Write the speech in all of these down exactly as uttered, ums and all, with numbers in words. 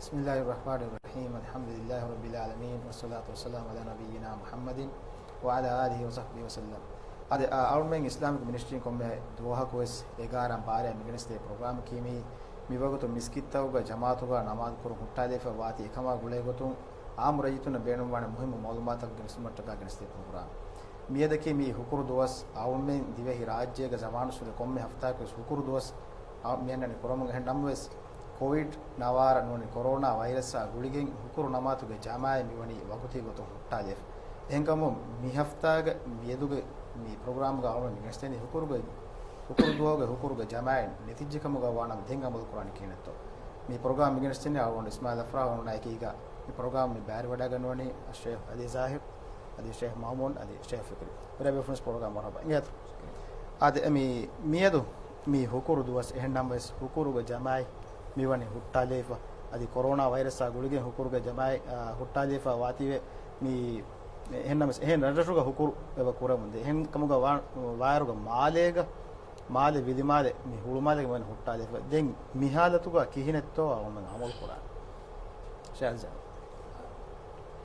بسم الله الرحمن الرحيم. الحمد لله رب العالمين، والصلاة والسلام على نبينا محمد وعلى آله وصحبه وسلم. އާދެ، އާ، އަޅުމެން އިސްލާމިކް މިނިސްޓްރީން ކޮންމެ ދުވަހަކުވެސް އެގާރަ ބާރަ މިގެނެސްދޭ ޕްރޮގްރާމަކީ މި، މިވަގުތު މިސްކިތްތަކުގަ ޖަމާޢަތުގަ ނަމާދު ކުރުން ހުއްޓާލައިފަ ވާތީ އެކަމާ ގުޅޭގޮތުން އާއްމު ރައްޔިތުންނަށް ބޭނުންވާނެ މުހިއްމު މަޢުލޫމާތަކު ގެނެސްދިނުމަށްޓަކާ ގެނެސްދޭ ޕްރޮގްރާމް. މިއަދަކީ މި ހުކުރު ދުވަސް އަޅުމެން ދިވެހި ރާއްޖޭގަ ޒަމާނުއްސުރެ ކޮންމެ ހަފްތާއަކުވެސް ހުކުރު ދުވަސް އަ، މިއަންނަނީ ކުރަމުން. އެހެން ނަމަވެސް، ކޮވިޑް ނަވާރަ ނޫނީ ކޮރޯނާ ވައިރަސްއާ ގުޅިގެން ހުކުރު ނަމާދުގެ ޖަމާޢަތް މިވަނީ ވަގުތީ ގޮތުން ހުއްޓާލައިފަ. އެހެންކަމުން މި ހަފްތާގެ މިއަދުގެ މި ޕްރޮގްރާމްގަ އަޅުމެން މިގެނެސްދެނީ ހުކުރުގެ، ހުކުރު ދުވަހުގެ ހުކުރުގެ ޖަމާޢަތް ނެތިއްޖެކަމުގަ ވާނަމަ ދެން އަމަލު ކުރާނީ ކިހިނެއްތޯ. މި ޕްރޮގްރާމް މިގެނެސްދެނީ އަޅުގަނޑު އިސްމާޢީލް އަފްރާހު އެކީގަ މި ޕްރޮގްރާމް މި ބައިވެރިވަޑައިގަންނަވަނީ އައްޝޭޚް އަލީ ޒާހިރު. އަދި ޝޭޚް މައުމޫން، އަދި ޝޭޚް ފިކްރީ. ރޭބޭފުޅުން ޕްރޮގްރާމް މަރުޙަބާ. އިނގޭތޯ. އާދެ، މި، މިއަދު މި ހުކުރު ދުވަސް އެހެން ނަމަވެސް، ހުކުރުގެ ޖަމާޢަތް މިވަނީ ހުއްޓާލައިފަ. އަދި ކޮރޯނާ ވައިރަސްއާ ގުޅިގެން ހުކުރުގެ ޖަމާޢަތް، އާ، ހުއްޓާލައިފަ ވާތީވެ. މި، އެހެން ނަމަވެސް، އެހެން ރަށްރަށުގަ ހުކުރު އެބަ ކުރަމުންދޭ. އެހެން ކަމުގަ ވާ، ވާއިރުގަ މާލޭގަ މާލެ ވިލިމާލެ، މި ހުޅުމާލޭގަ މިވަނީ ހުއްޓާލައިފަ. ދެން މި ހާލަތުގަ ކިހިނެއްތޯ އަޅުމެން އަމަލު ކުރާނީ؟ ޝާޒާ.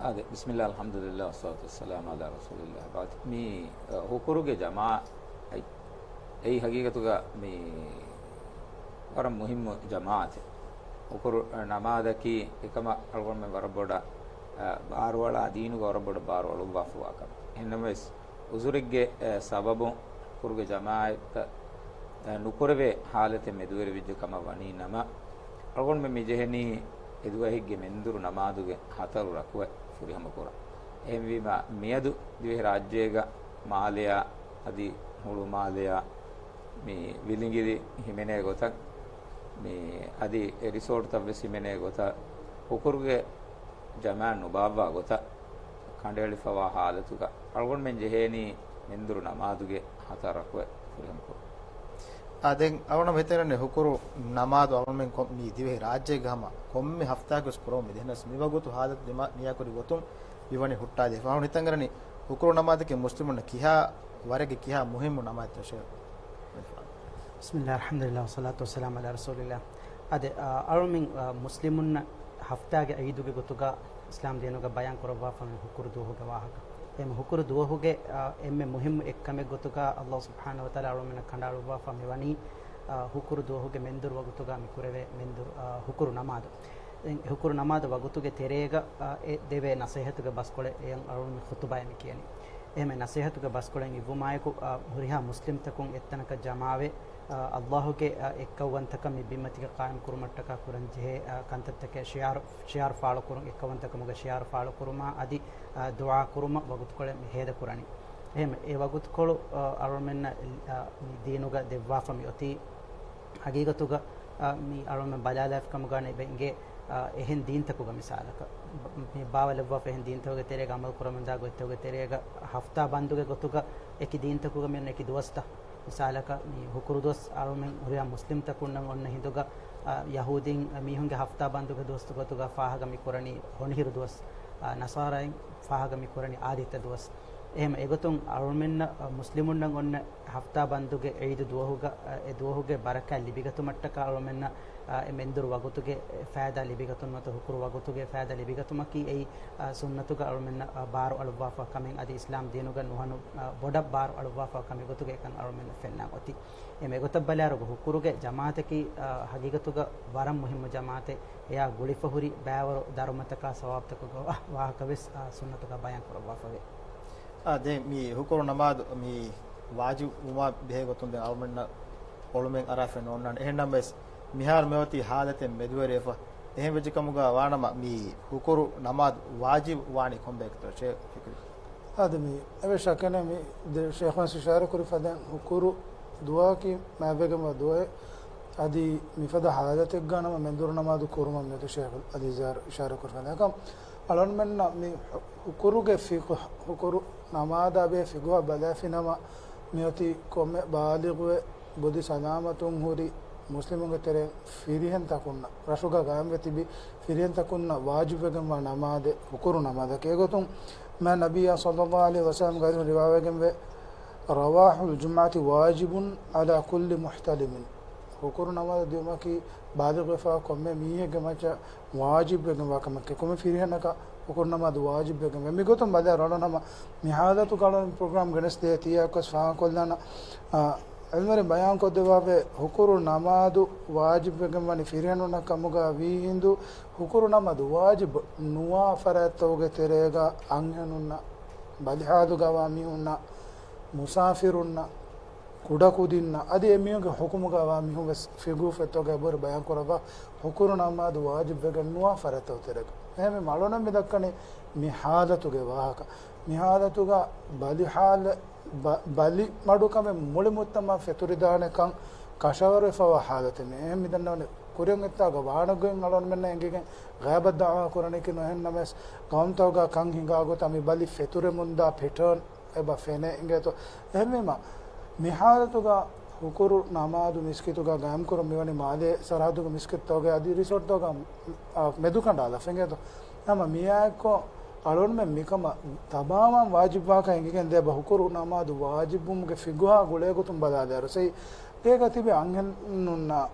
އާދެ، ބިސްމިއްލާ، އަލްޙަމްދުލިއްލާ، ވައްޞަލާތު ވައްސަލާމު ޢަލާ ރަސޫލިއްލާ. ބާތި، މި، އަ، ހުކުރުގެ ޖަމާޢަތް، އެއީ ހަގީގަތުގަ މި ވަރަށް މުހިއްމު ޖަމާޢަތެއް. ހުކުރު، އަ، ނަމާދަކީ އެކަމަށް އަޅުގަނޑުމެން ވަރަށް ބޮޑަށް، އަ، ބާރުއަޅާ، ދީނުގަ ވަރަށް ބޮޑަށް ބާރު އަޅުއްވާފަވާ ކަމެއް. އެހެންނަމަވެސް، އުޒުރެއްގެ، އެ، ސަބަބުން ހުކުރުގެ ޖަމާޢަތްތައް، އެ، ނުކުރެވޭ ހާލަތެއް މެދުވެރިވެއްޖެ ކަމަށް ވަނީ ނަމަ، އަޅުގަނޑުމެން މި ޖެހެނީ އެދުވަހެއްގެ މެންދުރު ނަމާދުގެ ހަތަރު ރަކުޢަތް ފުރިހަމަ ކުރަން. އެހެންވީމަ، މިއަދު ދިވެހި ރާއްޖޭގަ މާލެއާ އަދި ހުޅުމާލެއާ މި ވިލިނގިލި ހިމެނޭ ގޮތަށް، މި އަދި އެ ރިސޯޓްތައް ވެސް ހިމެނޭ ގޮތަށް، ހުކުރުގެ ޖަމާޢަތް ނުބާއްވާ ގޮތަށް ކަނޑައެޅިފަވާ ހާލަތުގަ އަޅުގަނޑުމެން ޖެހޭނީ މެންދުރު ނަމާދުގެ ހަތަރު ރަކުޢަތް ފުރިހަމަ ކުރުން. އާ، ދެން އަޅުގަނޑު ހިތަށް އަރަނީ ހުކުރު ނަމާދު އަޅުގަނޑުމެން ކޮ-، މި ދިވެހި ރާއްޖޭގަ ހަމަ ކޮންމެ ހަފްތާއަކުވެސް ކުރަމުން މިދެންނަސް މިވަގުތު ހާލަތު ދިމާ ނިޔާކުރި ގޮތުން މިވަނީ ހުއްޓާލައިފަ. އަޅުގަނޑު ހިތަށް އަރަނީ ހުކުރު ނަމާދަކީ މުސްލިމުންނަށް ކިހާ ވަރެއްގެ ކިހާ މުހިއްމު ނަމާދެއްތޯ ޝޭޚް؟ بسم الله، الحمد لله، والصلاة والسلام على رسول الله. އާދެ، އަ، އަޅުމެން، އަ، މުސްލިމުންނަށް ހަފްތާގެ ޢީދުގެ ގޮތުގަ އިސްލާމް ދީނުގަ ބަޔާން ކުރައްވާފަ މި ހުކުރު ދުވަހުގެ ވާހަކަ. އެމެ ހުކުރު ދުވަހުގެ، އަ، އެންމެ މުހިއްމު އެއްކަމެއް ގޮތުގަ ﷲ ސުބްޙާނަހޫ ވަތަޢާލާ އަޅުމެންނަށް ކަނޑައަޅުއްވާފަ މިވަނީ، އަ، ހުކުރު ދުވަހުގެ މެންދުރު ވަގުތުގަ މި ކުރެވޭ މެންދުރު، އަ، ހުކުރު ނަމާދު. އެ ހުކުރު ނަމާދު ވަގުތުގެ ތެރޭގަ، އަ، އެ ދެވޭ ނަސޭހަތުގެ ބަސްކޮޅެއް އެޔަށް އަޅުމެން ޚުތުބާ މި ކިޔަނީ. އެހެން ނަސޭހަތުގެ ބަސްކޮޅެއް އިއްވުމާއެކު، އަ، ހުރިހާ މުސްލިމްތަކުން އެއްތަނަކަށް ޖަމާވެ، އަ، ﷲ ގެ، އަ، އެއްކައުވަންތަކަން މި ބިންމަތީގަ ޤާއިމް ކުރުމަށްޓަކާ ކުރަން ޖެހޭ، އަ، ކަންތައްތަކެއް ޝިޢާރު، ޝިޢާރު ފާޅުކުރުން، އެއްކައުވަންތަކަމުގެ ޝިޢާރު ފާޅުކުރުމާ އަދި، އަ، ދުޢާ ކުރުމަށް ވަގުތުކޮޅެއް މި ހޭދަކުރަނީ. އެހެން އެ ވަގުތުކޮޅު، އަ، އަޅުމެންނަށް، އަ، މި ދީނުގަ ދެއްވާފަ މި އޮތީ ހަގީގަތުގަ، އަ، މި އަޅުމެން ބަލާލާފި ކަމުގަ އެބަ އިނގޭ، އަ، އެހެން ދީންތަކުގަ މިސާލަކަށް، ބ-، މި ބާވަލައްވާފަ އެހެން ދީންތަކުގެ ތެރޭގަ ޢަމަލު ކުރަމުންދާ ގޮތްތަކުގެ ތެރޭގަ ހަފްތާ ބަންދުގެ ގޮތުގަ އެކި ދީންތަކުގަ މި އޮންނަ އެކި ދުވަސްތައް. މިސާލަކަށް، މި ހުކުރު ދުވަސް އަޅުމެން ހުރިހާ މުސްލިމްތަކުންނަށް އޮންނަ ހިނދުގަ، އަ، ޔަހޫދީން މީހުންގެ ހަފްތާ ބަންދުގެ ދުވަސްތައް ގޮތުގަ ފާހަގަ މި ކުރަނީ ހޮނިހިރު ދުވަސް، އަ، ނަޞާރާއިން ފާހަގަ މި ކުރަނީ އާދިއްތަ ދުވަސް. އެހެން އެގޮތުން އަޅުމެންނަށް، އަ، މުސްލިމުންނަށް އޮންނަ ހަފްތާ ބަންދުގެ ޢީދު ދުވަހުގަ، އަ، އެ ދުވަހުގެ ބަރަކާތް ލިބިގަތުމަށްޓަކާ އަޅުމެންނަށް، އަ، އެ މެންދުރު ވަގުތުގެ ފައިދާ ލިބިގަތުން ނުވަތަ ހުކުރު ވަގުތުގެ ފައިދާ ލިބިގަތުމަކީ އެއީ، އަ، ސުންނަތުގަ އަޅުމެންނަށް، އަ، ބާރު އަޅުއްވާފަ ކަމެއް އަދި އިސްލާމް ދީނުގަ ނުހަނު، އަ، ބޮޑަށް ބާރު އަޅުއްވާފަ ކަމެއް ގޮތުގަ އެކަން އަޅުމެންނަށް ފެންނާން އޮތީ. އެމެ ގޮތަށް ބަލާއިރުގަ ހުކުރުގެ ޖަމާޢަތަކީ، އަ، ހަގީގަތުގަ ވަރަށް މުހިއްމު ޖަމާޢަތެއް. އެޔާ ގުޅިފަ ހުރި ބައިވަރު ދަރުމަތަކާ ސަވާބުތަކުގެ ވާ-، ވާހަކަވެސް، އާ، ސުންނަތުގަ ބަޔާން ކުރައްވާފަވޭ. އާ، ދެން މި ހުކުރު ނަމާދު މި ވާޖިބު ވުމާ ބެހޭ ގޮތުން ދެން އަޅުމެންނަށް އޮޅުމެއް އަރާފައެއް ނޯންނާނެ. އެހެންނަމަވެސް، މިހާރު މިއޮތީ ހާލަތެއް މެދުވެރިވެފަ. އެހެން ވެއްޖެ ކަމުގަ ވާނަމަ، މި ހުކުރު ނަމާދު ވާޖިބު ވާނީ ކޮންބައެއްތޯ ޝޭޚް ފިކްރީ؟ އާދެ، މި އެވެ ޝަކެއް ނެތް، މި ދެ-، ޝޭޚުން ވެސް އިޝާރާތް ކުރި ފަދައިން ހުކުރު ދުވަހަކީ މާތްވެގެންވާ ދުވަހެއް. އަދި މިފަދަ ހާލަތެއްގަ ނަމަ މެންދުރު ނަމާދު ކުރުމަށް މިއޮތީ ޝޭޚް އަލީ ޒާރު އިޝާރާތް ކުރި ފަދައިން. އަޅުގަނޑުމެންނަށް މި ހު-، ހުކުރުގެ ފިޤުހު، ހުކުރު ނަމާދާ ބެހޭ ފިޤުހަށް ބަލާފިނަމަ، މިއޮތީ ކޮންމެ ބާލިޣުވެ ބޮޑި ސަލާމަތުން ހުރި މުސްލިމުންގެ ތެރެއިން ފިރިހެން ތަކުންނަށް، ރަށުގަ ގާއިމްވެ ތިބި ފިރިހެން ތަކުންނަށް ވާޖިބުވެގެންވާ ނަމާދެއް ހުކުރު ނަމާދަކީ. އެގޮތުން މާތް ނަބިއްޔާ ޞައްލައްލާހު ޢަލައިހި ވަސައްލަމްގެ ޙަދީޘް ރިވާވެގެންވޭ، "رواح الجمعة واجب على كل محتلم." ހުކުރު ނަމާދު ދިއުމަކީ ބާލިޣުވެފަ ކޮންމެ މީހެއްގެ މައްޗަށް ވާޖިބުވެގެންވާ ކަމެއް، ކޮންމެ ފިރިހެނަކަށް ހުކުރު ނަމާދު ވާޖިބުވެގެންވޭ. މިގޮތުން ބަލާ ރަނޑު ނަމަ މި ހާލަތުގަ އަޅުން ޕްރޮގްރާމް ގެނެސް ދޭ ތިޔައަކަސް ފާހަގަކޮށްލާނަ، އާ، އިލްމުވެރިން ބަޔާންކޮށްދެއްވާފައި ހުކުރު ނަމާދު ވާޖިބުވެގެންވަނީ ފިރިހެނުންނަށް ކަމުގަ ވީ ހިނދު، ހުކުރު ނަމާދު ވާޖިބު ނުވާ ފަރާތްތަކުގެ ތެރޭގަ އަންހެނުންނަށް، ބަލިހާލުގަވާ މީހުންނަށް، މުސާފިރުންނަށް، ކުޑަކުދިންނަށް އަދި އެމީހުންގެ ޙުކުމުގަވާ މީހުން ވެސް ފިޤުހު ފޮތްތަކުގައި އެބަހުރި ބަޔާންކުރައްވާ ހުކުރު ނަމާދު ވާޖިބުވެގެން ނުވާ ފަރާތްތަކުގެ ތެރޭގަ. އެހެންވީމަ އަޅުގަނޑުމެން މި ދައްކަނީ މި ޙާލަތުގެ ވާހަކަ. މި ޙާލަތުގަ ބަލި ޙާލަ، ބަ، ބަލި މަޑުކަމެއް މުޅި މުޖްތަމަޢަށް ފެތުރިދާނެކަން ކަށަވަރުވެފަވާ ޙާލަތެއް މި. އެހެން މިދަންނަވަނީ ކުރިއަށް އޮތްތާގަ ވާނެ ގޮތް އަޅުގަނޑުމެންނަށް އެނގިގެން ޣައިބަތް ދަޢުވާ ކުރަނީކީ ނުހެންނަމަވެސް، ގައުމުތަކުގަ ކަން ހިނގާ ގޮތަށް މި ބަލި ފެތުރެމުންދާ ޕެޓާން އެބަ ފެނޭ އިނގޭތޯ. އެހެންވީމަ، މި ޙާލަތުގަ ހުކުރު ނަމާދު މިސްކިތުގަ ގައިމްކުރުން މިވަނީ މާލޭ ސަރަޙައްދުގެ މިސްކިތްތަކުގައި އަދި ރިސޯޓްތަކުގަ، އާ، މެދުކަނޑާލާފަ އިނގޭތޯ. ނަމަ މިއާއެއްކޮށް އަޅުގަނޑުމެން މިކަމަށް ތަމާމަށް ވާޖިބުވާކަން އެނގިގެން ދޭ އެބަ ހުކުރު ނަމާދު ވާޖިބުވުމުގެ ފިޤުހާ ގުޅޭގޮތުން ބަލާލިއިރު ސައި، އޭގަ ތިބި އަންހެނުންނަށް،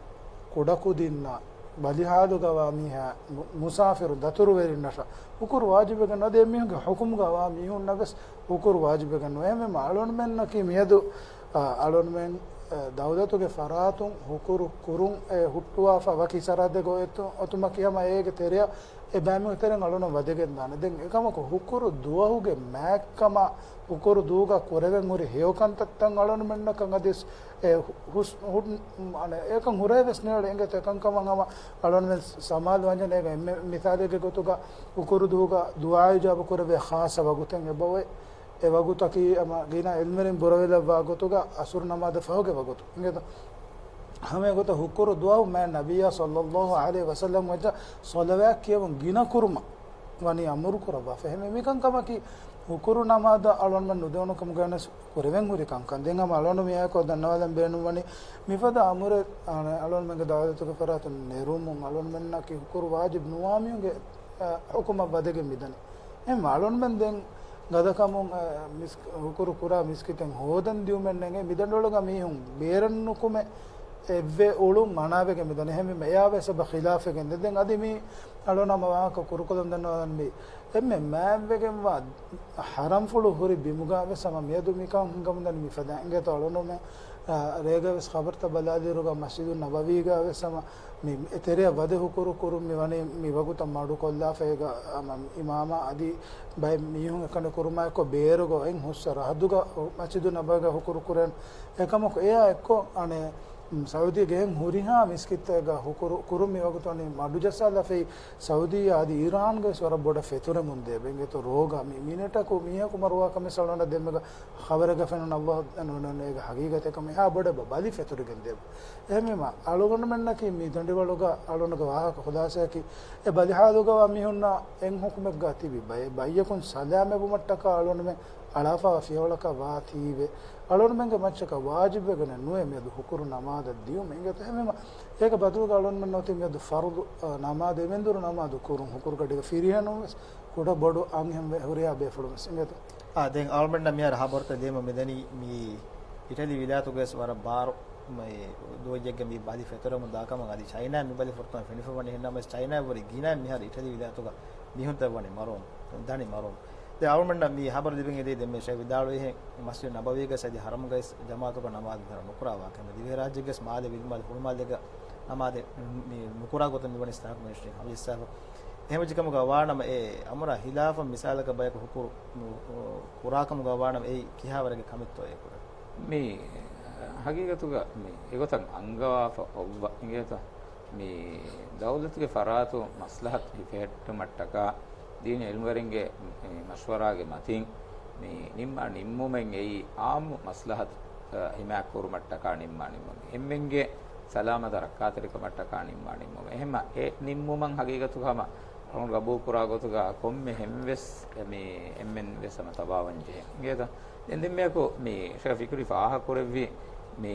ކުޑަކުދިންނަށް، ބަލިހާލުގަވާ މީހާ، މު، މުސާފިރު ދަތުރުވެރިންނަށް ހުކުރު ވާޖިބެއްގެ ނުވޭ، އެމީހުންގެ ޙުކުމުގަވާ މީހުންނަށް ވެސް ހުކުރު ވާޖިބެއްގެ ނުވޭ. އެހެންވީމަ އަޅުގަނޑުމެންނަކީ މިއަދު، އަ، އަޅުގަނޑުމެން، އަ، ދައުލަތުގެ ފަރާތުން ހުކުރު ކުރުން، އެ، ހުއްޓުވާފަ ވަކި ސަރަހައްދެއްގަ އޮތު، އޮތުމަކީ ހަމަ އޭގެ ތެރެއަށް އެ ބައިމީހުން ތެރެއިން އަޅުގަނޑު ވަދެގެން ދާނެ. ދެން އެކަމަކު ހުކުރު ދުވަހުގެ މާތްކަމަށް ހުކުރު ދުވަހުގަ ކުރެވެން ހުރި ހެޔޮ ކަންތައްތައް އަޅުގަނޑުމެންނަކަށް އަދި އެ ހުސް، ހު، އަނެ، އެކަން ހުރެވޭ ވެސް ނޭޅެ އިނގޭތޯ. އެކަންކަމަށް ހަމަ އަޅުގަނޑުމެން ސަމާލު ވަންޏާ އޭގަ އެންމެ މިސާލެއްގެ ގޮތުގަ ހުކުރު ދުވަހުގަ ދުޢާ އިޖާބަ ކުރެވޭ ޚާއްޞަ ވަގުތެއް އެބައޮތް. އެ ވަގުތަކީ ހަމަ ގިނަ އިލްމުވެރިން ބުރަވެލައްވާ ގޮތުގަ ޢަޞުރު ނަމާދަށް ފަހުގެ ވަގުތު. އިނގޭތޯ؟ ހަމަ އެގޮތަށް ހުކުރު ދުވަހު މާތް ނަބިއްޔާ ޞައްލައްލާހު ޢަލައިހި ވަސައްލަމް ވެއްޖެ ޞަލަވާތް ކިޔަވަން ގިނަ ކުރުމަށް ވަނީ އަމުރު ކުރައްވާފަ. އެހެންވެ މިކަންކަމަކީ ހުކުރު ނަމާދަށް އަޅުގަނޑުމެން ނުދެވުނު ކަމުގައި ވެސް ކުރެވެން ހުރި ކަންކަން. ދެން ހަމަ އަޅުގަނޑު މިއާއެކު ދަންނަވާލަން ބޭނުންވަނީ މިފަދަ އަމުރެއް، އަ، އަޅުގަނޑުމެންގެ ދައުލަތުގެ ފަރާތުން ނެރުމުން އަޅުގަނޑުމެންނަކީ ހުކުރު ވާޖިބު ނުވާ މީހުންގެ، އަ، ޙުކުމަށް ވަދެގެން މިދަނީ. އެހެން އަޅުގަނޑުމެން ދެން ގަދަކަމުން، އަ، މިސް، ހުކުރު ކުރާ މިސްކިތެއް ހޯދަން ދިއުމެއް ނެގޭ. މިދަނޑިވަޅުގަ މީހުން ބޭރަށް ނުކުމެ އެއްވެ އުޅުން މަނާވެގެން މިދަނީ. އެހެންވީމަ އެޔާ ވެސް އެބަ ޚިލާފެއް ގެންދޭ. ދެން އަދި މި އަޅުގަނޑު ހަމަ ވާހަކަ ކުރުކޮށްލަން ދަންނަވާލަން މި އެންމެ މާތްވެގެންވާ ޙަރަމްފުޅު ހުރި ބިމުގަ ވެސް ހަމަ މިއަދު މިކަން ހިނގަމުންދަނީ މިފަދަ އިނގޭތޯ އަޅުގަނޑުމެން، އާ، ރޭގަ ވެސް ޚަބަރުތައް ބަލާލިއިރުގަ މަސްޖިދު ނަބަވީގަ ވެސް ހަމަ މި އެތެރެއަށް ވަދެ ހުކުރު ކުރުން މި ވަނީ މި ވަގުތަށް މަޑުކޮށްލާފަ އޭގަ، އާ، މަ، އިމާމާ އަދި ބައެއް މީހުން އެކަނި ކުރުމާ އެއްކޮށް ބޭރުގަ އޮތް ހުސް ސަރަހައްދުގަ މަސްޖިދު ނަބަވީގަ ހުކުރު ކުރޭން. އެކަމަކު އެޔާ އެއްކޮށް އަނެއް ސައުދީގެ އެހެން ހުރިހާ މިސްކިތެއްގަ ހުކުރު ކުރުން މި ވަގުތު ވަނީ މަޑުޖައްސާލާފައި. ސައުދީ އަދި އީރާންގެ ވެސް ވަރަށް ބޮޑަށް ފެތުރެމުން ދޭ. އިނގޭތޯ ރޯގަ މި މިނެޓަކު މީހަކު މަރުވާ ކަމެއް އަޅުގަނޑަށް ދެންމެގަ ޚަބަރެއްގަ ފެނުނު އައްލާހު ދަންނަވަން އޭގެ ހަގީގަތެއް ކަމަށް. އެހާ ބޮޑަށް ބަ، ބަލި ފެތުރިގެން ދޭ. އެހެންވީމަ އަޅުގަނޑުމެންނަކީ މި ދަނޑިވަޅުގަ އަޅުގަނޑުގެ ވާހަކަ ޚުލާސައަކީ އެ ބަލިހާލުގަވާ މީހުންނަށް އެއް ޙުކުމެއްގަ ތިބި ބައެއް ބައްޔަކުން ސަލާމަތްވުމަށްޓަކާ އަޅުގަނޑުމެން އަޅާފައިވާ ފިޔަވަޅަކަށް ވާތީވެ، އަޅުގަނޑުމެންގެ މައްޗަކަށް ވާޖިބުވެގެނެއް ނުވޭ މިއަދު ހުކުރު ނަމާދަށް ދިއުމެއް. އިނގޭތޯ އެހެންވީމަ އޭގެ ބަދަލުގަ އަޅުގަނޑުމެން އޮތީ މިއަދު ފަރުޟު، އަ، ނަމާދު އެމެންދުރު ނަމާދު ކުރުން ހުކުރުގަޑީގަ ފިރިހެނުން ވެސް ކުޑަ ބޮޑު އަންހެން ވެ، ހުރިހާ ބޭފުޅުން ވެސް. އިނގޭތޯ؟ އާ، ދެން އަޅުގަނޑަށް މިހާރު ހަބަރުތައް ދިޔައިމަ މިދަނީ މި އިޓަލީ ވިލާތުގަވެސް ވަރަށް ބާރު މި ދުވަހެއްގަ މި ބަލި ފެތުރެމުން ދާކަމަށް. އަދި ޗައިނާ މި ބަލި ފުރަތަމަ ފެނިފަވަނީ. އެހެންނަމަވެސް ޗައިނާ ވުރެ ގިނަ މިހާރު އިޓަލީ ވިލާތުގަ މީހުންތައް ވަނީ މަރުވުން، ދަނީ މަރުވުން. ދެން އަޅުގަނޑަށް މި ހަބަރު ލިބިގެން އެދި ދެންމެ ޝޭޚް ވިދާޅުވިހެން މަސްޖިދު ނަބަވީގަ އަދި ޙަރަމްގައި ޖަމާޢަތުގަ ނަމާދު މިހާރު ނުކުރާ ވާހަކަ. ދިވެހިރާއްޖޭގެ މާލެ ވިލުމާލެ ހުޅުމާލޭގަ ނަމާދެއް މި ނުކުރާ ގޮތަށް މިވަނީ ސްޓާކް މެޖިސްޓްރޭޓް ހަމަޖައްސާފަ. އެހެންވެއްޖެ ކަމުގަ ވާނަމަ އެ އަމުރާ ހިލާފަށް މިސާލަކަށް ބަޔަކު ހުކުރު ނު، ކުރާ ކަމުގަ ވާނަމަ އެއީ ކިހާވަރެއްގެ ކަމެއްތޯ އެ ކުރެވޭ؟ މި ހަގީގަތުގަ މި އެގޮތަށް އަންގަވާފަ އޮއްވަ އިނގޭތަ؟ މި ދައުލަތުގެ ފަރާތު މަސްލަހަތު ހިފެހެއްޓުމަށްޓަކާ ދީނީ އިލްމުވެރިންގެ މަޝްވަރާގެ މަތިން މި ނިންމާ ނިންމުމެއް އެއީ އާއްމު މަސްލަހަތު ހިމާޔަތްކުރުމަށްޓަކާ ނިންމާ ނިންމުމެއް. އެންމެންގެ ސަލާމަތާ ރައްކާތެރިކަމަށްޓަކާ ނިންމާ ނިންމުމެއް. އެ ނިންމުމަށް ހަގީގަތުގަ ހަމަ އަޅުން ގަބޫލުކުރާ ގޮތުގަ ކޮންމެ ހެން ވެސް މި އެންމެން ވެސް ހަމަ ތަބާވަން ޖެހޭ. އިނގޭތަ؟ ދެން ދެންމެއަކު މި ޝޭޚް ފިކުރީ ފާހަގަކުރެއްވި މި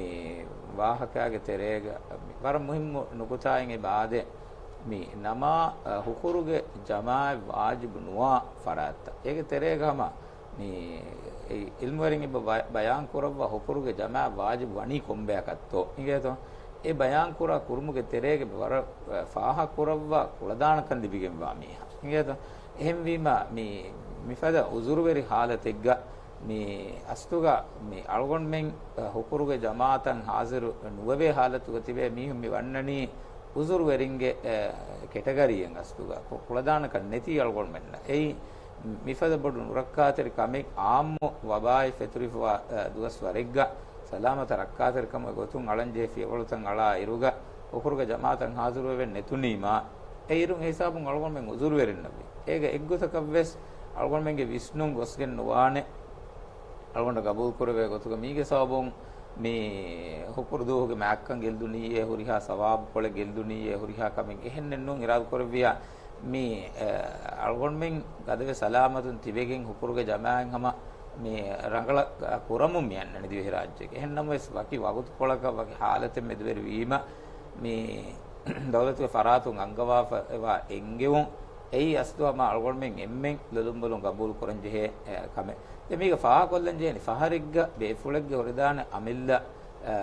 ވާހަކާގެ ތެރޭގަ ވަރަށް މުހިއްމު ނުކުތާއެއް އެބަ އާދޭ. މި ނަމާ، އަ، ހުކުރުގެ ޖަމާޢަތް ވާޖިބު ނުވާ ފަރާތްތައް. އޭގެ ތެރޭގަ ހަމަ މި އެ އިލްމުވެރިން އެބަ ބަ، ބަޔާން ކުރައްވާ ހުކުރުގެ ޖަމާޢަތް ވާޖިބު ވަނީ ކޮންބަޔަކަށްތޯ؟ އިނގޭތޯ؟ އެ ބަޔާންކުރާ ކުރުމުގެ ތެރޭގަ މި ވަރަށް ފާހަގަކުރައްވާ ކުޅަދާނަކަން ލިބިގެންވާ މީހާ. އިނގޭތޯ؟ އެހެންވީމަ، މި، މިފަދަ އުޒުރުވެރި ހާލަތެއްގަ މި އަސްލުގަ މި އަޅުގަނޑުމެން ހުކުރުގެ ޖަމާއަތަށް ހާޒިރު ނުވެވޭ ހާލަތުގަ ތިބޭ މީހުން މި ވަންނަނީ އުޒުރުވެރިންގެ، އެ، ކެޓަގަރީއެއް އަސްލުގަ. ކު-، ކުޅަދާނަކަން ނެތީ އަޅުގަނޑުމެންނަށް. އެއީ މިފަދަ ބޮޑު ނުރައްކާތެރި ކަމެއް. އާއްމު ވަބާއެއް ފެތުރިފަވާ، އެ، ދުވަސްވަރެއްގަ ސަލާމަތަށް ރައްކާތެރިކަމުގެ ގޮތުން އަޅަންޖެހޭ ފިޔަވަޅުތައް އަޅާ އިރުގަ ހުކުރުގެ ޖަމާއަތަށް ހާޒިރުވެވެން ނެތުނީމާ، އެ އިރުން އެ ހިސާބުން އަޅުގަނޑުމެން އުޒުރުވެރިންނަށްވީ. އޭގެ އެއްގޮތަކަށްވެސް އަޅުގަނޑުމެންގެ ވިސްނުން ގޮސްގެން ނުވާނެ. އަޅުގަނޑަށް ގަބޫލުކުރެވޭ ގޮތުގަ މީގެ ސަބަބުން މި ހުކުރުދުވަހުގެ މާތްކަން ގެއްލުނީއޭ، ހުރިހާ ސަވާބުކޮޅެއް ގެއްލުނީއޭ، ހުރިހާ ކަމެއް އެހެންނެއް ނޫން. އިރާދަކުރެއްވިޔާ މި، އެ، އަޅުގަނޑުމެން ގަދަވެ ސަލާމަތުން ތިބެގެން ހުކުރުގެ ޖަމާއަތް ހަމަ މި ރަނގަޅަށް ކުރަމުން މި އަންނަނީ ދިވެހިރާއްޖޭގެ. އެހެންނަމަވެސް، ވަކި ވަގުތުކޮޅަކަށް ވަކި ހާލަތެއް މެދުވެރިވީމަ، މި ދައުލަތުގެ ފަރާތުން އަންގަވާފައިވާ އެންގެވުން، އެއީ އަސްލު ހަމަ އަޅުގަނޑުމެން އެންމެން ލޮލުންބޮލުން ގަބޫލު ކުރަންޖެހޭ، އެ، ކަމެއް. ދެން މީގަ ފާހަގަކޮށްލަން ޖެހެނީ ފަހަރެއްގަ ބޭފުޅެއްގެ ހުރެދާނެ އަމިއްލަ، އަ،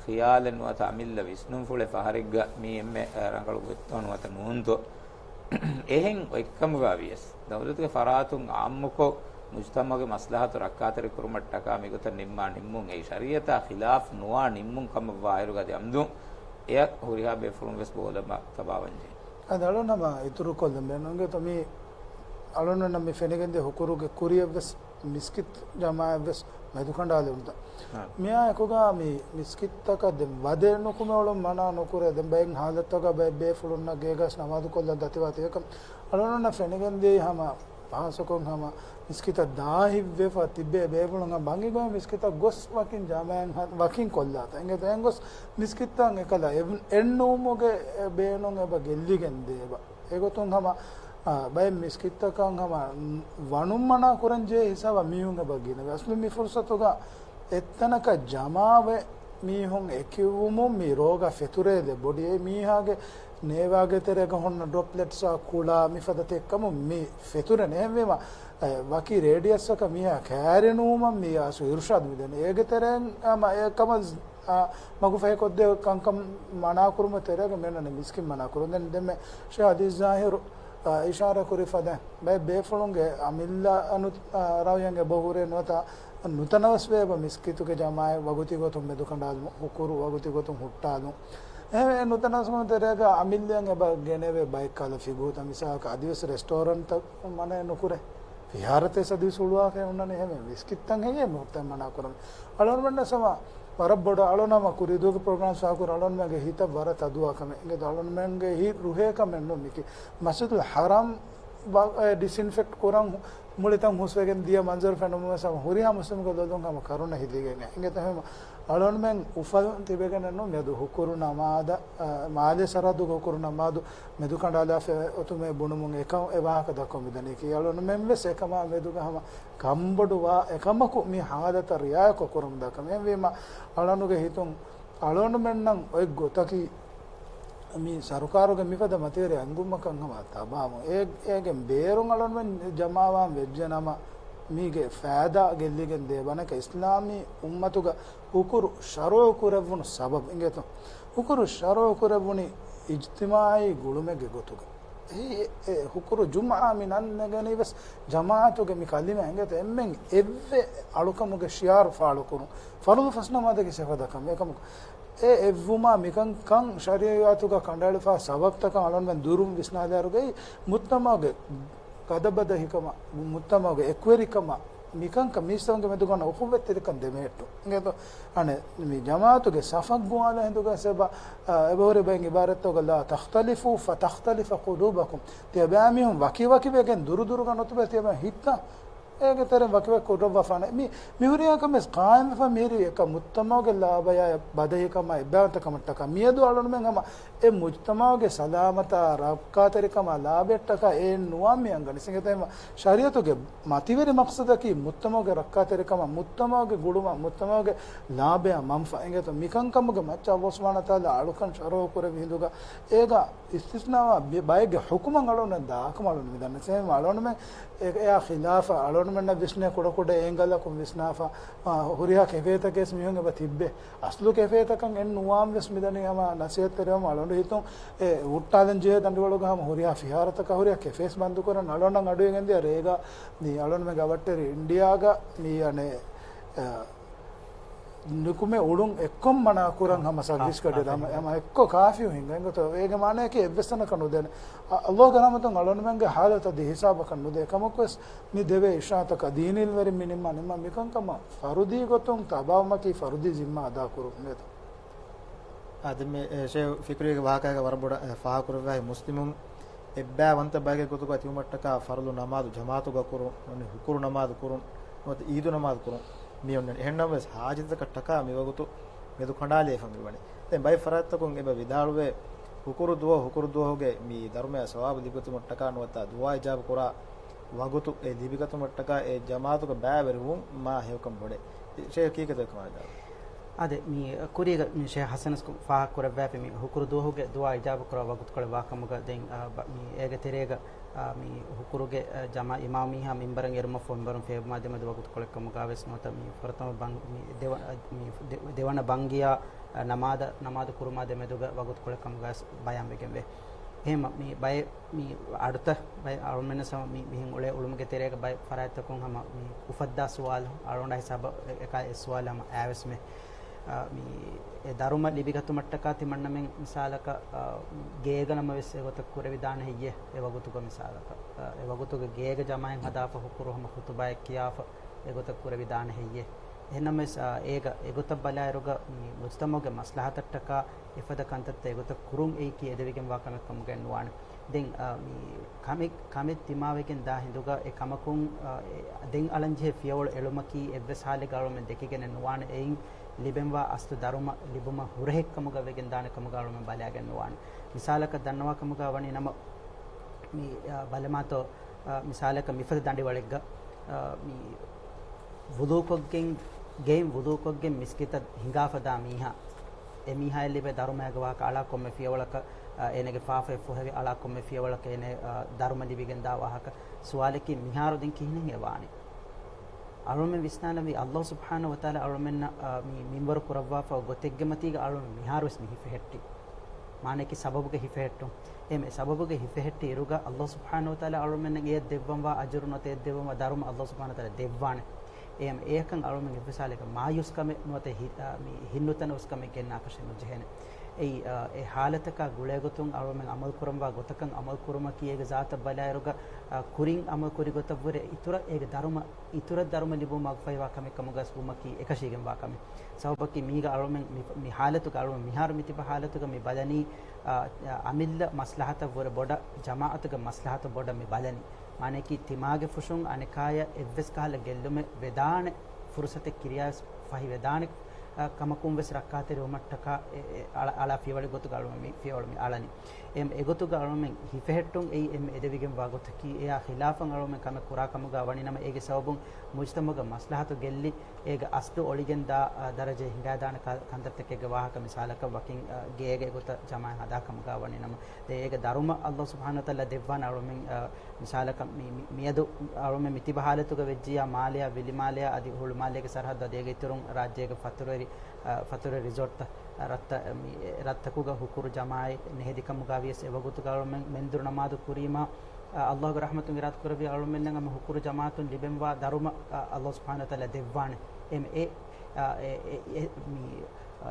ޚިޔާލެއް ނުވަތަ އަމިއްލަ ވިސްނުންފުޅެއް ފަހަރެއްގަ މީ އެންމެ، އަ، ރަނގަޅު ގޮތްތޯ ނުވަތަ ނޫންތޯ. އެހެން އޮތްކަމުގަ ވިޔަސް، ދައުލަތުގެ ފަރާތުން އާއްމުކޮށް މުޖުތަމަޢުގެ މަސްލަހަތު ރައްކާތެރި ކުރުމަށްޓަކާ މިގޮތަށް ނިންމާ ނިންމުން އެއީ ޝަރީޢަތާ ޚިލާފް ނުވާ ނިންމުން ކަމަށްވާއިރުގަ އަދި އަމްދު އެއަށް ހުރިހާ ބޭފުޅުން ވެސް ބޯލަމަށް ތަބާވަންޖެހޭ. އަދި އަޅުން ހަމަ އިތުރުކޮށްލަން ބޭނުންގެތޯ މީ އަޅުންނަށް މި ފެނިގެންދިޔަ ހުކުރުގެ ކުރިއަށްވެސް މިސްކިތް ޖަމާއަތްވެސް މެދުކަނޑާލެވުންތަ؟ ހާ. މިއާ އެކުގަ މި މިސްކިތްތަކަށް ދެން ވަދެ ނުކުމެވުން މަނާ ނުކުރޭ. ދެން ބައެއް ހާލަތުތަކަށް ބައެއް ބޭފުޅުންނަށް ގޭގަސް ނަމާދުކޮށްލަން ދަތިވާތީ އެކަން އަޅުންނަށް ފެނިގެންދިޔައީ ހަމަ ފާސަކޮށް ހަމަ މިސްކިތަށް ދާހިތްވެފަ ތިބޭ ބޭފުޅުން ބަނގި ގޮތް މިސްކިތަށް ގޮސް ވަކިން ޖަމާއަށް ވަކިން ކޮށްލާތަ. އިނގޭތަ އެންގޮސް މިސްކިތަށް އެކަލަ އެއްނޫމުގެ ބޭނުން އެބަ ގެއްލިގެން ދޭބަ. އެގޮތުން ހަމަ، އާ، ބައެއް މިސްކިތްތަކަށް ހަމަ ވަނުން މަނާ ކުރަން ޖެހޭ ހިސާބަށް މީހުން އެބަ ގިނަވޭ. އަސްލު މި ފުރުސަތުގަ އެއްތަނަކަށް ޖަމާވެ މީހުން އެކިވުމުން މި ރޯގާ ފެތުރޭ ދެ ބޮޑި އެ މީހާގެ ނޭވާގެ ތެރޭގަ ހުންނަ ޑްރޮޕްލެޓްސްއާ ކުޅާ މިފަދަ ތެއްކަމުން މި ފެތުރެން. އެހެންވީމަ، އެ، ވަކި ރޭޑިއަސްއަކަށް މީހާ ކައިރިނުވުމަށް މި އަސް އިރުޝާދު މިދެނީ. އޭގެ ތެރެއިން ހަމަ އެ ކަމަށް އާ، މަގުފަހިކޮށްދޭ ކަންކަން މަނާކުރުމުގެ ތެރޭގަ މިއަންނަނީ މިސްކިތް މަނާކުރުން. ދެން ދެންމެ ޝޭޚް އަލީ ޒާހިރު، އާ، އިޝާރާ ކުރި ފަދައިން ބައެއް ބޭފުޅުންގެ އަމިއްލަ އަނު، އާ، ރައުޔަށް އެބަހުރޭ ނުވަތަ ނުތަނަވަސްވޭ އެބަ މިސްކިތުގެ ޖަމާއަތް ވަގުތީ ގޮތުން މެދުކަނޑާލުމުން، ހުކުރު ވަގުތީ ގޮތުން ހުއްޓާލުން. އެހެން ނުތަނަވަސްކަމުގެ ތެރޭގަ އަމިއްލައަށް އެބަ ގެނެވޭ ބައެއް ކަހަލަ ފިގުހުތައް މިސާލަކަށް އަދިވެސް ރެސްޓޯރެންޓްތައް މަނައެއް ނުކުރޭ. ފިހާރަތެއް ސަދީސް ހުޅުވާކަށް ހުންނަނީ އެހެން ވެސް. ކިއްތަން ހެއްޔޭ މި ހުއްޓަން މަނާ ކުރަން؟ އަޅުގަނޑުމެންނަށް ސަމާ ވަރަށް ބޮޑަށް އަޅުނަމަ ކުރީދޫގެ ޕްރޮގްރާމް ސާކުރ އަޅުންމެންގެ ހިތަށް ވަރަށް ތަދުވާ ކަމެއް. އިނގޭ އަޅުންމެންގެ ހިތް ރުހޭ ކަމެއް ނޫން މިކި. މަސްޖިދުލް ޙަރާމް ވަ-، އެ، ޑިސްއިންފެކްޓް ކުރަން މުޅިތަން ހުސްވެގެން ދިޔަ މަންޒަރު ފެނުމަށް ސަމާ ހުރިހާ މުސްލިމްގެ ލޮލުން ހަމަ ކަރުނަ ހިދިގެން. އިނގޭ އެހެން އަޅުންމެން އުފަލުން ތިބެގެނެއް ނޫން މިއަދު ހުކުރު ނަމާދަށް، އަ، މާލޭ ސަރަހައްދުގެ ހުކުރު ނަމާދު މެދުކަނޑާލާފަ އޮތުމޭ ބުނުމުން އެކަން އެ ވާހަކަ ދައްކަމުން މިދަނީކީ. އަޅުންމެން ވެސް އެކަމާ މެދުގަ ހަމަ ކަންބޮޑުވާ އެކަމަކު މި ހާލަތަށް ރިއާޔަތްކޮށް ކުރަމުންދާ ކަމެއް. އެހެންވީމަ އަޅަނުގެ ހިތުން އަޅުންމެންނަށް އޮތް ގޮތަކީ މި ސަރުކާރުގެ މިފަދަ މަތިވެރި އަންގުމަކަށް ހަމަ ތަބާވުން. އެ-، އޭގެ ބޭރުން އަޅުންމެން ޖަމާވާން ވެއްޖެނަމަ މީގެ ފައިދާ ގެއްލިގެން ދޭ ބަނަކަށް އިސްލާމީ އުއްމަތުގަ ހުކުރު ޝަރުޢު ކުރެއްވުނު ސަބަބު އިނގޭތޯ؟ ހުކުރު ޝަރުޢު ކުރެއްވުނީ އިޖްތިމާޢީ ގުޅުމެއްގެ ގޮތުގަ. އެ، އެ ހުކުރު ޖުމްޢާ މި ނަން ނެގެނީ ވެސް ޖަމާޢަތުގެ މި ކަލިމަ އިނގޭތޯ އެންމެން އެއްވެ އަޅުކަމުގެ ޝިޢާރު ފާޅުކުރުން. ފަރުޟު ފަސް ނަމާދަކީ ސެފަދަ ކަމެއް. އެކަމަކު އެ އެއްވުމާ މިކަންކަން ޝަރީޢަތުގަ ކަނޑައެޅިފާ ސަބަބުތަކަށް އަޅުންމެން ދުރުން ވިސްނާލާއިރުގައި މުޖްތަމަޢުގެ ގަދަބަދަހިކަމަށް، މުޖްތަމަޢުގެ އެކުވެރިކަމަށް، މިކަންކަން މީސްތަކުންގެ މެދުގަ ހުކުމްވެ ތިރިކަން ދެމެހެއްޓުން. އިނގޭތޯ؟ އަނެއް މި ޖަމާޢަތުގެ ސަފަށް ގޮވާލާ ހިނދުގަ ސެބަ، އަ، އެބަހުރި ބައެއް ޢިބާރަތްތަކުގަ لا تختلفوا فتختلف قلوبكم. ތިޔަބައިމީހުން ވަކިވަކިވެގެން ދުރުދުރުގަ ނުތިބޭ ތިޔަބައި ހިތަށް އޭގެ ތެރެއިން ވަކިވަކި ކުރައްވާފާނެ. މި، މިހުރިހާ ކަމެއް ޤާއިމްވެފަ މިހިރީ އެކަ މުޖްތަމަޢުގެ ލާބަޔާ ބަދަހިކަމާ އެއްބައިވަންތަކަމަށްޓަކާ. މިއަދު އަޅުންމެން ހަމަ އެ މުޖްތަމަޢުގެ ސަލާމަތާ ރައްކާތެރިކަމާ ލާބަޔަށްޓަކާ އެއް ނުވާ މި އަންގަނީ. ސިނގެތެމަ ޝަރީޢަތުގެ މަތިވެރި މަޤްޞަދަކީ މުޖްތަމަޢުގެ ރައްކާތެރިކަމާ، މުޖްތަމަޢުގެ ގުޅުމާ، މުޖްތަމަޢުގެ ލާބަޔާ މަންފާ. އިނގޭތޯ މިކަންކަމުގެ މައްޗަށް ﷲ ސުބްޙާނަހޫ ވަތަޢާލާ އަޅުކަން ޝަރުޢު ކުރެއްވި ހިނދުގަ އޭގަ އިސްތިސްނާވާ ބި-، ބައެއްގެ ޙުކުމަށް އަޅުން ދާކަމަށް އަޅުން މިދަންނަ. ސޭމް އަޅުންމެން އެ-، އެއާ ޚިލާފަށް އަޅުން މަންނަ ވިސްނޭ ކުޑަކުޑަ އޭނގަލަކުން ވިސްނާފަ، އާ، ހުރިހާ ކެފޭތަކެސް މީހުން އެބަ ތިއްބެ. އަސްލު ކެފޭތަކަށް އެއް ނުވާން ވެސް މިދަނީ ހަމަ ނަސޭހަތްތެރިވަމުން އަޅުގަނޑު ހިތުން އެ ހުއްޓާލަން ޖެހޭ ދަނޑިވަޅުގަ ހަމަ ހުރިހާ ފިހާރަތަކަށް ހުރިހާ ކެފޭސް ބަންދުކުރަން އަޅުގަނޑަށް އަޑުއިވިގެންދިޔަ ރޭގަ މި އަޅުގަނޑުމެންގެ އަވަށްޓެރި އިންޑިއާގަ މި އަނެއް، އަ، ނިކުމެ އުޅުން އެއްކޮށް މަނާ ކުރަން ހަމަ ސަރވިސް ކާ-، ގަޑި ކާފި ހަމަ، ހިނގާ. ހަމަ އެއްކޮށް ކާފި ހިނގާ. އެނގޮތަ އޭގެ މާނަޔަކީ އެއްވެސް ތަނަކަށް ނުދޭނެ. އަ-، އައްލާހުގެ ރަޙްމަތުން އަޅުގަނޑުމެންގެ ޙާލަތަށް ދި ހިސާބަކަށް ނުދޭ ކަމަކުވެސް މި ދެވޭ އިޝާއަތަކަށް ދީނީ އިލްމުވެރިން މި ނިންމާ ނިންމާ މިކަންކަމަށް ފަރުދީ ގޮތުން ތަބާވުމަކީ ފަރުދީ ޒިންމާ އަދާކުރުން ނޭތަ؟ އާ، ދެން މި، އެ، ޝޭޚް ފިކްރީގެ ވާހަކައިގަ ވަރަށް ބޮޑަށް، އެ، ފާހަގަކުރެއްވި މުސްލިމުން އެއްބައިވަންތަ ބައެއްގެ ގޮތުގަ ތިބުމަށްޓަކާ ފަރުޟު ނަމާދު ޖަމާޢަތުގަ ކުރުން، އޮންނަ ހުކުރު ނަމާދު ކުރުން، ނުވަތަ އީދު ނަމާދު ކުރުން މި އޮންނަނީ. އެހެންނަމަވެސް ޙާޖަތަކަށްޓަކާ މި ވަގުތު މެދުކަނޑާލައިފަ މިވަނީ. ދެން ބައެއް ފަރާތްތަކުން އެބަ ވިދާޅުވޭ، ހުކުރު ދުވަހު، ހުކުރު ދުވަހުގެ މި ދަރުމަޔާ ސަވާބު ލިބިގަތުމަށްޓަކާ ނުވަތަ ދުޢާ އިޖާބަ ކުރާ ވަގުތު އެ ލިބިގަތުމަށްޓަކާ އެ ޖަމާޢަތުގަ ބައިވެރިވުން މާ ހެޔޮކަން ބޮޑޭ. ޝޭޚް ކީކޭތޯ ކަމާ ވިދާޅުވީ؟ އާދެ، މި ކުރީގަ މި ޝޭޚް ޙަސަނަސް ފާހަގަކުރައްވާފި މި ހުކުރު ދުވަހުގެ ދުޢާ އިޖާބަކުރާ ވަގުތުކޮޅެއް ވާކަމުގަ ދެން، އާ، ބަ-، މި އޭގެ ތެރޭގަ، އާ، މި ހުކުރުގެ، އާ، ޖަމާ އިމާމީހާ މިންބަރަށް އެރުމަށްފަހު މިންބަރުން ފޭބުމާ ދެމެދު ވަގުތުކޮޅެއް ކަމުގަވެސް ނުވަތަ މި ފުރަތަމަ ބަން-، މި ދެވަ-، އާ، މި ދެ-، ދެވަނަ ބަންގިޔާ، އާ، ނަމާދަ-، ނަމާދު ކުރުމާ ދެމެދުގަ ވަގުތުކޮޅެއް ކަމުގަވެސް ބަޔާންވެގެންވޭ. އެހެން މި ބައެއް މި އަޑުތައް ބައެއް އަޅުމެންނަށް ސަމަ މި މިހެން އުޅޭ އުޅުމުގެ ތެރޭގަ ބައެއް ފަރާތްތަކުން ހަމަ މި އުފައްދާ ސުވާލު އަޅުގަނޑާ ހިސާބަށް އެ-، އެކާ އެއް ސުވާލު ހަމަ އައިވެސްމެ. އާ، މި އެ ދަރުމަ ލިބިގަތުމަށްޓަކާ ތިމަންނަމެން މިސާލަކަށް، އާ، ގޭގަ ނަމަވެސް އެގޮތަށް ކުރެވިދާނެ ހެއްޔޭ؟ އެ ވަގުތުގަ މިސާލަކަށް، އާ، އެ ވަގުތުގަ ގޭގަ ޖަމާޢަތް ހަދާފަ ހުކުރު ހަމަ ޚުތުބާއެއް ކިޔާފަ އެގޮތަށް ކުރެވިދާނެ ހެއްޔޭ؟ އެހެންނަމަވެސް، އާ، އޭގަ އެގޮތަށް ބަލާއިރުގަ މި މުޖްތަމަޢުގެ މަސްލަހަތަށްޓަކާ އެފަދަ ކަންތައްތައް އެގޮތަށް ކުރުން އެއީކީ އެދެވިގެންވާ ކަމެއް ކަމުގައެއް ނުވާނެ. ދެން، އާ، މި ކަމެއް، ކަމެއް ދިމާވެގެން ދާ ހިނދުގަ އެ ކަމަކުން، އާ، އެ، ދެން އަޅަންޖެހޭ ފިޔަވަޅު އެޅުމަކީ އެއްވެސް ހާލެއްގަ އަޅުމެން ދެކިގެނެއް ނުވާނެ. އެއިން ލިބެންވާ އަސްލު ދަރުމަ ލިބުމަށް ހުރަހެއް ކަމުގަ ވެގެން ދާނެ ކަމުގަ އަޅުމެން ބަލާގެން ނުވާނެ. މިސާލަކަށް ދަންނަވާ ކަމުގަ ވަނީ ނަމަ، މި، އާ، ބަލަމާތޯ، އާ، މިސާލަކަށް މިފަދަ ދަނޑިވަޅެއްގަ، އާ، މި ވުޟޫކޮށްގެން، ގެއިން ވުޟޫކޮށްގެން މިސްކިތަށް ހިނގާފަ ދާ މީހާ، އެ މީހާއަށް ލިބޭ ދަރުމައިގެ ވާހަކަ އަޅާ ކޮންމެ ފިޔަވަޅަކަށް، އާ، އޭނަގެ ފާފައެއް ފޮހެވި އަޅާ ކޮންމެ ފިޔަވަޅަކަށް އޭނަ، އާ، ދަރުމަ ލިބިގެން ދާ ވާހަކަ. ސުވާލަކީ މިހާރު ދެން ކިހިނެއް އެ ވާނީ؟ އަޅުމެން ވިސްނާނަންވީ އައްލާހު ސުބްޙާނަހު ވަތަޢާލާ އަޅުމެންނަށް، އާ، މި މިންވަރު ކުރައްވާފަ ގޮތެއްގެ މަތީގަ އަޅުމެން މިހާރުވެސް މި ހިފެހެއްޓީ. މާނައަކީ ސަބަބުގެ ހިފެހެއްޓުން. އެހެން ސަބަބުގެ ހިފެހެއްޓި އިރުގަ އައްލާހު ސުބްޙާނަހު ވަތަޢާލާ އަޅުމެންނަށް އެއަށް ދެއްވަންވާ އަޖުރު ނުވަތަ އެއަށް ދެއްވަންވާ ދަރުމަ އައްލާހު ސުބްޙާނަހު ވަތަޢާލާ ދެއްވާނެ. އެހެން އެއަކަށް އަޅުމެން އެއްވެސް ހާލެއްގަ މާޔޫސްކަމެއް ނުވަތަ ހި-، އާ، މި ހިތްނުތަނަވަސްކަމެއް ގެންނާކަށެއް ނުޖެހޭނެ. އެއީ، އާ، އެ ހާލަތަކާ ގުޅޭގޮތުން އަޅުމެން އަމަލު ކުރަންވާ ގޮތަކަށް އަމަލު ކުރުމަކީ އޭގެ ޒާތަށް ބަލާއިރުގަ، އާ، ކުރިން އަމަލު ކުރި ގޮތަށްވުރެ އިތުރަށް އޭގެ ދަރުމަ، އިތުރަށް ދަރުމަ ލިބުމަށް އަގުފަހިވާ ކަމެއް ކަމުގަސް ވުމަކީ އެކަށީގެންވާ ކަމެއް. ސަބަބަކީ މީގަ އަޅުމެން މި، މި ހާލަތުގަ އަޅުމެން މިހާރު މިތިބަ ހާލަތުގަ މި ބަލަނީ، އާ، އަމިއްލަ މަސްލަހަތަށްވުރެ ބޮޑަށް، ޖަމާޢަތުގެ މަސްލަހަތަށް ބޮޑަށް މި ބަލަނީ. މާނައަކީ ތިމާގެ ފުށުން އަނެކާޔަށް އެއްވެސް ކަހަލަ ގެއްލުމެއް ވެދާނެ ފުރުސަތެއް ކިރިޔާވެސް ފަހި ވެދާނެ، އާ، ކަމަކުން ވެސް ރައްކާތެރިވުމަށްޓަކާ އެ، އެ، އަޅަ-، އަޅާ ފިޔަވަޅި ގޮތުގަ އަޅުމެން މި ފިޔަވަޅު މި އަޅަނީ. އެ، އެގޮތުގަ އަޅުމެން ހިފެހެއްޓުން އެއީ އެންމެ އެދެވިގެންވާ ގޮތަކީ، އެއާ ޚިލާފަށް އަޅުމެން ކަމެއް ކުރާ ކަމުގަ ވަނީ ނަމަ އޭގެ ސަބަބުން މުޖްތަމަޢުގެ މަސްލަހަތު ގެއްލި، އޭގެ އަސްލު އޮޅިގެން ދާ، އާ، ދަރަޖައެއް ހިނގާދާނެ ކަ-، ކަންތައްތަކެއްގެ ވާހަކަ މިސާލަކަށް ވަކިން، އާ، ގޭގެ ގޮތަށް ޖަމާޢަތް ހަދާ ކަމުގަ ވަނީ ނަމަ، ދެން އޭގެ ދަރުމަ އައްލާހު ސުބްޙާނަހު ވަތަޢާލާ ދެއްވާނެ އަޅުމެން، އާ، މިސާލަކަށް މި، މި، މިއަދު އަޅުމެން މިތިބަ ހާލަތުގަ ވެއްޖިއްޔާ މާލެއާ، ވިލިމާލެއާ، އަދި ހުޅުމާލޭގެ ސަރަހައްދު އަދި އޭގެ އިތުރުން ރާއްޖޭގެ ފަތުރުވެރި، އާ، ފަތުރުވެރި ރިސޯޓްތައް، އާ، ރަށްތައް، މި، ރަށްތަކުގަ ހުކުރު ޖަމާޢަތް ނެހެދި ކަމުގަ ވިޔަސް އެވަގުތުގަ އަޅުމެން މެންދުރު ނަމާދު ކުރީމާ، އާ، އައްލާހުގެ ރަޙްމަތުން އިރާދަކުރެއްވި އަޅުމެންނަށް ހަމަ ހުކުރު ޖަމާޢަތުން ލިބެންވާ ދަރުމަ، އާ، އައްލާހު ސުބްޙާނަހު ވަތަޢާލާ ދެއްވާނެ. އެ، އެ، އެ، އެ، މި،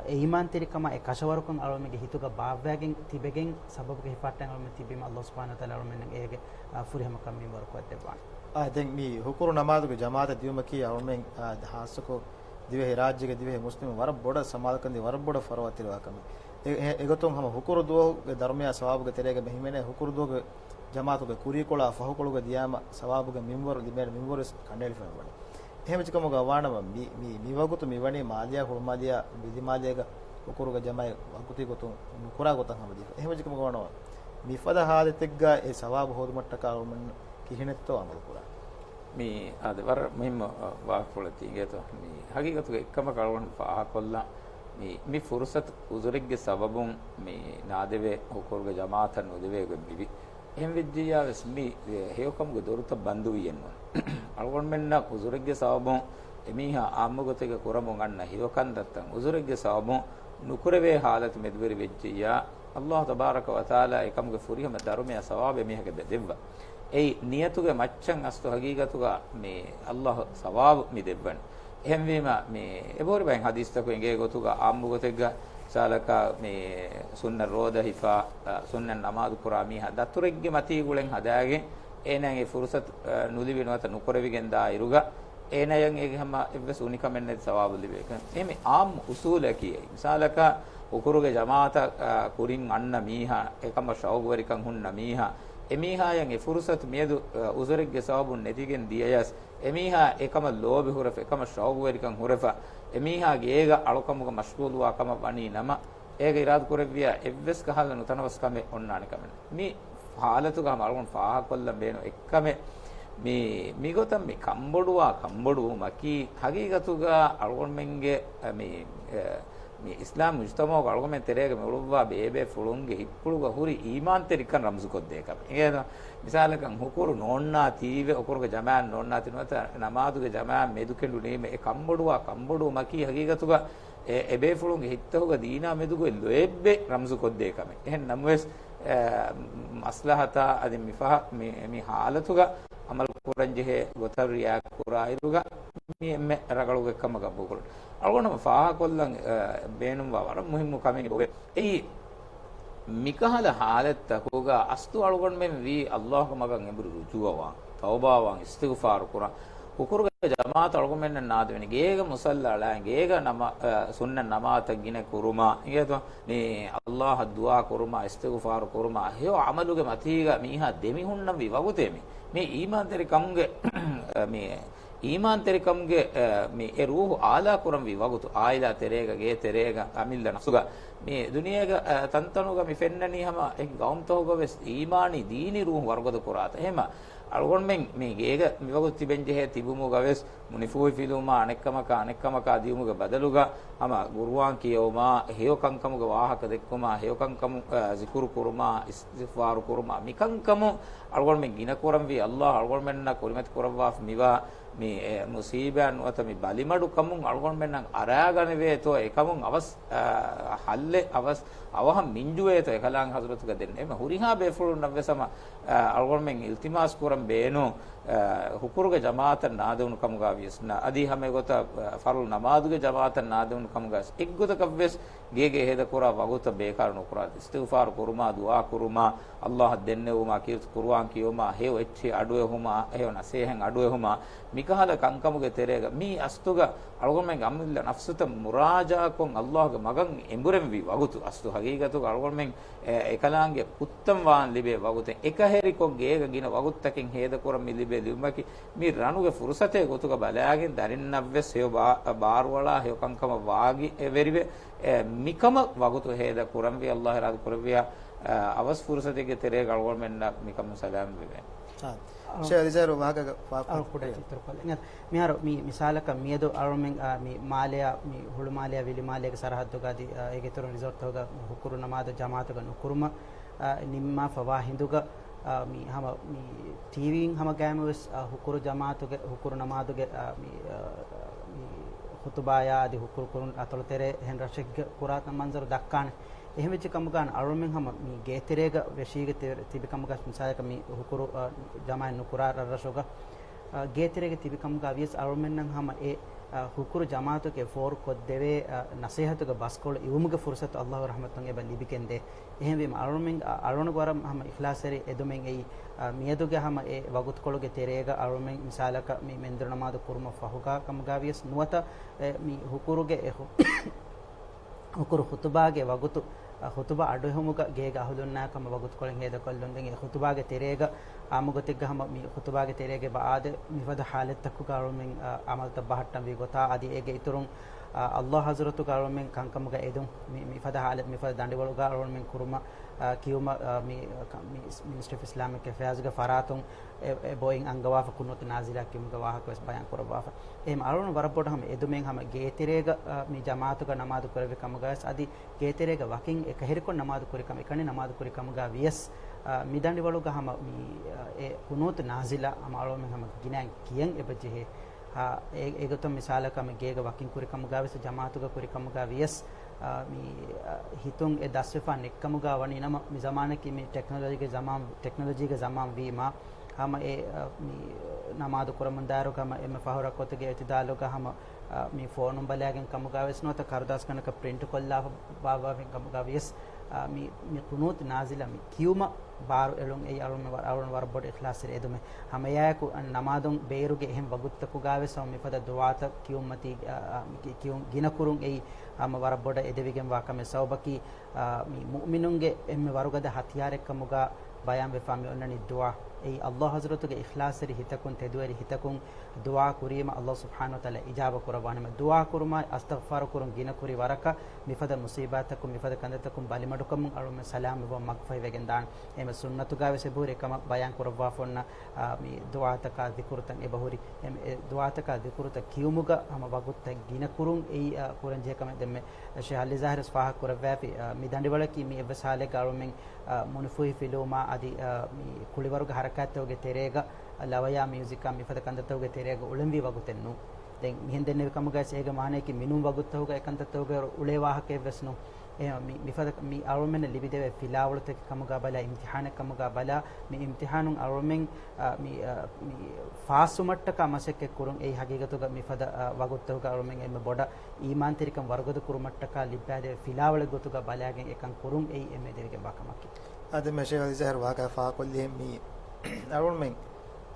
އެ އީމާންތެރިކަމާ އެ ކަށަވަރުކަން އަޅުމެންގެ ހިތުގަ ބާއްވައިގެން ތިބެގެން ސަބަބުގެ ހިފަހައްޓަން އަޅުމެން ތިއްބީމަ އައްލާހު ސުބްޙާނަހު ވަތަޢާލާ އަޅުމެންނަށް އޭގެ، އާ، ފުރިހަމަކަން މިންވަރުކޮށްދެއްވާނެ. އާ، ދެން މި ހުކުރު ނަމާދުގެ ޖަމާޢަތަށް ދިޔުމަކީ އަޅުމެން، އާ، ޚާއްޞަކޮށް ދިވެހިރާއްޖޭގެ ދިވެހި މުސްލިމުން ވަރަށް ބޮޑަށް ސަމާލުކަންދީ ވަރަށް ބޮޑަށް ފަރުވާތެރިވާ ކަމެއް. އެ، އެ، އެގޮތުން ހަމަ ހުކުރު ދުވަހުގެ ދަރުމަޔާ ސަވާބުގެ ތެރޭގަ މި ހިމެނޭ ހުކުރު ދުވަހުގެ ޖަމާޢަތުގެ ކުރީކޮޅާ ފަހުކޮޅުގަ ދިޔާމަ ސަވާބުގެ މިންވަރު ލިބޭނެ މިންވަރު ވެސް ކަނޑައެޅިފައި ވަނީ. އެހެންވެއްޖެކަމުގަ ވާނަމަ، މި، މި، މިވަގުތު މިވަނީ މާލެއާ ހުޅުމާލެއާ ވިލިމާލޭގަ ހުކުރުގެ ޖަމާޢަތް ވަގުތީ ގޮތުން ނުކުރާ ގޮތަށް ހަމަ ދީފަ. އެހެންވެއްޖެކަމުގަ ވާނަމަ، މިފަދަ ހާލަތެއްގަ އެ ސަވާބު ހޯދުމަށްޓަކާ އަޅުމެން ކިހިނެއްތޯ އަމަލުކުރާ؟ މި އާދެ، ވަރަށް މުހިއްމު، އަ، ވާހަކަފުޅެއް ތި އިނގޭތޯ. މި ހަގީގަތުގަ އެއްކަމަކަށް އަޅުގަނޑު ފާހަގަކޮށްލަން. މި، މި ފުރުސަތު ޢުޛުރެއްގެ ސަބަބުން މި ނާދެވޭ ހުކުރުގެ ޖަމާޢަތަށް ނުދެވޭ ގޮތް މިވީ. އެހެން ވެއްޖިއްޔާ ވެސް މި ހެޔޮކަމުގެ ދޮރުތައް ބަންދުވީއެއްނޫން. އަޅުގަނޑުމެންނަށް އުޒުރެއްގެ ސަބަބުން އެމީހާ އާއްމުގޮތެއްގަ ކުރަމުން އަންނަ ހެޔޮ ކަންތައްތައް އުޒުރެއްގެ ސަބަބުން ނުކުރެވޭ ހާލަތު މެދުވެރި ވެއްޖިއްޔާ، އައްލާހު ތަބާރަކަ ވަތަޢާލާ އެކަމުގެ ފުރިހަމަ ދަރުމަޔާ ސަވާބެއް މީހަކަށް ދެއްވާ. އެއީ ނިޔަތުގެ މައްޗަށް އަސްލު ހަގީގަތުގަ މި އައްލާހު ސަވާބު މި ދެއްވަނީ. އެހެންވީމަ، މި އެބަހުރި ބައެއް ހަދީސްތަކުން އެނގޭ ގޮތުގަ އާއްމު ގޮތެއްގަ މިސާލަކަށް މި ސުންނަ ރޯދަ ހިފާ، އަ، ސުންނަ ނަމާދު ކުރާ މީހާ ދަތުރެއްގެ މަތީ ގުޅެން ހަދާގެން އޭނާއަށް އެ ފުރުސަތު، އަ، ނުލިބި ނުވަތަ ނުކުރެވިގެން ދާ އިރުގަ އޭނާއަށް އޭގެ ހަމަ އެއްވެސް އުނިކަމެއް ނެތި ސަވާބު ލިބޭ. އެހެން އެހެން އާއްމު އުސޫލަކީ އެއީ. މިސާލަކަށް ހުކުރުގެ ޖަމާޢަތަށް، އަ، ކުރިން އަންނަ މީހާ، އެކަމަށް ޝައުގުވެރިކަން ހުންނަ މީހާ، އެމީހާއަށް އެ ފުރުސަތު މިއަދު، އަ، އުޒުރެއްގެ ސަބަބުން ނެތިގެން ދިޔަޔަސް، އެމީހާ އެކަމަށް ލޯބި ހުރެފަ، އެކަމަށް ޝައުގުވެރިކަން ހުރެފަ، އެމީހާ ގޭގަ އަޅުކަމުގަ މަޝްޣޫލުވާ ކަމަށް ވަނީ ނަމަ، އޭގެ އިރާދަ ކުރެއްވިޔާ އެއްވެސް ކަހަލަ ނުތަނަވަސް ކަމެއް އޮންނާނެ ކަމެއް ނޫން. މި ހާލަތުގަ ހަމަ އަޅުގަނޑު ފާހަގަކޮށްލަން ބޭނުން އެއްކަމެއް، މި، މިގޮތަށް މި ކަންބޮޑުވާ ކަންބޮޑުވުމަކީ ހަގީގަތުގަ އަޅުގަނޑުމެންގެ، އަ، މި، އަ، މި އިސްލާމް މުޖްތަމަޢުގަ އަޅުގަނޑުމެން ތެރޭގަ މި އުޅުއްވާ ބޭބޭފުޅުންގެ ހިތްޕުޅުގަ ހުރި އީމާންތެރިކަން ރަމްޒުކޮށްދޭ ކަމެއް. އިނގޭތޯ؟ މިސާލަކަށް ހުކުރު ނޯންނާތީވެ، ހުކުރުގެ ޖަމާޢަތް ނޯންނާތީ ނުވަތަ ނަމާދުގެ ޖަމާޢަތް މެދުކެނޑުނީމެ، އެ ކަންބޮޑުވާ ކަންބޮޑުވުމަކީ ހަގީގަތުގަ އެ، އެބޭފުޅުންގެ ހިތްތަކުގަ ދީނާ މެދުގައި ލޯތްބެއް ރަމްޒުކޮށްދޭ ކަމެއް. އެހެން ނަމަވެސް، އެ، މަސްލަހަތާ އަދި މި ފަހަ، މި، މި ހާލަތުގަ އަމަލު ކުރަންޖެހޭ ގޮތަށް ރިއާކްޓް ކުރާއިރުގަ މި އެންމެ ރަނގަޅު އެއްކަމަކަށް ބުނެ. އަޅުގަނޑު ހަމަ ފާހަގަކޮށްލަން، އަ، ބޭނުންވާ ވަރަށް މުހިއްމު ކަމެއް އޮވޭ. އެއީ، މިކަހަލަ ހާލަތްތަކުގަ އަސްލު އަޅުގަނޑުމެން ވީ އައްލާހުގެ މަގަށް އެނބުރި ރުޖޫޢަވާން، ތައުބާވާން، އިސްތިޣުފާރު ކުރާން. ހުކުރުގެ ޖަމާޢަތަށް އަޅުގަނޑުމެންނަށް ނާދެވެނީ، ގޭގަ މުޞައްލާ އަޅާން، ގޭގަ ނަމަ-، އަ، ސުންނަ ނަމާދަށް ގިނަ ކުރުމާ، އިނގޭތޯ؟ މި އައްލާހަށް ދުޢާ ކުރުމާ، އިސްތިޣުފާރު ކުރުމާ، ހެޔޮ ޢަމަލުގެ މަތީގަ މީހާ ދެމިހުންނަންވީ ވަގުތޭ މި. މި އީމާންތެރިކަމުގެ، މި އީމާންތެރިކަމުގެ، އަ، މި އެ ރޫޙު އާލާ ކުރަންވީ ވަގުތު، ޢާއިލާ ތެރޭގަ، ގޭ ތެރޭގަ، އަމިއްލަ ނަފްސުގަ، މި ދުނިޔޭގަ، އަ، ތަންތަނުގަ މި ފެންނަނީ ހަމަ އެކި ގައުމުތަކުގަ ވެސް އީމާނީ ދީނީ ރޫޙު ވަރުގަދަ ކުރާތަ. އެހެމަ އަޅުގަނޑުމެން މި ގޭގަ މިވަގުތު ތިބެންޖެހޭ ތިބުމުގަ ވެސް މުނިފޫހިފިލުވުމާ އަނެއްކަމަކާ އަނެއްކަމަކާ ދިޔުމުގެ ބަދަލުގަ ހަމަ ޤުރުއާން ކިޔެވުމާ، ހެޔޮ ކަންކަމުގެ ވާހަކަ ދެއްކުމާ، ހެޔޮ ކަންކަމު، އަ، ޒިކުރު ކުރުމާ، އިސްތިޣުފާރު ކުރުމާ، މިކަންކަމު އަޅުގަނޑުމެން ގިނަ ކުރަންވީ އައްލާހު އަޅުގަނޑުމެންނަށް ކުރިމަތި ކުރައްވާފަ މިވާ މި، އެ، މުޞީބާ ނުވަތަ މި ބަލިމަޑުކަމުން އަޅުގަނޑުމެންނަށް އަރާގަނެވޭތޯ، އެކަމުން އަވަސް، އަ، ޙައްލެއް އަވަސް އަވަހަށް މިންޖުވޭތޯ އެކަލާނގެ ޙަޟްރަތުގަ ދެން. އެމެ ހުރިހާ ބޭފުޅުންނަށްވެސް ހަމަ، އަ، އަޅުގަނޑުމެން އިލްތިމާސް ކުރަން ބޭނުން، އަ، ހުކުރުގެ ޖަމާޢަތަށް ނާދެވުނު ކަމުގަ ވިޔަސް ނަ، އަދި ހަމަ އެގޮތަށް، އަ، ފަރުޟު ނަމާދުގެ ޖަމާޢަތަށް ނާދެވުނު ކަމުގަ ވިޔަސް އެއްގޮތަކަށްވެސް ގޭގެ ހޭދަކުރާ ވަގުތަށް ބޭކާރު ނުކުރާ، އިސްތިޣުފާރު ކުރުމާ، ދުޢާ ކުރުމާ، އައްލާހަށް ދެންނެވުމާ، ކީރިތި ޤުރުއާން ކިޔުމާ، ހެޔޮ އެއްޗެއް އަޑުއެހުމާ، ހެޔޮ ނަޞޭޙަތް އަޑުއެހުމާ، މިކަހަލަ ކަންކަމުގެ ތެރޭގަ މީ އަސްލުގަ އަޅުގަނޑުމެން އަމިއްލަ ނަފްސުތައް މުރާޖާކޮށް އައްލާހުގެ މަގަށް އެނބުރެންވީ ވަގުތު. އަސްލު ހަގީގަތުގަ އަޅުގަނޑުމެން އެ، އެކަލާނގެ ކުއްތަން ވާން ލިބޭ ވަގުތެއް އެކަހެރިކޮށް ގޭގަ ގިނަ ވަގުތުތަކެއް ހޭދަކުރަން މި ލިބޭ ލިބުމަކީ މި ރަނުގެ ފުރުސަތެއް ގޮތުގަ ބަލާގެން ދަރިންނަށްވެސް ހެޔޮ ބާ-، ބާރުއަޅާ ހެޔޮ ކަންކަމަށް ވާގި އެ ވެރިވެ، އެ، މިކަމަށް ވަގުތު ހޭދަ ކުރަންވީ އައްލާހު އިރާދަ ކުރެއްވިޔާ، އަ، އަވަސް ފުރުސަތެއްގެ ތެރޭގަ އަޅުގަނޑުމެންނަށް މިކަމުން ސަލާމަތްވެވޭނެ. ޝޭޚް އަލީޒާރު ވާހަކަ ފާ-، އަޅު ކުޑަ އިތުރުކޮށްލަން. މިހާރު މި މިސާލަކަށް މިއަދު އަޅުމެން، އާ، މި މާލެއާ، މި ހުޅުމާލެއާ ވިލިމާލޭގެ ސަރަހައްދުގަ އަދި، އާ، އޭގެ އިތުރުން ރިސޯޓްތަކުގަ ހުކުރު ނަމާދު ޖަމާޢަތުގަ ނުކުރުމަށް، އާ، ނިންމާފަ ވާ ހިނދުގަ، އާ، މި ހަމަ މި ޓީވީއިން ހަމަ ގައިމުވެސް، އާ، ހުކުރު ޖަމާޢަތުގެ، ހުކުރު ނަމާދުގެ، އާ، މި، އާ، މި ޚުތުބާޔާ އަދި ހުކުރު ކުރުން އަތޮޅުތެރޭ އެހެން ރަށެއްގަ ކުރާ މަންޒަރު ދައްކާނެ. އެހެންވެއްޖެ ކަމުގަ އަޅުމެން ހަމަ މި ގޭތެރޭގަ ވެށީގެ ތި-، ތިބި ކަމުގަ މިސާލަކަށް މި ހުކުރު، އަ، ޖަމާޢަތް ނުކުރާ ރަށްރަށުގަ، އަ، ގޭތެރޭގަ ތިބި ކަމުގަ ވިޔަސް އަޅުމެންނަށް ހަމަ އެ، އަ، ހުކުރު ޖަމާޢަތުގެ ފޯރު ކޮށްދެވޭ، އަ، ނަސޭހަތުގެ ބަސްކޮޅު އިވުމުގެ ފުރުސަތު އައްލާހު ރަޙްމަތުން އެބަ ލިބިގެންދޭ. އެހެންވީމަ އަޅުމެން، އަ، އަޅުގަނޑު ވަރަށް ހަމަ އިޚްލާޞްތެރި އެދުމެއް އެއީ، އަ، މިއަދުގެ ހަމަ އެ ވަގުތުކޮޅުގެ ތެރޭގަ އަޅުމެން މިސާލަކަށް މި މެންދުރު ނަމާދު ކުރުމަށް ފަހުގަ ކަމުގަ ވިޔަސް ނުވަތަ އެ މި ހުކުރުގެ އެ ހު-، ހުކުރު ޚުތުބާގެ ވަގުތު، އަ، ޚުތުބާ އަޑުއެހުމުގަ ގޭގެ އަހުލުންނާ ކަމަށް ވަގުތުކޮޅެއް ހޭދަކޮށްލުން. ދެން އެ ޚުތުބާގެ ތެރޭގަ އާއްމު ގޮތެއްގަ ހަމަ މި ޚުތުބާގެ ތެރޭގެ ބައާދެ މިފަދަ ޙާލަތްތަކުގަ އަޅުމެން، އަ، ޢަމަލުތައް ބަހައްޓަންވީ ގޮތާ އަދި އޭގެ އިތުރުން، އަ، އައްލާހު ޙަޟްރަތުގަ އަޅުމެން ކަންކަމުގަ އެދުން މި، މިފަދަ ޙާލަތް މިފަދަ ދަނޑިވަޅުގަ އަޅުމެން ކުރުމަށް، އަ، ކިޔުމަށް، އަ، މި، މި މިނިސްޓްރީ އޮފް އިސްލާމިކް އެފެއާޒްގެ ފަރާތުން އެ، އެ ބޮއިން އަންގަވާފަ ޤުނޫތު ނާޒިލާ ކިޔުމުގެ ވާހަކަ ވެސް ބަޔާން ކުރައްވާފަ. އެހެން އަޅުން ވަރަށް ބޮޑު ހަމަ އެދުމެއް ހަމަ ގޭތެރޭގަ، އަ، މި ޖަމާޢަތުގަ ނަމާދު ކުރެއްވި ކަމުގަވެސް އަދި ގޭތެރޭގަ ވަކިން އެކަހެރިކޮށް ނަމާދު ކުރި ކަމަށް އެކަނި ނަމާދު ކުރި ކަމުގަ ވިޔަސް، އަ، މި ދަނޑިވަޅުގަ ހަމަ މި، އަ، އެ އެ ޤުނޫތު ނާޒިލާ ހަމަ އަޅުގަނޑުމެން ހަމަ ގިނައިން ކިޔަން އެބަ ޖެހޭ. އާ، އެ، އެގޮތަށް މިސާލަކަށް މި ގޭގަ ވަކިން ކުރި ކަމުގަ ވެސް، ޖަމާޢަތުގަ ކުރި ކަމުގަ ވިޔަސް، އާ، މި، އާ، ހިތުން އެ ދަސްވެފަ ނެތްކަމުގަ ވަނީ ނަމަ، މި ޒަމާނަކީ މި ޓެކްނޮލޮޖީގެ ޒަމާން، ޓެކްނޮލޮޖީގެ ޒަމާން ވީމާ، ހަމަ އެ، އާ، މި ނަމާދު ކުރަމުން ދާއިރު ހަމަ އެންމެ ފަހު ރަކުޢަތުގެ އިޢުތިދާލުގަ ހަމަ، އާ، މި ފޯނުން ބަލާގެން ކަމުގަ ވެސް ނުވަތަ ކަރުދާސް ގަނޑަކަށް ޕްރިންޓް ކޮށްލާފަ ބާއްވާފަ ކަމުގަ ވިޔަސް، އާ، މި، މި ޤުނޫތު ނާޒިލާ މި ކިޔުމަށް ބާރު އެޅުން އެއީ އަޅުގަނޑު ވަ-، އަޅުގަނޑު ވަރަށް ބޮޑު އިޚްލާޞްތެރި އެދުމެއް. ހަމައެއާއެކު ނަމާދުން ބޭރުގެ އެހެން ވަގުތުތަކުގަ ވެސް ހަމަ މިފަދަ ދުޢާތައް ކިޔުންމަތީ، އާ، އާ، މި ކި-، ކިޔުން ގިނަ ކުރުން އެއީ ހަމަ ވަރަށް ބޮޑަށް އެދެވިގެންވާ ކަމެއް. ސަބަބަކީ، އާ، މި މުއުމިނުންގެ އެންމެ ވަރުގަދަ ހަތިޔާރެއްކަމުގަ ބަޔާންވެފާ މި އޮންނަނީ ދުޢާ. އެއީ ﷲ ޙަޟްރަތުގެ އިޚްލާޞްތެރި ހިތަކުން، ތެދުވެރި ހިތަކުން ދުޢާ ކުރީމަ ﷲ ސުބްޙާނަހޫ ވަތަޢާލާ އިޖާބަ ކުރައްވާނެ. ދުޢާ ކުރުމާއި އަސްތަޣްފާރު ކުރުން ގިނަ ކުރި ވަރަކަށް މިފަދަ މުޞީބާތަކުން، މިފަދަ ކަންތައްތަކުން ބަލިމަޑުކަމުން އަޅުމެން ސަލާމަތްވުމަށް މަގުފަހިވެގެން ދާނެ. އެހެން ސުންނަތުގަ ވެސް އެބަހުރި އެކަމަށް ބަޔާން ކުރައްވާފަ އޮންނަ، އާ، މި ދުޢާތަކާ ޛިކުރުތައް އެބަހުރި. އެ، އެ ދުޢާތަކާ ޛިކުރުތައް ކިޔުމުގަ ހަމަ ވަގުތުތައް ގިނަ ކުރުން އެއީ، އާ، ކުރަންޖެހޭ ކަމެއް. ދެންމެ ޝޭޚް އަލީ ޒާހިރު ވެސް ފާހަގަ ކުރައްވާފި، އާ، މި ދަނޑިވަޅަކީ މި އެއްވެސް ހާލެއްގަ އަޅުމެން، އާ، މުނިފޫހި ފިލުވުމާ އަދި، އާ، މި ކުޅިވަރުގެ ހަރަކާތްތަކުގެ ތެރޭގަ، އާ، ލަވަޔާ މިއުޒިކާ މިފަދަ ކަންތައްތަކުގެ ތެރޭގަ އުޅެންވީ ވަގުތެއް ނޫން. ދެން މިހެން ދެންނެވި ކަމުގައި އޭގެ މާނަޔަކީ މިނޫން ވަގުތުތަކުގަ އެކަންތައްތަކުގަ އުޅޭ ވާހަކައެއްވެސް ނޫން. އެ މި، މިފަދަ މި އަޅުމެންނަށް ލިބިދެވޭ ފިލާވަޅުތަކެއް ކަމުގަ ބަލާ، އިމްތިޙާނެއް ކަމުގަ ބަލާ، މި އިމްތިޙާނުން އަޅުމެން، އާ، މި، އާ، މި ފާސްވުމަށްޓަކާ މަސައްކަތް ކުރުން އެއީ ހަގީގަތުގަ މިފަދަ، އާ، ވަގުތުތަކުގަ އަޅުމެން އެންމެ ބޮޑަށް އީމާންތެރިކަން ވަރުގަދަ ކުރުމަށްޓަކާ ލިއްބާދެވޭ ފިލާވަޅެއް ގޮތުގަ ބަލާގެން އެކަން ކުރުން އެއީ އެންމެ ދެވިގެންވާ ކަމަކީ. އާ، ދެންމެ ޝޭޚް އަލީ ޒާހިރު ވާހަކަ ފާހަގަކޮށްލީ މި އަޅުމެން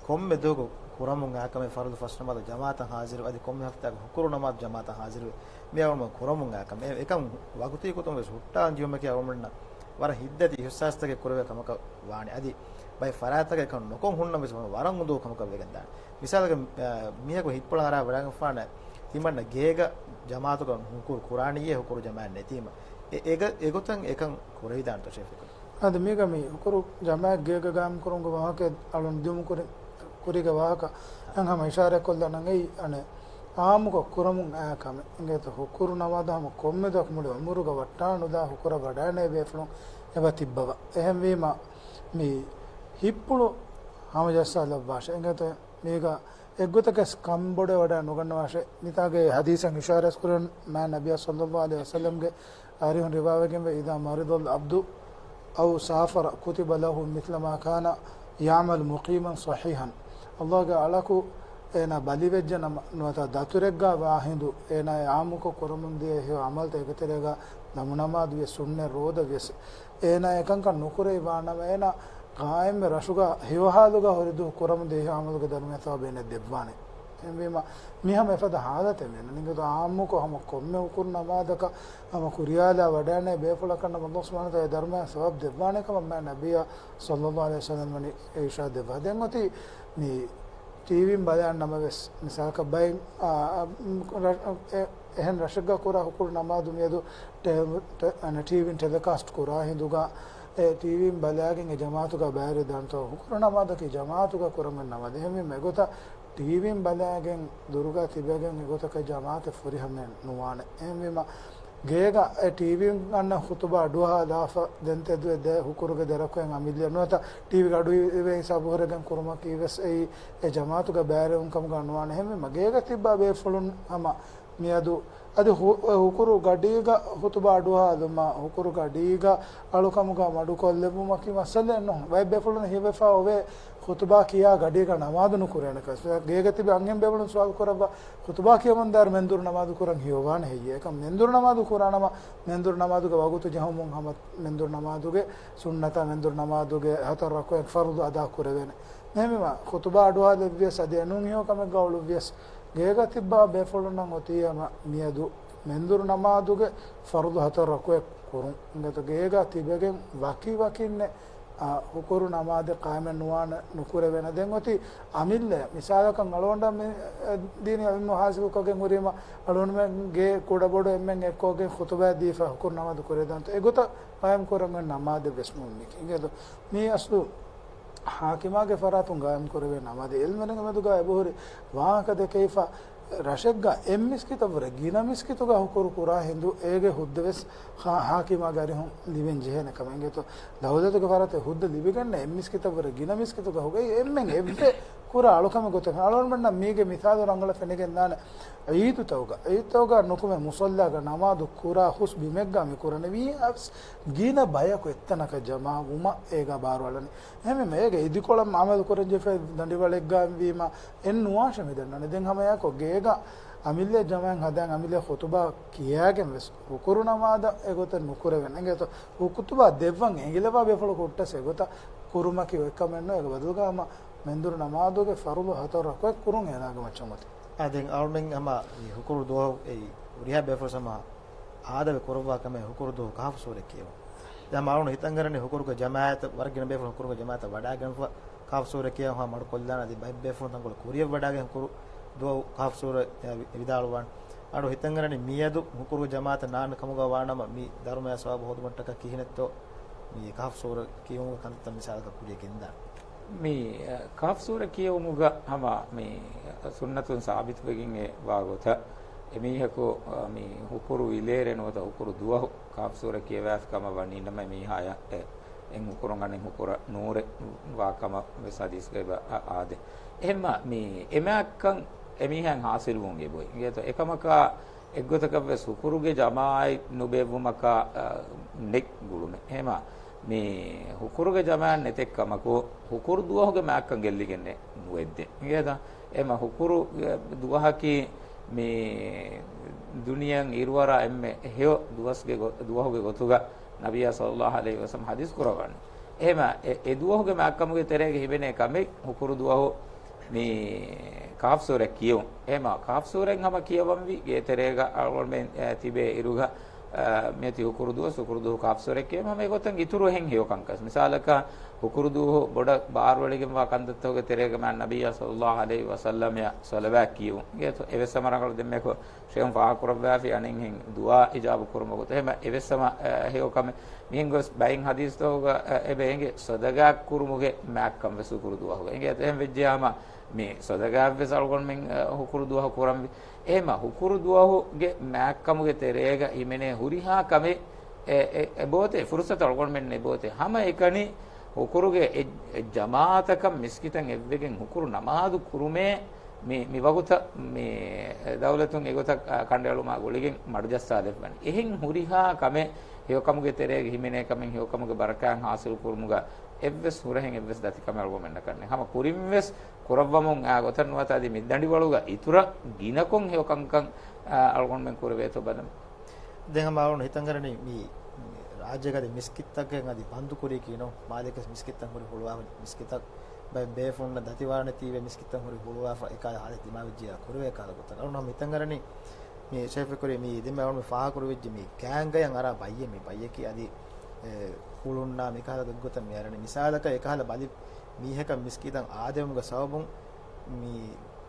ކޮންމެ ދުވަހަކު ކުރަމުން އާ ކަމެއް ފަރުޟު ފަސް ނަމާދު ޖަމާޢަތަށް ހާޒިރު އަދި ކޮންމެ ހަފްތާގެ ހުކުރު ނަމާދު ޖަމާޢަތަށް ހާޒިރުވެ މި އަޅުމެން ކުރަމުން އާ ކަމެއް. އެކަން ވަގުތީ ގޮތުން ވެސް ހުއްޓާލަން ޖެހުމަކީ އަޅުމެންނަށް ވަރަށް ހިތްދަތި އިޙްސާސްތަކެއް ކުރެވޭ ކަމަކަށް ވާނެ. އަދި ބައެއް ފަރާތްތަކަށް އެކަން ނުކޮށް ހުންނަމަވެސް ވަރަށް އުނދަގޫ ކަމަކަށް ވެގެން ދާނެ. މިސާލަކަށް، އާ، މީހަކު ހިތްޕުޅަށް އަރާ ވަޑައިގެންފާނެ ތިމަންނަ ގޭގަ ޖަމާޢަތުގަ ހުކުރު ކުރާނީއޭ ހުކުރު ޖަމާޢަތް ނެތީމަ. އެ، އެގަ-، އެގޮތަށް އެކަން ކުރެވިދާނެތޯ ޝޭޚް؟ އަދި މީގަ މި ހުކުރު ޖަމާޢަތް ގޭގަ ގާއިމް ކުރުމުގެ ވާހަކަ އަޅުން ދިޔުމު ކުރި-، ކުރީގެ ވާހަކަ އެން ހަމަ އިޝާރާތް ކޮށްލާނަން އެއީ އަނެއް އާއްމުކޮށް ކުރަމުން އައި ކަމެއް. އިނގޭތޯ ހުކުރު ނަމާދު ހަމަ ކޮންމެ ދުވަހަކު މުޅި އުމުރުގަ ވައްޓާނުދާ ހުކުރަށް ވަޑައިނޭ ބޭފުޅުން އެބަ ތިއްބަވަ. އެހެންވީމަ މި ހިތްޕުޅު ހަމަޖައްސާލައްވާށޭ. އިނގޭތޯ މީގަ އެއްގޮތަކަސް ކަންބޮޑެއް ވަޑައި ނުގަންނަވާށޭ. މިތާގެ ޙަދީޘަށް އިޝާރާތް ކުރަން މާ ނަބިއްޔާ ޞައްލައްލާހު ޢަލައިހި ވަސައްލަމްގެ އަރިހުން ރިވާވެގެންވޭ، إذا مرض العبد أو سافر كتب له مثل ما كان يعمل مقيما صحيحا. ﷲ ގެ އަޅަކު އޭނާ ބަލިވެއްޖެ ނަމަ، ނުވަތަ ދަތުރެއްގަ ވާ ހިނދު، އޭނާ އާއްމުކޮށް ކުރަމުން ދިޔަ ހެޔޮ ޢަމަލުތައް އެކަތެރޭގަ ނަމު ނަމާދު ވިޔަސް، ސުންނަތް ރޯދަ ވިޔަސް، އޭނާ އެކަންކަން ނުކުރެވި ވާނަމަ، އޭނާ ޤާއިމްވެ ރަށުގަ ހެޔޮ ޙާލުގަ ހުރި ދުވަހު ކުރަމުން ދިޔަ ހެޔޮ ޢަމަލުގެ ދަރުމަޔަށް ޘަވާބެއް އޭނައަށް ދެއްވާނެ. އެހެންވީމަ، މި ހަމަ އެފަދަ ޙާލަތެއް މިއަންނަނީ. އާއްމުކޮށް ހަމަ ކޮންމެ ހުކުރު ނަމާދަކަށް ހަމަ ކުރިޔާލާ ވަޑައިނޭ ބޭފުޅަކަށް ނަމަ ﷲ ސުބްޙާނަހޫ ވަތަޢާލާ ދަރުމަޔަށް ޘަވާބު ދެއްވާނެ ކަމަށް މާ ނަބިއްޔާ ޞައްލައްލާހު ޢަލައިހި ވަސައްލަމް ވަނީ އިރުޝާދު ދެއްވާ. ދެން އޮތީ މި ޓީވީން ބަލާން ނަމަވެސް، މިސާލަކަށް ބައެއް، އާ، އާ، ރަށް-، އެ-، އެހެން ރަށެއްގަ ކުރާ ހުކުރު ނަމާދު މިއަދު ޓެ-، ޓެ-، އަނެއް ޓީވީން ޓެލެކާސްޓް ކުރާ ހިނދުގަ، އެ ޓީވީން ބަލާގެން އެ ޖަމާޢަތުގަ ބައިވެރިވެދާނެތޯ؟ ހުކުރު ނަމާދަކީ ޖަމާޢަތުގަ ކުރަން ނަމާދެއް. އެހެންވީމަ އެގޮތަށް ޓީވީން ބަލާގެން ދުރުގަ ތިބެގެން އެގޮތަކަށް ޖަމާޢަތެއް ފުރިހަމައެއް ނުވާނެ. އެހެންވީމަ، ގޭގަ އެ ޓީވީން އަންނަ ޚުޠުބާ އަޑުއަހާލާފަ، ދެން ތެދުވެ ދެ ހުކުރުގެ ދެ ރަކުޢަތް އަމިއްލަ ނުވަތަ ޓީވީގެ އަޑު އިވޭ ހިސާބު ހުރެގެން ކުރުމަކީ ވެސް އެއީ އެ ޖަމާޢަތުގަ ބައިވެރިވުން ކަމުގަ ނުވާނެ. އެހެންވީމަ، ގޭގަ ތިއްބާ ބޭފުޅުން ހަމަ މިއަދު އަދި ހު-، އެ ހުކުރު ގަޑީގަ ޚުޠުބާ އަޑުއަހާލުމާ، ހުކުރު ގަޑީގަ އަޅުކަމުގަ މަޑުކޮށްލެއްވުމަކީ މައްސަލައެއް ނޫން. ބައެއް ބޭފުޅުން ހީވެފަ އޮވޭ، ޚުޠުބާ ކިޔާ ގަޑީގަ ނަމާދު ނުކުރޭނެ ކަސް. ގޭގަ ތިބި އަންހެން ބޭފުޅުން ސުވާލު ކުރައްވާ، ޚުޠުބާ ކިޔަމުންދާއިރު މެންދުރު ނަމާދު ކުރަން ހެޔޮވާނެ ހެއްޔޭ؟ އެކަމް މެންދުރު ނަމާދު ކުރާނަމަ، މެންދުރު ނަމާދުގެ ވަގުތު ޖެހުމުން ހަމަ މެންދުރު ނަމާދުގެ ސުންނަތާ، މެންދުރު ނަމާދުގެ ހަތަރު ރަކުޢަތް ފަރުޟު އަދާ ކުރެވޭނެ. އެހެންވީމަ، ޚުޠުބާ އަޑުއަހާލެއްވިޔަސް އަދި އެނޫން ހެޔޮ ކަމެއްގަ އުޅުއްވިޔަސް، ގޭގަ ތިއްބާ ބޭފުޅުންނަށް އޮތީ ހަމަ މިއަދު މެންދުރު ނަމާދުގެ ފަރުޟު ހަތަރު ރަކުޢަތް ކުރުން. އިނގޭތޯ ގޭގަ ތިބެގެން ވަކި ވަކިންނެއް، އާ، ހުކުރު ނަމާދެއް ޤާއިމެއް ނުވާނެ، ނުކުރެވޭނެ. ދެން އޮތީ އަމިއްލަ، މިސާލަކަށް އަޅުގަނޑަށް މި، އެ، ދީނީ ޢިލްމު ޙާޞިލުކޮށްގެން ހުރީމަ، އަޅުގަނޑުމެންގެ ކުޑަބޮޑު އެންމެން އެއްކޮށްގެން ޚުޠުބާ ދީފަ ހުކުރު ނަމާދު ކުރެވިދާނެތޯ؟ އެގޮތަށް ޤާއިމް ކުރަން ނަމާދެއް ވެސް ނޫން މީކީ. އިނގޭތޯ މީ އަސްލު ޙާކިމާގެ ފަރާތުން ގާއިމް ކުރެވޭ ނަމާދެއް. ޢިލްމުވެރިންގެ މެދުގަ އެބަހުރި ވާހަކަ ދެކެވިފަ، ރަށެއްގަ އެއް މިސްކިތަށްވުރެ ގިނަ މިސްކިތުގަ ހުކުރު ކުރާ ހިނދު އޭގެ ހުއްދަވެސް ހާ-، ހާކިމާގެ އަރިހުން ލިބެން ޖެހޭނެ ކަމެއް. އިނގޭތޯ، ދައުލަތުގެ ފަރާތެއް ހުއްދަ ލިބިގެންނެ އެއް މިސްކިތަށްވުރެ ގިނަ މިސްކިތުގަ ހުގައި އެންމެން އެއްވެ ކުރާ އަޅުކަމެއް ގޮތަށް އަޅުގަނޑުމެންނަށް މީގެ މިސާލު ރަނގަޅަށް ފެނިގެންދާނެ. އީދުތަކުގަ، އީދުތަކުގަ ނުކުމެ މުސައްލާގަ ނަމާދު ކުރާ ހުސް ބިމެއްގަ މި ކުރަނީ ވީ އަސް ގިނަ ބަޔަކު އެއްތަނަކަށް ޖަމާ ވުމަށް އޭގަ ބާރުއަޅަނީ. އެހެންވީމަ އޭގެ އިދިކޮޅަށް އަމަލު ކުރަން ޖެހޭ ދަނޑިވަޅެއްގަ ވީމަ އެއްނުވާށޭ މި ދަންނަވަނީ. ދެން ހަމައެއާއެކު ގޭގަ އަމިއްލަ ޖަމާއަށް ހަދާން އަމިއްލަ ޚުތުބާ ކިޔާގެން ވެސް ހުކުރު ނަމާދަށް އެގޮތަށް ނުކުރެވެން. އިނގޭތޯ، ޚުތުބާ ދެއްވަން އެނގިލަވާ ބޭފުޅަކު ހުއްޓަސް އެގޮތަށް ކުރުމަކީ އޮތް ކަމެއް ނޫން. އޭގެ ބަދަލުގަ ހަމަ މެންދުރު ނަމާދުގެ ފަރުޟު ހަތަރު ރަކުޢަތް ކުރުން އޭނާގެ މައްޗަށް އޮތީ. އާ، ދެން އަޅުމެން ހަމަ މި ހުކުރު ދުވަހު އެއީ ހުރިހާ ބޭފުޅަކު ހަމަ އާދަވެ ކުރައްވާ ކަމެއް ހުކުރު ދުވަހު ކަހަފު ސޫރަ ކިޔެވުން. ދެން އަޅުގަނޑު ހިތަށް އަރަނީ ހުކުރުގެ ޖަމާޢަތަށް، ވަރަށް ގިނަ ބޭފުޅުން ހުކުރުގެ ޖަމާޢަތަށް ވަޑައިގެންފަ ކަހަފު ސޫރަ ކިޔަން ހަމަ މަޑުކޮށްލާނެ. އަދި ބައެއް ބޭފުޅުން ތަންކޮޅު ކުރިޔަށް ވަޑައިގެން ހުކުރު ދުވަހު ކަހަފު ސޫރަ ވިދާޅުވާނެ. އަޅު ހިތަށް އަރަނީ މިއަދު ހުކުރުގެ ޖަމާޢަތަށް ނާންނަ ކަމުގަ ވާނަމަ މި ދަރުމަޔާ ސަވާބު ހޯދުމަށްޓަކާ ކިހިނެއްތޯ މި ކަހަފު ސޫރަ ކިޔުމުގެ ކަންތައްތައް މިސާލަކަށް ކުރިޔަށް ގެންދާނެ. މި، އަ، ކަހަފް ސޫރަ ކިޔެވުމުގަ ހަމަ މި ސުންނަތުން ސާބިތުވެގެން އެ ވާ ގޮތަށް، އެމީހަކު، އަ، މި ހުކުރު ވިލޭރޭ ނުވަތަ ހުކުރު ދުވަހު ކަހަފް ސޫރަ ކިޔަވާފި ކަމަށް ވަނީ ނަމަ، އެމީހާޔަށް އެ، އެއް ހުކުރުން އަނެއް ހުކުރަށް ނޫރެއް ވާ ކަމަށް ވެސް ޙަދީޘްގައި އަ، އާދޭ. އެހެންމަ މި އެމާތްކަން އެމީހާއަށް ޙާޞިލުވުން އެބޮތް. އިނގޭތޯ އެކަމަކާ، އެއްގޮތަކަށްވެސް ހުކުރުގެ ޖަމާޢަތް ނުބޭއްވުމަކާ، އަ، ނެތް ގުޅުމެއް. އެހެމަ މި ހުކުރުގެ ޖަމާޢަތް ނެތެއްކަމަކު، ހުކުރު ދުވަހުގެ މާތްކަން ގެއްލިގެންނެއް ނުވެއްދޭ. އިނގޭތަ؟ އެހެމަ ހުކުރު ދުވަހަކީ މި ދުނިޔެއަށް އިރުއަރާ އެންމެ ހެޔޮ ދުވަސްގެ ގޮ-، ދުވަހުގެ ގޮތުގަ ނަބިއްޔާ ޞައްލައްލާހު ޢަލައިހި ވަސައްލަމަ ޙަދީޘް ކުރައްވާނެ. އެހެމަ އެ، އެ ދުވަހުގެ މާތްކަމުގެ ތެރޭގަ ހިމެނޭ ކަމެއް ހުކުރު ދުވަހު މި ކަހަފް ސޫރަ ކިޔުން. އެހެމަ ކަހަފް ސޫރައިން ހަމަ ކިޔަވަންވީ ގޭތެރޭގަ އަޅުގަނޑުމެން، އެ، ތިބޭ އިރުގަ، އަ، މިއޮތީ ހުކުރު ދުވަސް، ހުކުރު ދުވަހު ކަހަފް ސޫރަ ކިޔެވުން. ހަމަ އެގޮތަށް އިތުރު އެހެން ހެޔޮ ކަންކަން. މިސާލަކަށް ހުކުރު ދުވަހު ބޮޑަށް ބާރުއެޅިގެންވާ ކަންތައްތަކުގެ ތެރޭގަ މާތް ނަބިއްޔާ ޞައްލައްލާހު ޢަލައިހި ވަސައްލަމަޔަށް ޞަލަވާތް ކިޔުން. އިނގޭތޯ އެވެސް ހަމަ ރަނގަޅު ދެންމެކު ޝޭޚުން ފާހަގަކުރައްވާފި އަނެއްހެން ދުޢާ އިޖާބަ ކުރުމުގެ ގޮތުން. އެހެމަ އެވެސް ހަމަ، އަ، ހެޔޮ ކަމެއް. މިހެން ގޮސް ބައެއް ޙަދީޘްތަކުގަ، އަ، އެބަ އެނގޭ ޞަދަޤާތް ކުރުމުގެ މާތްކަން ވެސް ހުކުރު ދުވަހުގަ އެނގޭ. އެހެން ވެއްޖެޔާމަ މި ޞަދަޤާތް ވެސް އަޅުގަނޑުމެން، އަ، ހުކުރު ދުވަހު ކުރަންވީ. އެހެމަ ހުކުރު ދުވަހުގެ މާތްކަމުގެ ތެރޭގަ ހިމެނޭ ހުރިހާ ކަމެއް އެ، އެ، އެބޯތޭ، ފުރުޞަތު އަޅުގަނޑުމެން އެބޯތޭ. ހަމަ އެކަނި ހުކުރުގެ އެ، އެ ޖަމާޢަތަކަށް މިސްކިތަށް އެއްވެގެން ހުކުރު ނަމާދު ކުރުމޭ މި، މި ވަގުތަށް މި ދައުލަތުން އެގޮތަށް، އަ، ކަނޑައެޅުމާ ގުޅިގެން މަޑުޖައްސާލެވި ވަނީ. އެހެން ހުރިހާ ކަމެއް ހެޔޮކަމުގެ ތެރޭގަ ހިމެނޭ ކަމެއް ހެޔޮކަމުގެ ބަރަކާތް ޙާޞިލު ކުރުމުގަ އެއްވެސް ހުރަހެއް އެއްވެސް ދަތިކަމެއް އަޅުގަނޑުމެންނަކަށް ނެތް. ހަމަ ކުރިންވެސް ކުރައްވަމުން އާ ގޮތަށް ނުވަތަ އަދި މި ދަނޑިވަޅުގަ އިތުރަށް ގިނަކޮށް ހެޔޮ ކަންކަން، އާ، އަޅުގަނޑުމެން ކުރެވޭތޯ ބަލަން. ދެން ހަމަ އަޅުގަނޑު ހިތަށް އަރަނީ މި ރާއްޖޭގަ އަދި މިސްކިތްތަކެއް އަދި ބަންދު ކުރީކީ ނޫން. މާލޭގަސް މިސްކިތްތައް ހުރި ހުޅުވާފަ، މިސްކިތަށް ބައެއް ބޭފުޅުންނަށް ދަތިވާނެތީވެ މިސްކިތްތައް ހުރި ހުޅުވާފަ އެކާ ހާލަތް ދިމާވެއްޖެޔާ ކުރެވޭ ކަހަލަ ގޮތަށް. އަޅުގަނޑު ހަމަ ހިތަށް އަރަނީ މި ޝެފި ކުރި މި ދެންމެ އަޅުގަނޑު ފާހަގަކުރެވިއްޖެ މި ގާންގަޔަށް އަރާ ބައްޔެއް މި ބައްޔަކީ އަދި، އެ، ހުޅުންނާ މިކަހަލަ ގޮތްގޮތަށް މި އަރަނީ. މިސާލަކަށް އެކަހަލަ ބަލި މީހަކަށް މިސްކިތަށް އާދެވުމުގެ ސަބަބުން މި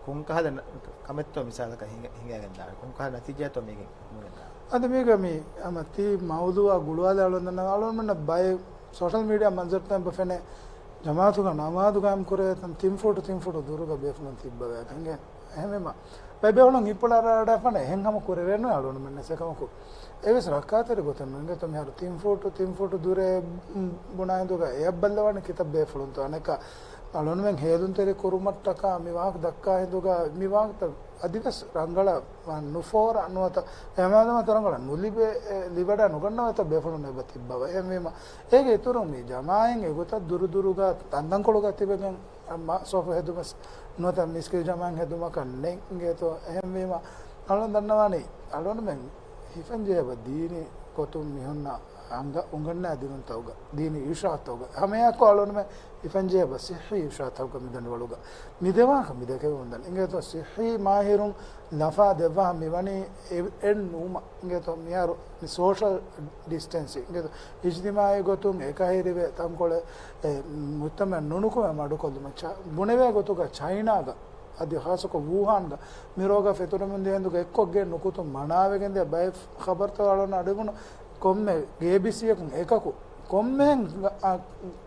ކޮންކަހަލަ ނަ-، ކަމެއްތޯ މިސާލަކަށް ހިނގަ-، ހިނގައިގެން ދާނެ؟ ކޮންކަހަލަ ނަތީޖާތޯ މީގެން ހިނގައިގެން ދާނެ؟ އަދި މީގަ މި ހަމަ ތީ މައުޟޫޢާ ގުޅުވާލާ އަޅުގަނޑުމެންނަށް ބައެއް ސޯޝަލް މީޑިއާ މަންޒަރުތައް އެބަ ފެނޭ، ޖަމާޢަތުގަ ނަމާދު ގާއިމް ކުރޭ ތަން ތިން ފޫޓު ތިން ފޫޓު ދުރުގަ ބޭފުޅުން ތިއްބަވައިގެން. އެހެންވީމަ، ބައިބޭފުޅުން ހިތްޕުޅަށް އަރާ ވަޑައިފަނަ އެހެން ހަމަ ކުރެވޭނު އަޅުގަނޑުމެންނަށް އެކަމަކު. އެވެސް ރައްކާތެރި ގޮތެއް ނޫން. އިނގޭތޯ މިހާރު ތިން ފޫޓު، ތިން ފޫޓު ދުރޭ، މް، ބުނާ ހިނދުގަ އެއަށް ބައްލަވާނެ ކިތައް ބޭފުޅުންތޯ. އަނެކާ އަޅުގަނޑުމެން ހޭލުންތެރި ކުރުމަށްޓަކާ މި ވާހަކަ ދައްކާ ހިނދުގަ މި ވާހަކަ އަދިވެސް ރަނގަޅަށް ނުފޯރާ ނުވަތަ އެމާދަމާ ތަރަނގަޅަށް ނުލިބޭ، އެ، ލިބަޑާ ނުގަންނަވަތަ ބޭފުޅުން އެބަ ތިއްބަވަ. އެހެންވީމަ، އޭގެ އިތުރުން މި ޖަމާޢަތް އެގޮތަށް ދުރުދުރުގަ ތަންތަންކޮޅުގަ ތިބެގެން މަ-، ސޮފު ހެދުމަސް ނުވަތަ މިސްކިތް ޖަމާޢަތް ހެދުމަކަށް ނެތް އިނގޭތޯ. އެހެންވީމަ، އަޅުން ދަންނަވާނީ، އަޅުންމެން ހިފެންޖެހޭ އެބަ ދީނީ ގޮތުން މިހުންނަ އަނގަ އުނގަންނަ ދިނުންތަކުގަ، ދީނީ އިރުޝާދުތަކުގަ، ހަމައެއާއެކު އަޅުންމެން ހިފެންޖެހޭ އެބަ ސިއްހީ އިރުޝާދުތަކުގަ މި ދަނޑިވަޅުގަ. މި ދެވާހަކަ މި ދެކެވެމުން ދަނީ. އިނގޭތޯ ސިއްހީ މާހިރުން ލަފާ ދެއްވާ މިވަނީ އެ-، އެއް ނޫމަ. އިނގޭތޯ މިހާރު މި ސޯޝަލް ޑިސްޓެންސިން. އިނގޭތޯ އިޖްތިމާޢީ ގޮތުން އެކަހެރިވެ ތަންކޮޅެއް އެ މުޖްތަމަޢަށް ނުނުކުމެ މަޑުކޮށްލުމަށް ޗާ-، ބުނެވޭ ގޮތުގަ ޗައިނާގަ އަދި ޚާއްޞަކޮށް ވޫހާންގަ މި ރޯގާ ފެތުރެމުންދިޔަ ހިނދުގަ އެއްކޮށްގެން ނުކުތުން މަނާވެގެންދިޔަ ބައެއް ޚަބަރުތައް އަޅުން އަޑުއިވުނު ކޮންމެ އޭބީސީއަކުން އެކަކު ކޮންމެހެން އަ،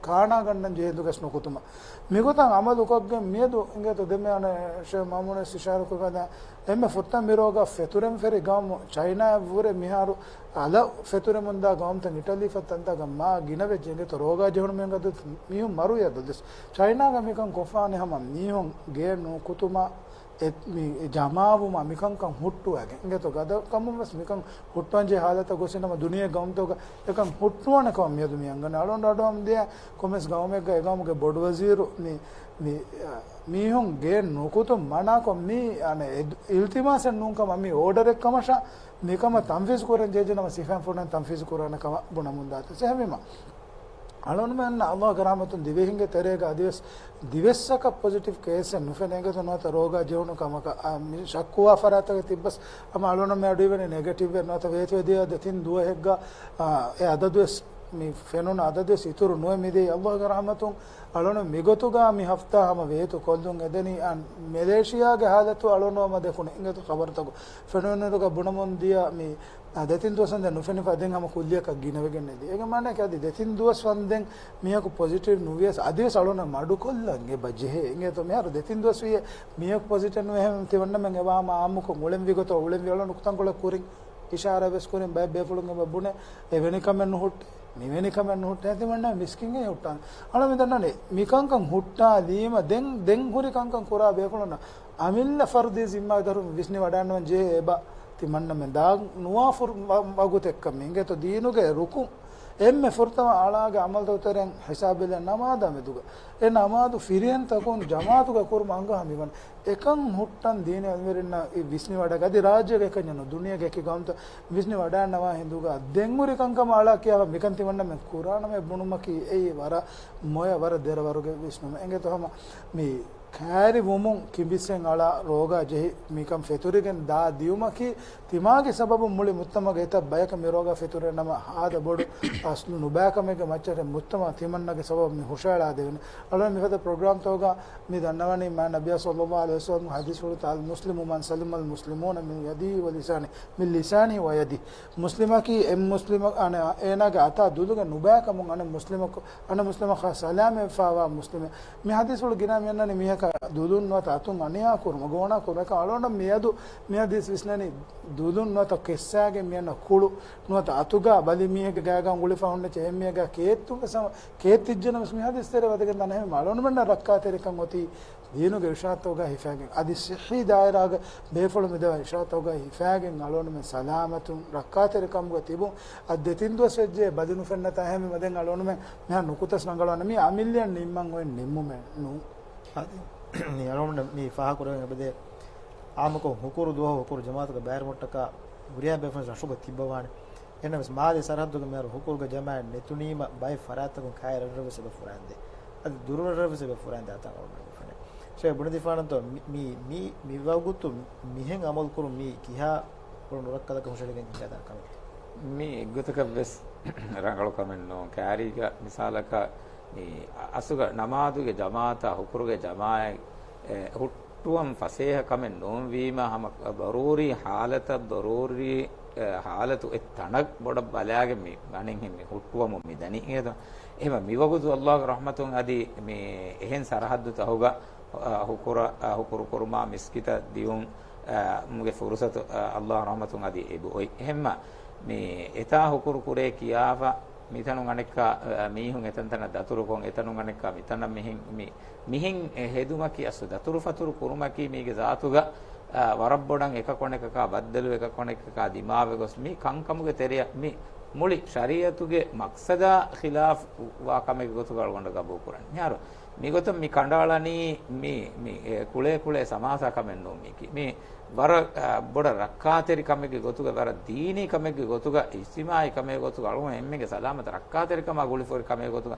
ކާނާ ގަންނަން ޖެހޭ ހިނދުގަސް ނުކުތުމަށް. މިގޮތަށް އަމަލުކޮށްގެން މިއަދު އިނގޭތޯ ދެންމެ އަނެއް ޝޭޚް މާމޫނުވެސް އިޝާރާތްކުރި ކަން އެންމެ ފުރަތަމަ މި ރޯގާ ފެތުރެން ފެށި ގައުމު ޗައިނާއަށްވުރެ މިހާރު އަލަށް ފެތުރެމުންދާ ގައުމުތައް އިޓަލީ ފަދަ ތަންތާގަ މާ ގިނަވެއްޖެ އިނގޭތޯ ރޯގާ ޖެހުނު މީހުން އަދަދު މީހުން މަރުވި އަދަދުވެސް. ޗައިނާގަ މިކަން ކޮށްފާނެ ހަމަ މީހުން ގެއެއް ނުކުތުމަށް އެ، މި ޖަމާވުމާ މިކަންކަން ހުއްޓުވައިގެން. އިނގޭތޯ ގަދަ ކަމުން ވެސް މިކަން ހުއްޓުވަން ޖެހޭ ހާލަތަށް ގޮސް ނަމަ ދުނިޔޭ ގައުމުތަކުގަ އެކަން ހުއްޓުވާނެ ކަމަށް މިއަދު މި އަންގަން. އަޅުގަނޑު އަޑުއަހަމަ ދިޔަ ކޮންމެސް ގައުމެއްގަ އެ ގައުމުގެ ބޮޑު ވަޒީރު މި، މި، އަ، މީހުން ގެއެއް ނުކުތުން މަނާކޮށް މީ އަނެއް އިލްތިމާސެއް ނޫން ކަމަށް މީ އޯޑަރެއް ކަމަށާ މިކަމަށް ތަންފީޒު ކުރަން ޖެހޭ ނަމަ ސިފައިން ފުންނަން ތަންފީޒު ކުރާނެ ކަމަށް ބުނަމުން ދާތީ. އެހެންވީމަ އަޅުގަނޑުމެންނަށް އައްލާހުގެ ރަޙްމަތުން ދިވެހިންގެ ތެރޭގަ އަދިވެސް ދިވެއްސަކަށް ޕޮޒިޓިވް ކޭސްއެއް ނުފެނޭ އިނގޭތޯ ނުވަތަ ރޯގާ ޖެހުނު ކަމަކަށް. އާ، މި ޝައްކުވާ ފަރާތަކަށް ތިއްބަސް ހަމަ އަޅުގަނޑުމެން އަޑުއިވެނީ ނެގެޓިވްއެއް ނުވަތަ ވޭތުވެދިޔަ ދެތިން ދުވަހެއްގަ، އާ، އެ އަދަދުވެސް މި ފެނުނު އަދަދުވެސް އިތުރު ނުވެ މިދޭ. އައްލާހުގެ ރަޙްމަތުން އަޅުގަނޑު މިގޮތުގަ މި ހަފްތާ ހަމަ ވޭތު ކޮށްލުން އެދެނީ. އަން މެލޭޝިޔާގެ ހާލަތު އަޅުގަނޑު ހަމަ ދެކުނު އިނގޭތޯ ޚަބަރުތަކު ފެނުނުއިރުގަ ބުނަމުން ދިޔަ މި އާ، ދެތިން ދުވަސް ވަންދެން ނުފެނިފަ ދެން ހަމަ ކުއްލިއަކަށް ގިނަވެގެން ނެތި. އޭގެ މާނައަކީ އަދި ދެތިން ދުވަސް ވަންދެން މީހަކު ޕޮޒިޓިވް ނުވިޔަސް އަދިވެސް އަޅުގަނޑަށް މަޑުކޮށްލަން އެބަ ޖެހޭ. އިނގޭތޯ މިހާރު ދެތިން ދުވަސް ވިޔަ މީހަކު ޕޮޒިޓިވް ނުވެ އެހެން ތިމަންނަމެން އެބަ ހަމަ އާއްމުކޮށް އުޅެންވީ ގޮތަށް އުޅެންވީ. އަޅުގަނޑު ނުކުތަންކޮޅެއް ކުރިން އިޝާރާ ވެސް ކުރިން ބައެއް ބޭފުޅުން އެބަ ބުނެ އެވެނި ކަމެއް ނުހުއްޓޭ، މިވެނި ކަމެއް ނުހުއްޓޭ. ތިމަންނަ މިސްކިންގެ ހުއްޓާން. އަޅުގަނޑު މި ދަންނަނީ މިކަންކަން ހުއްޓާލީމަ ދެން، ދެން ހުރި ކަންކަން ކުރާ ބޭފުޅުންނަށް އަމިއްލަ ފަރުދީ ޒިންމާދަރުން ވިސްނިވަޑައިގަންނަވަން ޖެހޭ އެބަ ތިމަންނަމެން ދާ ނުވާ ފުރު-، ވަ-، ވަގުތެއްކަމެއް. އިނގޭތޯ ދީނުގެ ރުކުން އެންމެ ފުރަތަމަ އަޅާގެ އަމަލުތަކުގެ ތެރެއިން ހިސާބެއް ނަމާދާ މެދުގަ. އެ ނަމާދު ފިރިހެންތަކުން ޖަމާޢަތުގަ ކުރުމަށް އަންގާ ހަމަ އިވަން. އެކަން ހުއްޓަން ދީނީ އިލްމުވެރިންނަށް ވިސްނިވަޑައިގަތް އަދި ރާއްޖޭގެ އެކަންޏެއް ނޫން ދުނިޔޭގެ އެކި ގައުމުތައް ވިސްނިވަޑައިގަންނަވާ ހިނދުގަ ދެން ހުރި ކަންކަމަށް އަޅާ ކިޔާފަ މިކަން ތިމަންނަމެން ކުރާނަމޭ ބުނުމަކީ އެއީ ވަރަށް މޮޔަ ވަރަށް ދެރަ ވަރުގެ ވިސްނުމެއް. އިނގޭތޯ ހަމަ މި ކައިރިވުމުން ކިބިސްއެއް އަޅާ ރޯގާ ޖެހި މިކަން ފެތުރިގެން ދާ ދިއުމަކީ ތިމާގެ ސަބަބުން މުޅި މުޖްތަމަޢުގެ އެތައް ބަޔަކަށް މި ރޯގާ ފެތުރޭ ނަމަ ހާދަ ބޮޑު އަސްލު ނުބައިކަމެއްގެ މައްޗަށް މުޖްތަމަޢު ތިމަންނަގެ ސަބަބުން މި ހުށައަޅާދެވެނީ. އަޅުގަނޑު މިފަދަ ޕްރޮގްރާމްތަކުގަ މި ދަންނަވަނީ މާތް ނަބިއްޔާ ޞައްލައްލާހު ޢަލައިހި ވަސައްލަމް ޙަދީޘްފުޅުތައް، އަލް މުސްލިމު މަން ސަލިމަ އަލް މުސްލިމޫނަ މިން ޔަދިހި ވަ ލިސާނިހި، މިން ލިސާނިހި ވަ ޔަދިހި. މުސްލިމަކީ އެ މުސްލިމަ، އަނެ، އޭނާގެ އަތާ ދުލުގެ ނުބައިކަމުން އަނެއް މުސްލިމަކު، އަނެއް މުސްލިމަކާ ސަލާމަތްވެފަވާ މުސްލިމެއް. މި ޙަދީޘްފުޅު ގިނަ މިއަންނަނީ މީހަކާ ދުލުން ނުވަތަ އަތުން އަނިޔާ ކުރުމަށް. އެކަމަކު އަޅުގަނޑަށް މިއަދު މި ޙަދީޘް ވިސްނަނީ ދުލުން ނުވަތަ ކެއްސާގެން މިއަންނަ ކުޅު ނުވަތަ އަތުގަ ބަލި މީހެއްގެ ގާގަ އުނގުޅިފަ ހުންނަ ޗެހެން މީހެއްގެ ކޭއްތުން ވެސް ހަމަ ކޭއްތިއްޖެނަމަސް މި ޙަދީޘް ތެރެ ވަދެގެން ދަންނަ ހެން އަޅުގަނޑުމެންނަށް ރައްކާތެރިކަން އޮތީ ދީނުގެ އިޝާރާތްތަކުގައި ހިފައިގެން، އަދި ޞިއްޙީ ދާއިރާގެ ބޭފުޅުން މިދެވޭ އިޝާރާތްތަކުގައި ހިފައިގެން އަޅުގަނޑުމެން ސަލާމަތުން ރައްކާތެރިކަމުގަ ތިބުން. އަދި ދެތިން ދުވަސް ވެއްޖެ ބަލި ނުފެންނަތާ ހަމަ މަދެން އަޅުގަނޑުމެން މިހާ ނުކުތަސް ރަނގަޅުވާނެ. މީ އަމިއްލައަށް ނިންމަން އޮތް ނިންމުމެއް ނޫން. އަދި މި އަޅުގަނޑު މި ފާހަގަކުރެވެން އެބަދޭ އާއްމުކޮށް ހުކުރު ދުވަހު ހުކުރު ޖަމާޢަތުގެ ބައިވެރިވުމަށްޓަކާ ހުރިހާ ބޭފުޅުން ރަށުގަ ތިއްބަވާނެ. އެހެންނަމަވެސް މާލޭ ސަރަހައްދުގެ މިހާރު ހުކުރުގެ ޖަމާޢަތް ނެތުނީމަ ބައެއް ފަރާތްތަކުން ކައިރި ރަށްރަށްވެސް އެބަ ފުރާންދޭ. އަދި ދުރުރަށްރަށްވެސް އެބަ ފުރާންދޭ އަތާ އަޅުގަނޑު ފެނޭ. ޝޭޚް ބުނެދީފާނަންތޯ މި، މި، މި، މި ވަގުތު މިހެން އަމަލު ކުރުން މީ ކިހާ ބޮޑު ނުރައްކަލަކަށް ހުށަހެޅިގެން ހިނގާދާނެ ކަމެއްތޯ؟ މީ އެއްގޮތަކަށްވެސް ރަނގަޅު ކަމެއް ނޫން. ކައިރީގަ މިސާލަކަށް މި އަސުގަ ނަމާދުގެ ޖަމާޢަތާ ހުކުރުގެ ޖަމާޢަތް، އެ، ހުއްޓުވަން ފަސޭހަ ކަމެއް ނޫންވީމަ ހަމަ ޟަރޫރީ ޙާލަތަށް ޟަރޫރީ އެ، ޙާލަތު އެއް ތަނަށް ބޮޑަށް ބަލާގެން މި އަނެއްހެން މި ހުއްޓުވަމުން މި ދަނީ. އެހެން މިވަގުތު އައްލާހުގެ ރަޙްމަތުން އަދި މި އެހެން ސަރަޙައްދުތަކުގަ، އަ، ހުކުރަ-، އަ، ހުކުރު ކުރުމާ މިސްކިތަށް ދިއުން، އަ، މުގެ ފުރުޞަތު، އަ، އައްލާހުގެ ރަޙްމަތުން އަދި އެބައޮތް. އެހެންމަ މި އެތާ ހުކުރު ކުރޭ ކިޔާފަ މިތަނުން އަނެއްކާ، އަ، މީހުން އެތަންތަނަށް ދަތުރުކޮށް، އެތަނުން އަނެއްކާ މިތަނަށް މިހެން މި މިހެން އެ ހެދުމަކީ އަސްލު ދަތުރުފަތުރު ކުރުމަކީ މީގެ ޒާތުގަ، އާ، ވަރަށް ބޮޑަށް އެކަކު އަނެކަކާ ބައްދަލު، އެކަކު އަނެކަކާ ދިމާވެ ގޮސް މި ކަންކަމުގެ ތެރެއަށް މި މުޅި ޝަރީޢަތުގެ މަޤްޞަދާ ޚިލާފު ވާ ކަމެއްގެ ގޮތުގަ އަޅުގަނޑަށް ގަބޫލު ކުރަން. މިހާރު މިގޮތަށް މި ކަނޑައަޅަނީ މި، މި، އެ، ކުޅޭ ކުޅޭ ސަމާސާ ކަމެއް ނޫން މީކީ. މި ވަރަށް، އާ، ބޮޑަށް ރައްކާތެރި ކަމެއްގެ ގޮތުގަ، ވަރަށް ދީނީ ކަމެއްގެ ގޮތުގަ، އިޖްތިމާޢީ ކަމެއްގެ ގޮތުގަ އަޅުގަނޑު އެންމެންގެ ސަލާމަތަށް ރައްކާތެރިކަމާ ގުޅިފަހުރި ކަމެއްގެ ގޮތުގަ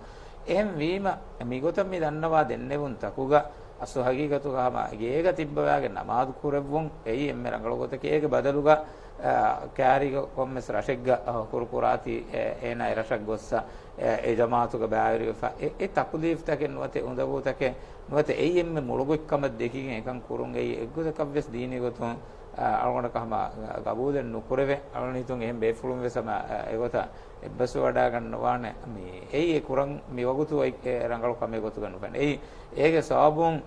އެހެން ވީމަ، މިގޮތަށް މި ދަންނަވާ ދެންނެވުންތަކުގަ އަސްލު ހަގީގަތުގަ ހަމަ ގޭގަ ތިއްބަވާގެން ނަމާދު ކުރެއްވުން އެއީ އެންމެ ރަނގަޅު ގޮތަކީ. އޭގެ ބަދަލުގަ އާ، ކާރިގަ ކޮންމެސް ރަށެއްގަ، އާ، ހުކުރު ކުރާތީ، އެ، އޭނާ އެ ރަށަށް ގޮއްސަ، އެ، އެ ޖަމާއަތުގަ ބައިވެރިވެފަ، އެ، އެ ތަކުލީފްތަކެއް ނުވަތަ އުނދަގޫތަކެއް ނުވަތަ އެއީ އެންމެ މޮޅު ގޮތްކަމަށް ދެކިގެން އެކަން ކުރުން އެއީ އެއްގޮތަކަށްވެސް ދީނީ ގޮތުން، އާ، އަޅުގަނޑަކަށް ހަމަ ގަބޫލެއް ނުކުރެވޭ. އަޅުގަނޑު ހިތުން އެހެން ބޭފުޅުންވެސް ހަމަ، އާ، އެގޮތަށް އެއްބަސްވެވަޑައިގަންނަ ނުވާނެ. މި އެއީ އެ ކުރަން މި ވަގުތު އޮތް އެ ރަނގަޅު ކަމެއް ގޮތުގަ ނުފެނޭ. އެއީ އޭގެ ސަބަބުން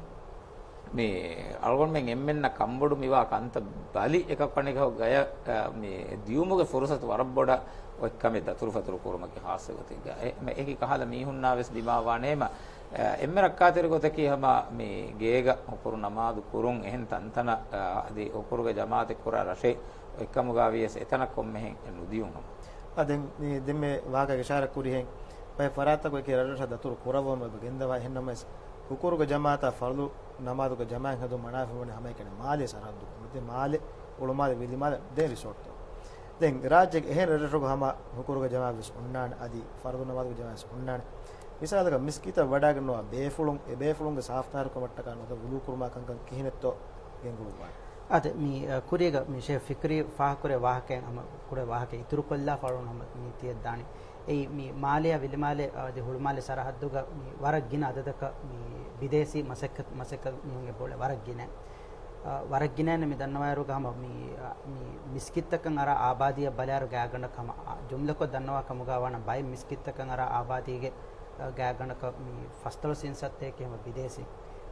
މި އަޅުގަނޑުމެން އެންމެންނަށް ކަންބޮޑު މިވާ ކަންތައް ބަލި އެކަކު އަނެކަކަށް ގަޔަށް، އަ، މި ދިޔުމުގެ ފުރުސަތު ވަރަށް ބޮޑަށް އޮތް ކަމެއް ދަތުރުފަތުރު ކުރުމަކީ ޚާއްޞަ ގޮތެއްގަ. އެ، މަ، އެކި ކަހަލަ މީހުންނާވެސް ދިމާވާނޭމަ، އަ، އެންމެ ރައްކާތެރި ގޮތަކީ ހަމަ މި ގޭގަ ހުކުރު ނަމާދު ކުރުން އެހެން ތަންތަނަށް، އަ، އަދި ހުކުރުގެ ޖަމާއަތެއް ކުރާ ރަށެއް އޮތްކަމުގަ ވިޔަސް އެތަނަށް ކޮންމެހެން ނުދިޔުން ހަމަ. އާ، ދެން މި ދެންމެ ވާހަކަ އިޝާރަތް ކުރިހެން ބައެއް ފަރާތްތަކު އެކި ރަށްރަށަށް ދަތުރު ކުރައްވަމު އެބަ ގެންދަވާ. އެހެންނަމަވެސް ހުކުރުގެ ޖަމާއަތާ ފަރުޟު ނަމާދުގެ ޖަމާއަތް ހެދުން މަނާފަ ވަނީ ހަމައެކަނި މާލޭ ސަރަހައްދު ނުވަތަ މާލެ، ހުޅުމާލެ، ވިލިމާލެ ދެން ރިސޯޓްތައް. ދެން ރާއްޖޭގެ އެހެން ރަށްރަށުގަ ހަމަ ހުކުރުގެ ޖަމާއަތްވެސް އޮންނާނެ، އަދި ފަރުޟު ނަމާދުގެ ޖަމާއަތްވެސް އޮންނާނެ. މިސާލަކަށް މިސްކިތަށް ވަޑައިގަންނަވާ ބޭފުޅުން އެ ބޭފުޅުންގެ ސާފުތާހިރުކަމަށްޓަކާ ނުވަތަ ވުޟޫ ކުރުމާ ކަންކަން ކިހިނެއްތޯ ގެންގުޅުއްވާނެ. އާދެ، މި، އަ، ކުރީގަ މި ޝޭޚް ފިކްރީ ފާހަގަކުރެއްވި ވާހަކައިން ހަމަ ކުޑަ ވާހަކަ އިތުރުކޮށްލާފަ އަޅުގަނޑު ހަމަ މި ތިޔަ ދާނީ. އެއީ މި މާލެއާ ވިލިމާލެ، އަ، އަދި ހުޅުމާލެ ސަރަހައްދުގަ މި ވަރަށް ގިނަ އަދަދަކަށް މި ބިދޭސީ މަސައްކަތް، މަސައްކަތް މީހުން އެބައުޅޭ ވަރަށް ގިނަ. އަ، ވަރަށް ގިނައިން މި ދަންނަވާއިރުގަ ހަމަ މި، އަ، މި މިސްކިތްތަކަށް އަރާ އާބާދީއަށް ބަލާއިރު ގާތްގަނޑަކަށް ހަމަ، އަ، ޖުމްލަކޮށް ދަންނަވާ ކަމުގަ ވާނަމަ ބައެއް މިސްކިތްތަކަށް އަރާ އާބާދީގެ ގާތްގަނޑަކަށް މި ފަސްދޮޅަސް އިންސައްތައެކޭ ހަމަ ބިދޭސީ.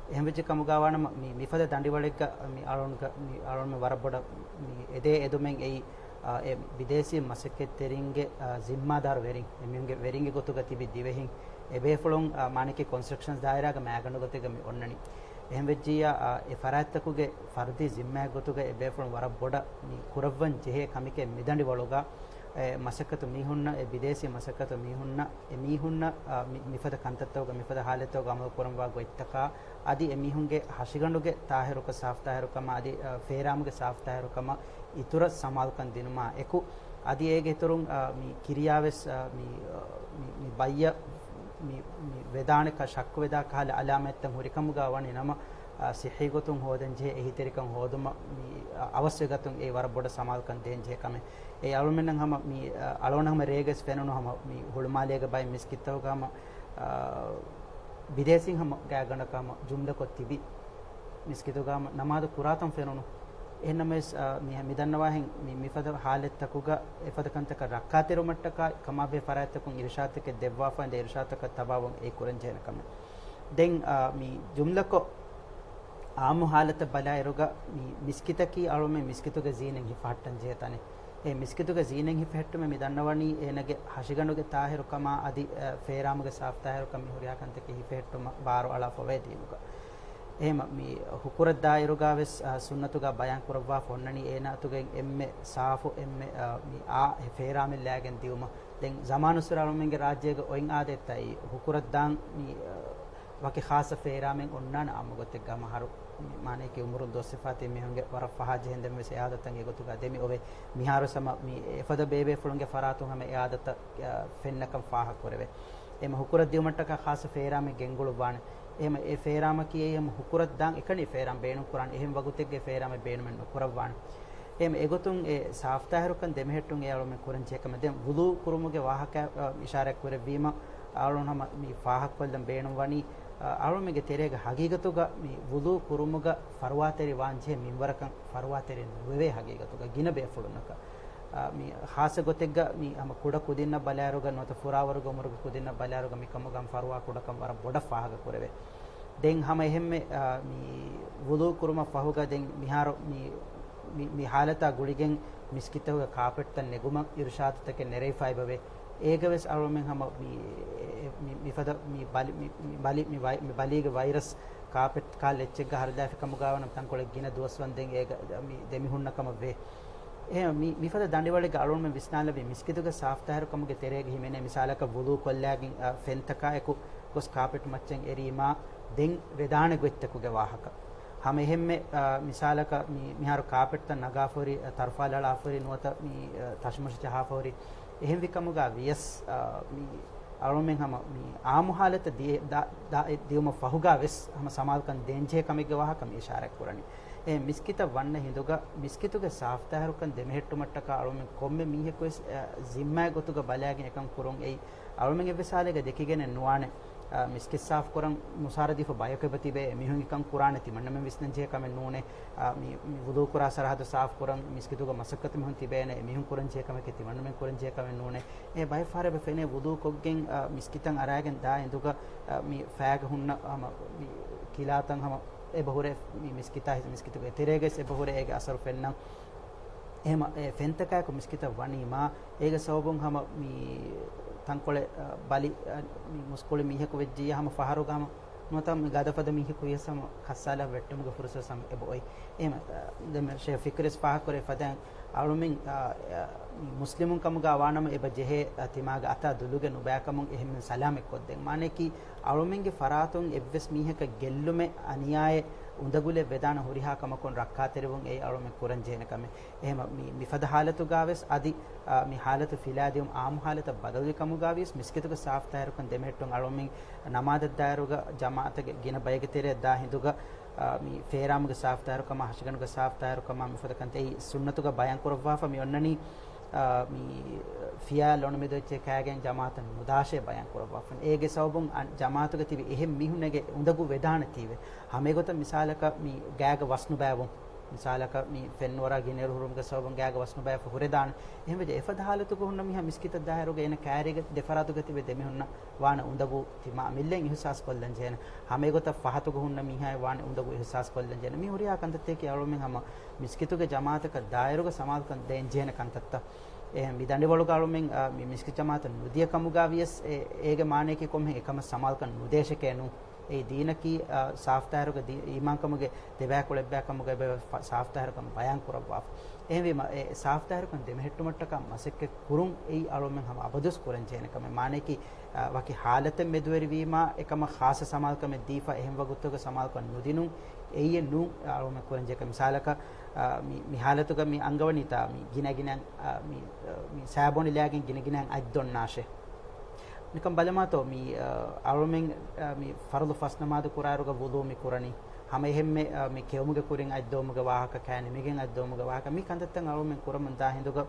އެހެންވެއްޖެ ކަމުގަ ވާނަމަ، މި، މިފަދަ ދަނޑިވަޅެއްގަ މި އަޅުގަނޑުގެ، މި އަޅުގަނޑުމެން ވަރަށް ބޮޑަށް މި އެދޭ އެދުމެއް އެއީ، އާ، އެ ބިދޭސީ މަސައްކަތްތެރިންގެ، އާ، ޒިންމާދާރު ވެރިން، އެމީހުންގެ ވެރިންގެ ގޮތުގަ ތިބި ދިވެހިން، އެބޭފުޅުން، އާ، މާނައަކީ ކޮންސްޓްރަކްޝަންސް ދާއިރާގަ މައިގަނޑު ގޮތެއްގަ މި އޮންނަނީ. އެހެންވެއްޖިއްޔާ، އާ، އެ ފަރާތްތަކުގެ ފަރުދީ ޒިންމާއެއް ގޮތުގަ އެބޭފުޅުން ވަރަށް ބޮޑަށް މި ކުރައްވަން ޖެހޭ ކަމެކޭ މި ދަނޑިވަޅުގަ، އެ މަސައްކަތު މީހުންނަށް، އެ ބިދޭސީ މަސައްކަތު މީހުންނަށް، އެ މީހުންނަށް، އާ، މި، މިފަދަ ކަންތައްތަކުގަ، މިފަދަ ހާލަތްތަކުގަ އަމަލު ކުރަންވާ ގޮތްތަކާ، އަދި އެ މީހުންގެ ހަށިގަނޑުގެ ތާހިރުކަ، ސާފުތާހިރުކަމާ، އަދި، އާ، ފޭރާމުގެ ސާފުތާހިރުކަމަށް އިތުރަށް ސަމާލުކަން ދިނުމާ އެކު، އަދި އޭގެ އިތުރުން، އާ، މި ކިރިޔާވެސް، އާ، މި، އާ، މި، މި ބައްޔަށް މި، މި ވެދާނެ ކަ، ޝައްކުވެދާ ކަހަލަ އަލާމަތްތައް ހުރިކަމުގަ ވަނީ ނަމަ، އާ، ސިއްހީ ގޮތުން ހޯދަން ޖެހޭ އެހީތެރިކަން ހޯދުމަށް މި، އާ، އަވަސްވެގަތުން އެއީ ވަރަށް ބޮޑަށް ސަމާލުކަން ދޭން ޖެހޭ ކަމެއް. އެ އަޅުމެންނަށް ހަމަ މި، އަ، އަޅުގަނޑަށް ހަމަ ރޭގަސް ފެނުނު ހަމަ މި ހުޅުމާލޭގެ ބައެއް މިސްކިތްތަކުގަ ހަމަ، އަ، ބިދޭސީން ހަމަ ގާތްގަނޑަކަށް ހަމަ ޖުމްލަކޮށް ތިބި މިސްކިތުގަ ހަމަ ނަމާދު ކުރާތަން ފެނުނު. އެހެންނަމަވެސް، އަ، މި، މި ދަންނަވާހެން މި، މިފަދަ ހާލަތްތަކުގަ އެފަދަ ކަންތަކަށް ރައްކާތެރިވުމަށްޓަކާ ކަމާބެހޭ ފަރާތްތަކުން އިރުޝާދުތަކެއް ދެއްވާފަ އިނދެ އިރުޝާދުތަކަށް ތަބާވުން އެ ކުރަން ޖެހޭނެ ކަމެއް. ދެން، އާ، މި ޖުމްލަކޮށް އާއްމު ހާލަތަށް ބަލާއިރުގަ މި މިސްކިތަކީ އަޅުމެން މިސްކިތުގެ ޒީނަތް ހިފަހައްޓަން ޖެހޭ ތަނެއް. އެ މިސްކިތުގެ ޒީނަތް ހިފެހެއްޓުމެއް މި ދަންނަވަނީ އޭނަގެ ހަށިގަނޑުގެ ތާހިރުކަމާ އަދި، އަ، ފޭރާމުގެ ސާފުތާހިރުކަން މި ހުރިހާ ކަންތަކެއް ހިފެހެއްޓުމަށް ބާރު އަޅާފަ އޮވޭ ދީނުގަ. އެހެމަ މި ހުކުރަށް ދާއިރުގަ ވެސް، އަ، ސުންނަތުގަ ބަޔާން ކުރައްވާފަ އޮންނަނީ އޭނާ އަތުގެ އެންމެ ސާފު އެންމެ، އަ، މި އާ ފޭރާމެއް ލައިގެން ދިއުމަށް. ދެން ޒަމާނުއްސުރެ އަޅުމެންގެ ރާއްޖޭގަ އޮތް އާދައްތައް އެއީ ހުކުރަށް ދާން މި، އަ، ވަކި ޚާއްޞަ ފޭރާމެއް އޮންނާނެ އާއްމު ގޮތެއްގަ ހަމަ އަހަރު މި މާނައަކީ އުމުރުން ދުވަސްވެފަ ތިބި މީހުންގެ ވަރަށް ފަހާ ޖެހެން ދެން ވެސް އެ އާދަތައް އެގޮތުގަ ދެމި އޮވޭ. މިހާރު ވެސް ހަމަ މި އެފަދަ ބޭބޭފުޅުންގެ ފަރާތުން ހަމަ އެ އާދަތައް، އަ، ފެންނަކަން ފާހަގަ ކުރެވޭ. އެހެމަ ހުކުރަށް ދިއުމަށްޓަކާ ޚާއްޞަ ފޭރާމެއް ގެންގުޅުއްވާނެ. އެހެމަ އެ ފޭރާމަކީ އެއީ ހަމަ ހުކުރަށް ދާން އެކަނި ފޭރާމް ބޭނުން ކުރާނެ. އެހެން ވަގުތެއްގެ ފޭރާމެއް ބޭނުމެއް ނުކުރައްވާނެ. އެހެމަ އެގޮތުން އެ ސާފުތާހިރުކަން ދެމެހެއްޓުން އެ އަޅުމެން ކުރަން ޖެހޭ ކަމެއް. ދެން ވުޟޫ ކުރުމުގެ ވާހަކަ، އަ، އިޝާރާތް ކުރެއްވީމަ، އަޅުން ހަމަ މި ފާހަގަކޮށްލަން ބޭނުންވަނީ، އަ، އަޅުމެންގެ ތެރޭގަ ހަގީގަތުގަ މި ވުޟޫ ކުރުމުގަ ފަރުވާތެރި ވާން ޖެހޭ މިންވަރަކަށް ފަރުވާތެރި ނުވެވޭ ހަގީގަތުގަ ގިނަ ބޭފުޅުންނަކަށް. އަ، މި ޚާއްޞަ ގޮތެއްގަ މި ހަމަ ކުޑަ ކުދިންނަށް ބަލާއިރުގަ ނުވަތަ ފުރާވަރުގެ އުމުރުގެ ކުދިންނަށް ބަލާއިރުގަ މިކަމުގަ ހަމަ ފަރުވާ ކުޑަކަން ވަރަށް ބޮޑަށް ފާހަގަ ކުރެވޭ. ދެން ހަމަ އެހެންމެ، އަ، މި ވުޟޫ ކުރުމަށް ފަހުގަ ދެން މިހާރު މި، މި، މި ހާލަތާ ގުޅިގެން މިސްކިތްތަކުގެ ކާޕެޓްތައް ނެގުމަށް އިރުޝާދުތަކެއް ނެރެވިފައިބަވޭ. އޭގަވެސް އަޅުމެން ހަމަ މި، މި، މިފަދަ މި ބަލި، މި، މި ބަލި، މި ވައި-، މި ބަލީގެ ވައިރަސް ކާޕެޓް ކާލް އެއްޗެއްގަ ހަރުލާފި ކަމުގަ ވަނަ ތަންކޮޅެއް ގިނަ ދުވަސްވަންދެން އޭގަ މި ދެމިހުންނަ ކަމަށް ވޭ. އެހެން މި، މިފަދަ ދަނޑިވަޅެއްގަ އަޅުންމެން ވިސްނާލެވި މިސްކިތުގެ ސާފުތާހިރުކަމުގެ ތެރޭގަ ހިމެނޭ މިސާލަކަށް ވުޟޫ ކޮށްލާގެން، އަ، ފެންތަކާއެކު ގޮސް ކާޕެޓް މައްޗަށް އެރީމާ ދެން ވެދާނެ ގޮތްތަކުގެ ވާހަކަ. ހަމަ އެހެންމެ، އަ، މިސާލަކަށް މި، މިހާރު ކާޕެޓްތައް ނަގާފަހުރި، އަ، ތަރުފާލަޅާފަހުރި ނުވަތަ މި، އަ، ތަށުމަށި ޖަހާފަހުރި އެހެންވި ކަމުގަ ވިޔަސް، އަ، މި އަޅުމެން ހަމަ މި އާއްމު ހާލަތަށް ދިޔަ-، ދާ-، ދާ-، ދިޔުމަށް ފަހުގާ ވެސް ހަމަ ސަމާލުކަން ދޭންޖެހޭ ކަމެއްގެ ވާހަކަ މި އިޝާރަތް ކުރަނީ. އެ މިސްކިތަށް ވަންނަ ހިނދުގަ މިސްކިތުގެ ސާފްތާހިރުކަން ދެމެހެއްޓުމަށްޓަކާ އަޅުމެން ކޮންމެ މީހަކު ވެސް، އަ، ޒިންމާއެއް ގޮތުގަ ބަލާގެން އެކަން ކުރުން އެއީ އަޅުމެން އެއްވެސް ހާލެއްގަ ދެކިގެނެއް ނުވާނެ. އަ، މިސްކިތް ސާފް ކުރަން މުސާރަ ދީފަ ބަޔަކު އެބަ ތިބޭ، އެމީހުން އެކަން ކުރާނެ، ތިމަންނަމެން ވިސްނަންޖެހޭ ކަމެއް ނޫނޭ. އަ، މި، މި ވުޟޫ ކުރާ ސަރަހައްދު ސާފް ކުރަން މިސްކިތުގަ މަސައްކަތު މީހުން ތިބޭނެ، އެމީހުން ކުރަންޖެހޭ ކަމެކޭ، ތިމަންނަމެން ކުރަންޖެހޭ ކަމެއް ނޫނޭ. އެ ބައެއް ފަހަރަށް އެބަ ފެނޭ ވުޟޫ ކޮށްގެން، އަ، މިސްކިތަށް އަރާގެން ދާ އިނދުގަ، އަ، މި ފައިގަ ހުންނަ ހަމަ މި ކިލާތައް ހަމަ އެބަ ހުރޭ، މި މިސްކިތާ ހި-، މިސްކިތުގެ ތެރޭގައި އެބަ ހުރޭ އޭގެ އަސަރު ފެންނަން. އެހެމަ އެ ފެންތަކާއެކު މިސްކިތަށް ވަނީމާ، އޭގެ ސަބަބުން ހަމަ މި ތަންކޮޅެއް، އަ، ބަލި، އަ، މި މުސްކުޅި މީހަކު ވެއްޖިއްޔާ ހަމަ ފަހަރުގަ ހަމަ ނުވަތަ މި ގަދަފަދަ މީހަކު ވިޔަސް ހަމަ ކައްސާލަ ވެއްޓުމުގެ ފުރުސަތު ހަމަ އެބަ އޮތް. އެހެމަ، އަ، ދެން ޝޭޚް ފިކްރިސް ފާހަގަކުރޭ ފަދައިން އަޅުމެން، އަ، އަ، މި މުސްލިމުން ކަމުގަ ވާނަމަ އެބަ ޖެހޭ، އަ، ތިމާގެ އަތާ ދުލުގެ ނުބައިކަމުން އެހެންމެ ސަލާމަތް ކޮށްދޭން. މާނައަކީ އަޅުމެންގެ ފަރާތުން އެއްވެސް މީހަކަށް ގެއްލުމެއް އަނިޔާއެއް އުނދަގުލެއް ވެދާނެ ހުރިހާ ކަމަކުން ރައްކާތެރިވުން އެއީ އަޅުމެން ކުރަން ޖެހޭނެ ކަމެއް. އެހެމަ މި، މިފަދަ ހާލަތުގަ ވެސް އަދި، އާ، މި ހާލަތު ފިލާދިޔުމު އާއްމު ހާލަތަށް ބަދަލުވި ކަމުގަ ވިޔަސް މިސްކިތުގެ ސާފްތާހިރުކަން ދެމެހެއްޓުން އަޅުމެން ނަމާދަށް ދާއިރުގަ ޖަމާއަތުގެ ގިނަ ބައެއްގެ ތެރެއަށް ދާ ހިނދުގަ، އާ، މި ފޭރާމުގެ ސާފްތާހިރުކަމާ، ހަށިގަނޑުގެ ސާފްތާހިރުކަމާ މިފަދަ ކަންތައް އެއީ ސުންނަތުގަ ބަޔާން ކުރައްވާފަ މި އޮންނަނީ، އާ، މި ފިޔާ ލޮނުމެދު އެއްޗެއް ކާގެން ޖަމާއަތަށް ނުދާށޭ ބަޔާން ކުރައްވާފަ. އޭގެ ސަބަބުން އަން-، ޖަމާއަތުގަ ތިބި އެހެން މީހުންނެއްގެ އުނދަގު ވެދާނެތީވެ. ހަމައެގޮތަށް މިސާލަކަށް މި ގާގަ ވަސް ނުބައިވުން. މިސާލަކަށް މި ފެންވަރާ ގިނައިރު ހުރުމުގެ ސަބަބުން ގާގަ ވަސް ނުބައިފަ ހުރެދާނެ. އެހެންވެއްޖެ އެފަދަ ހާލަތުގަ ހުންނަ މީހާ މިސްކިތަށް ދާއިރުގަ އޭނަ ކާރީގަ ދެފަރާތުގަ ތިބެ ދެމީހުންނަށް ވާނެ އުނދަގޫ ތި މާ މިއްލައިން އިހުސާސް ކޮށްލަން ޖެހޭނެ. ހަމައެގޮތަށް ފަހަތުގަ ހުންނަ މީހާއެއް ވާނެ އުނދަގޫ އިހުސާސް ކޮށްލަން ޖެހޭނެ. މި ހުރިހާ ކަންތައްތަކީ އަޅުމެން ހަމަ މިސްކިތުގެ ޖަމާއަތަކަށް ދާއިރުގަ ސަމާލުކަން ދޭން ޖެހޭނެ ކަންތައްތައް. އެ މި ދަނޑިވަޅުގަ އަޅުމެން، އާ، މި މިސްކިތް ޖަމާއަތަށް ނުދިޔަ ކަމުގަ ވިޔަސް އެ، އޭގެ މާނަޔަކީ ކޮންމެހެން އެކަމަށް ސަމާލުކަން ނުދޭށެކޭ ނޫން. އެއީ ދީނަކީ، އާ، ސާފްތާހިރުގެ ދީ-، އީމާންކަމުގެ ދެބައިކުޅަ އެއްބައިކަމުގައި އެބަ ފަ-، ސާފްތާހިރުކަން ބަޔާން ކުރައްވާފަ. އެހެންވީމަ، އެ ސާފްތާހިރުކަން ދެމެހެއްޓުމަށްޓަކާ މަސައްކަތް ކުރުން އެއީ އަޅުމެން ހަމަ އަބަދުވެސް ކުރަން ޖެހޭނެ ކަމެއް. މާނަޔަކީ، އާ، ވަކި ހާލަތެއް މެދުވެރިވީމާ، އެކަމަށް ޚާއްޞަ ސަމާލުކަމެއް ދީފަ، އެހެން ވަގުތުގަ ސަމާލުކަން ނުދިނުން އެއީ ނޫން އަޅުމެން ކުރަން ޖެހޭ ކަމެއް. މިސާލަކަށް، އާ، މި، މި ހާލަތުގަ މި އަންގަވަނީތާ މި ގިނަގިނައިން، އާ، މި، އާ، މި ސާބޯނި ލާގެން ގިނަގިނައިން އަތް ދޮންނާށޭ. ނިކަން ބަލަމާތޯ މި، އާ، އަޅުމެން، އާ، މި ފަރުޟު ފަސް ނަމާދު ކުރާއިރުގަ ވުޟޫ މި ކުރަނީ. ހަމަ އެހެންމެ، އާ، މި ކެއުމުގެ ކުރިން އަތް ދޮވުމުގެ ވާހަކަ، ކާ ނިމިގެން އަތް ދޮވުމުގެ ވާހަކަ، މި ކަންތައްތައް އަޅުމެން ކުރަމުން ދާ ހިނދުގަ،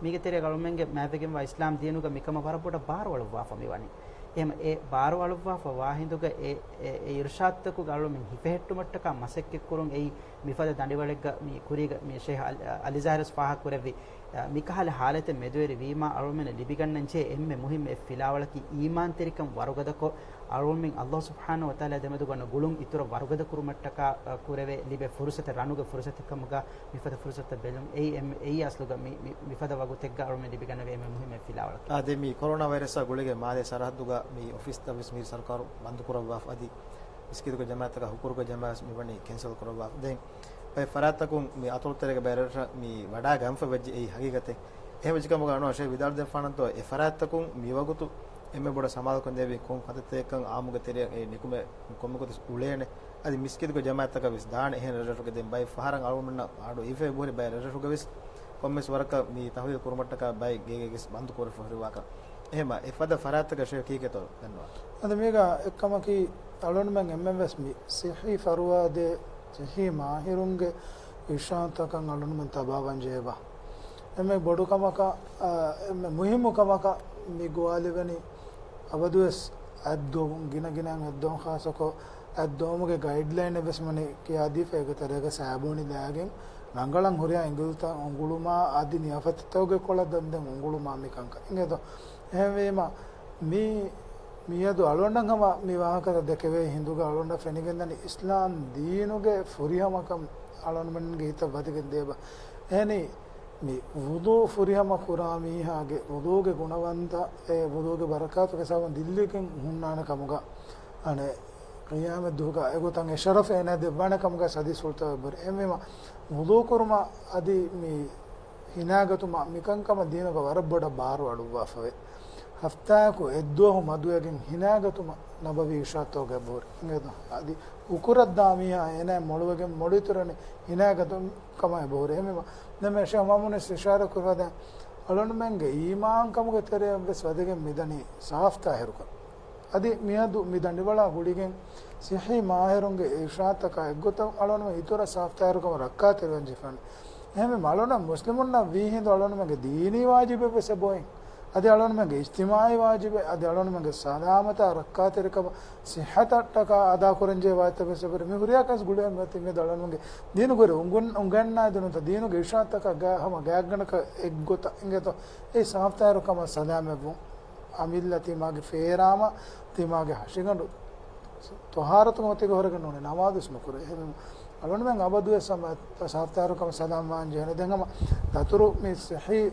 މީގެ ތެރޭގަ އަޅުމެންގެ މާތްވެގެންވާ އިސްލާމް ދީނުގަ މިކަމަށް ވަރަށް ބޮޑަށް ބާރު އަޅުއްވާފަ މިވަނީ. އެހެން އެ ބާރު އަޅުއްވާފަ ވާ ހިނދުގަ އެ، އެ، އެ އިރުޝާދުތަކުގަ އަޅުމެން ހިފެހެއްޓުމަށްޓަކާ މަސައްކަތްކުރުން އެއީ މިފަދަ ދަނޑިވަޅެއްގަ މި ކުރީގަ މި ޝޭހް އަލް-، އަލިޒާހިރުސް ފާހަގަކުރެއްވި، އަ، މިކަހަލަ ހާލަތެއް މެދުވެރިވީމާ އަޅުމެންނަށް ލިބިގަންނަންޖެހޭ އެންމެ މުހިއްމު އެއް ފިލާވަޅަކީ އީމާންތެރިކަން ވަރުގަދަކޮށް، އަޅުމެން ﷲ ސުބްޙާނަހޫ ވަތަޢާލާ ދެމެދުގަ އޮންނަ ގުޅުން އިތުރަށް ވަރުގަދަ ކުރުމަށްޓަކާ، އަ، ކުރެވޭ ލިބޭ ފުރުސަތެއް ރަނުގެ ފުރުސަތެއްކަމުގަ މިފަދަ ފުރުސަތުތައް ބެލުން. އެއީ އެންމެ، އެއީ އަސްލުގަ މި، މި، މިފަދަ ވަގުތެއްގަ އަޅުމެން ލިބިގަންނަވޭ އެންމެ މުހިއްމު އެއް ފިލާވަޅަކީ. އާ، ދެން މި ކޮރޯނާ ވައިރަސްއާ ގުޅިގެން މާލޭ ސަރަހައްދުގަ މި އޮފީސްތައް ވެސް މި ސަރުކާރު ބަންދު ކުރައްވާފަ އަދި މިސްކިތުގެ ޖަމާއަތަކާ ހުކުރުގެ ޖަމާއަތް މިވަނީ ކެންސަލް ކުރައްވާފަ. ދެން ބައެއް ފަރާތްތަކުން މި އަތޮޅުތެރޭގެ ބައެއް ރަށްރަށް މި ވަޑާގެންފަ ވެއްޖެ އެއީ ހަގީގަތެއް. އެހެން ވެއްޖެ ކަމުގަ އަންވާރު ޝޭޚް ވިދާޅުދޭން ފާނަންތޯ އެ ފަރާތްތަކުން މިވަގުތު އެންމެ ބޮޑަށް ސަމާލުކަން ދޭވި ކޮން ކަންތައްތަކެއްކަން އާއްމުގެ ތެރެއަށް އެ ނިކުމެ ކޮންމެ ގޮތެއް އުޅޭނެ. އަދި މިސްކިތުގެ ޖަމާއަތަކަށް ވެސް ދާނެ އެހެން ރަށްރަށުގެ ދެން ބައެއް ފަހަރަށް އަޅުގަނޑުމެންނަށް އަޑު އިވޭ ބުހި ބައެއް ރަށްރަށުގަ ވެސް ކޮންމެސް ވަރަކަށް މި ތަހުލީލު ކުރުމަށްޓަކާ ބައެއް ގޭގޭގެ ވެސް ބަންދު ކުރެފަ ހުރި ވާކަން. އެހެމަ އެފަދަ ފަރާތަކަށް ޝޭޚް ކީކޭތޯ ދަންނަވާ. އަދި މީގަ އެއްކަމަކީ، އަޅުގަނޑުމެން އެންމެން ވެސް މި ސިއްހީ ފަރުވާދޭ، ސިއްހީ މާހިރުންގެ އިރުޝާދުތަކަށް އަޅުގަނޑުމެން ތަބާވާން ޖެހޭބާ. އެންމެ ބޮޑު ކަމަކަށް، އާ، އެންމެ މުހިއްމު ކަމަކަށް މި ގޮވާލެވެނީ އަބަދުވެސް އަތްދޮވުން، ގިނަ ގިނައިން އަތްދޮވުން ޚާއްޞަކޮށް އަތްދޮވުމުގެ ގައިޑްލައިނެއް ވެސް މަނި ކިޔާދީފަ އޭގެ ތެރޭގަ ސާބޫނި ލާގެން ރަނގަޅަށް ހުރިހާ އިނގިލިތައް އުނގުޅުމާ އަދި ނިޔާފަތިތަކުގެ ކޮޅަށް ދަންދެން އުނގުޅުމާ މިކަންކަން. އިނގޭތޯ؟ އެހެންވީމަ، މި، މިއަދު އަޅުގަނޑަށް ހަމަ މި ވާހަކަތައް ދެކެވޭ ހިނދުގަ އަޅުގަނޑަށް ފެނިގެންދަނީ އިސްލާމް ދީނުގެ ފުރިހަމަކަން އަޅުގަނޑުމެންގެ ހިތަށް ވަދެގެން ދޭބަ. އެހެނީ، މި ވުޟޫ ފުރިހަމަ ކުރާ މީހާގެ ވުޟޫގެ ގުނަވަންތަ، އެ ވުޟޫގެ ބަރަކާތުގެ ސަބަބުން ދިއްލިކިން ހުންނާނެ ކަމުގަ، އަނެއް ޤިޔާމަތް ދުވަހުގަ އެގޮތަށް އެ ޝަރަފް އޭނާ ދެއްވާނެ ކަމުގަ ޙަދީޘްފުޅުތައް އެބަހުރި. އެހެންވީމަ، ވުޟޫ ކުރުމަށް އަދި މި ހިނާގަތުމަށް މިކަންކަމަށް ދީނުގަ ވަރަށް ބޮޑަށް ބާރު އަޅުއްވާފަވޭ. ހަފްތާއަކު އެއްދުވަހު މަދުވެގެން ހިނާގަތުމަށް ނަބަވީ އިރުޝާދުތަކުގަ އެބަހުރި. އިނގޭތޯ؟ އަދި ހުކުރަށްދާ މީހާ އޭނާ މޮޅުވެގެން މޮޅު އިތުރަނީ ހިނާގަތުމުގެ ކަމަށް އެބަހުރި. އެހެންވީމަ، ދެން މި ޝޭޚް މައުމޫން ވެސް އިޝާރާތް ކުރިފަދަ އަޅުންމެންގެ އީމާންކަމުގެ ތެރެއަށް ވެސް ވަދެގެން މިދަނީ ސާފްތާހިރުކަން. އަދި މިއަދު މި ދަނޑިވަޅާ ގުޅިގެން ސިއްހީ މާހިރުންގެ އިރުޝާދުތަކާ އެއްގޮތަށް އަޅުންމެން އިތުރަށް ސާފްތާހިރުކަމަށް ރައްކާތެރިވަންޖެހިފާނެ. އެހެންވީމަ އަޅުން މުސްލިމުންނަށް ވީހިނދު އަޅުންމެންގެ ދީނީ ވާޖިބެއް ވެސް އެބައޮތް. އަދި އަޅުންމެންގެ އިޖްތިމާޢީ ވާޖިބެއް، އަދި އަޅުންމެންގެ ސަލާމަތާ ރައްކާތެރިކަމަށް ސިއްހަތަށްޓަކާ އަދާކުރަންޖެހޭ ވާޖިބެއް ވެސް އެބައޮތް. މި ހުރިހާ ކަން ގުޅިގެން މިއޮތީ މިއަދު އަޅުންމެންގެ ދީނުގެ އުނގަން-، އުނގަންނާދިނުންތައް ދީނުގެ އިރުޝާދުތަކާ ގާ ހަމަ ގާތްގަނޑަކަށް އެއްގޮތަށް އިނގޭތޯ. އެއީ ސާފްތާހިރުކަމަށް ސަލާމަތްވުން. އަމިއްލަ ތިމާގެ ފޭރާމަ، ތިމާގެ ހަށިގަނޑު ތޮހާރަތުގެ މަތީގަ ހުރެގެން ނޫނީ ނަމާދުވެސް ނުކުރޭ. އެހެންވީމަ އަޅުންމެން އަބަދުވެސް ހަމަ ސާފްތާހިރުކަމަށް ސަލާމް ވާން ޖެހޭނެ. ދެން ހަމަ ދަތުރު މި ސިއްހީ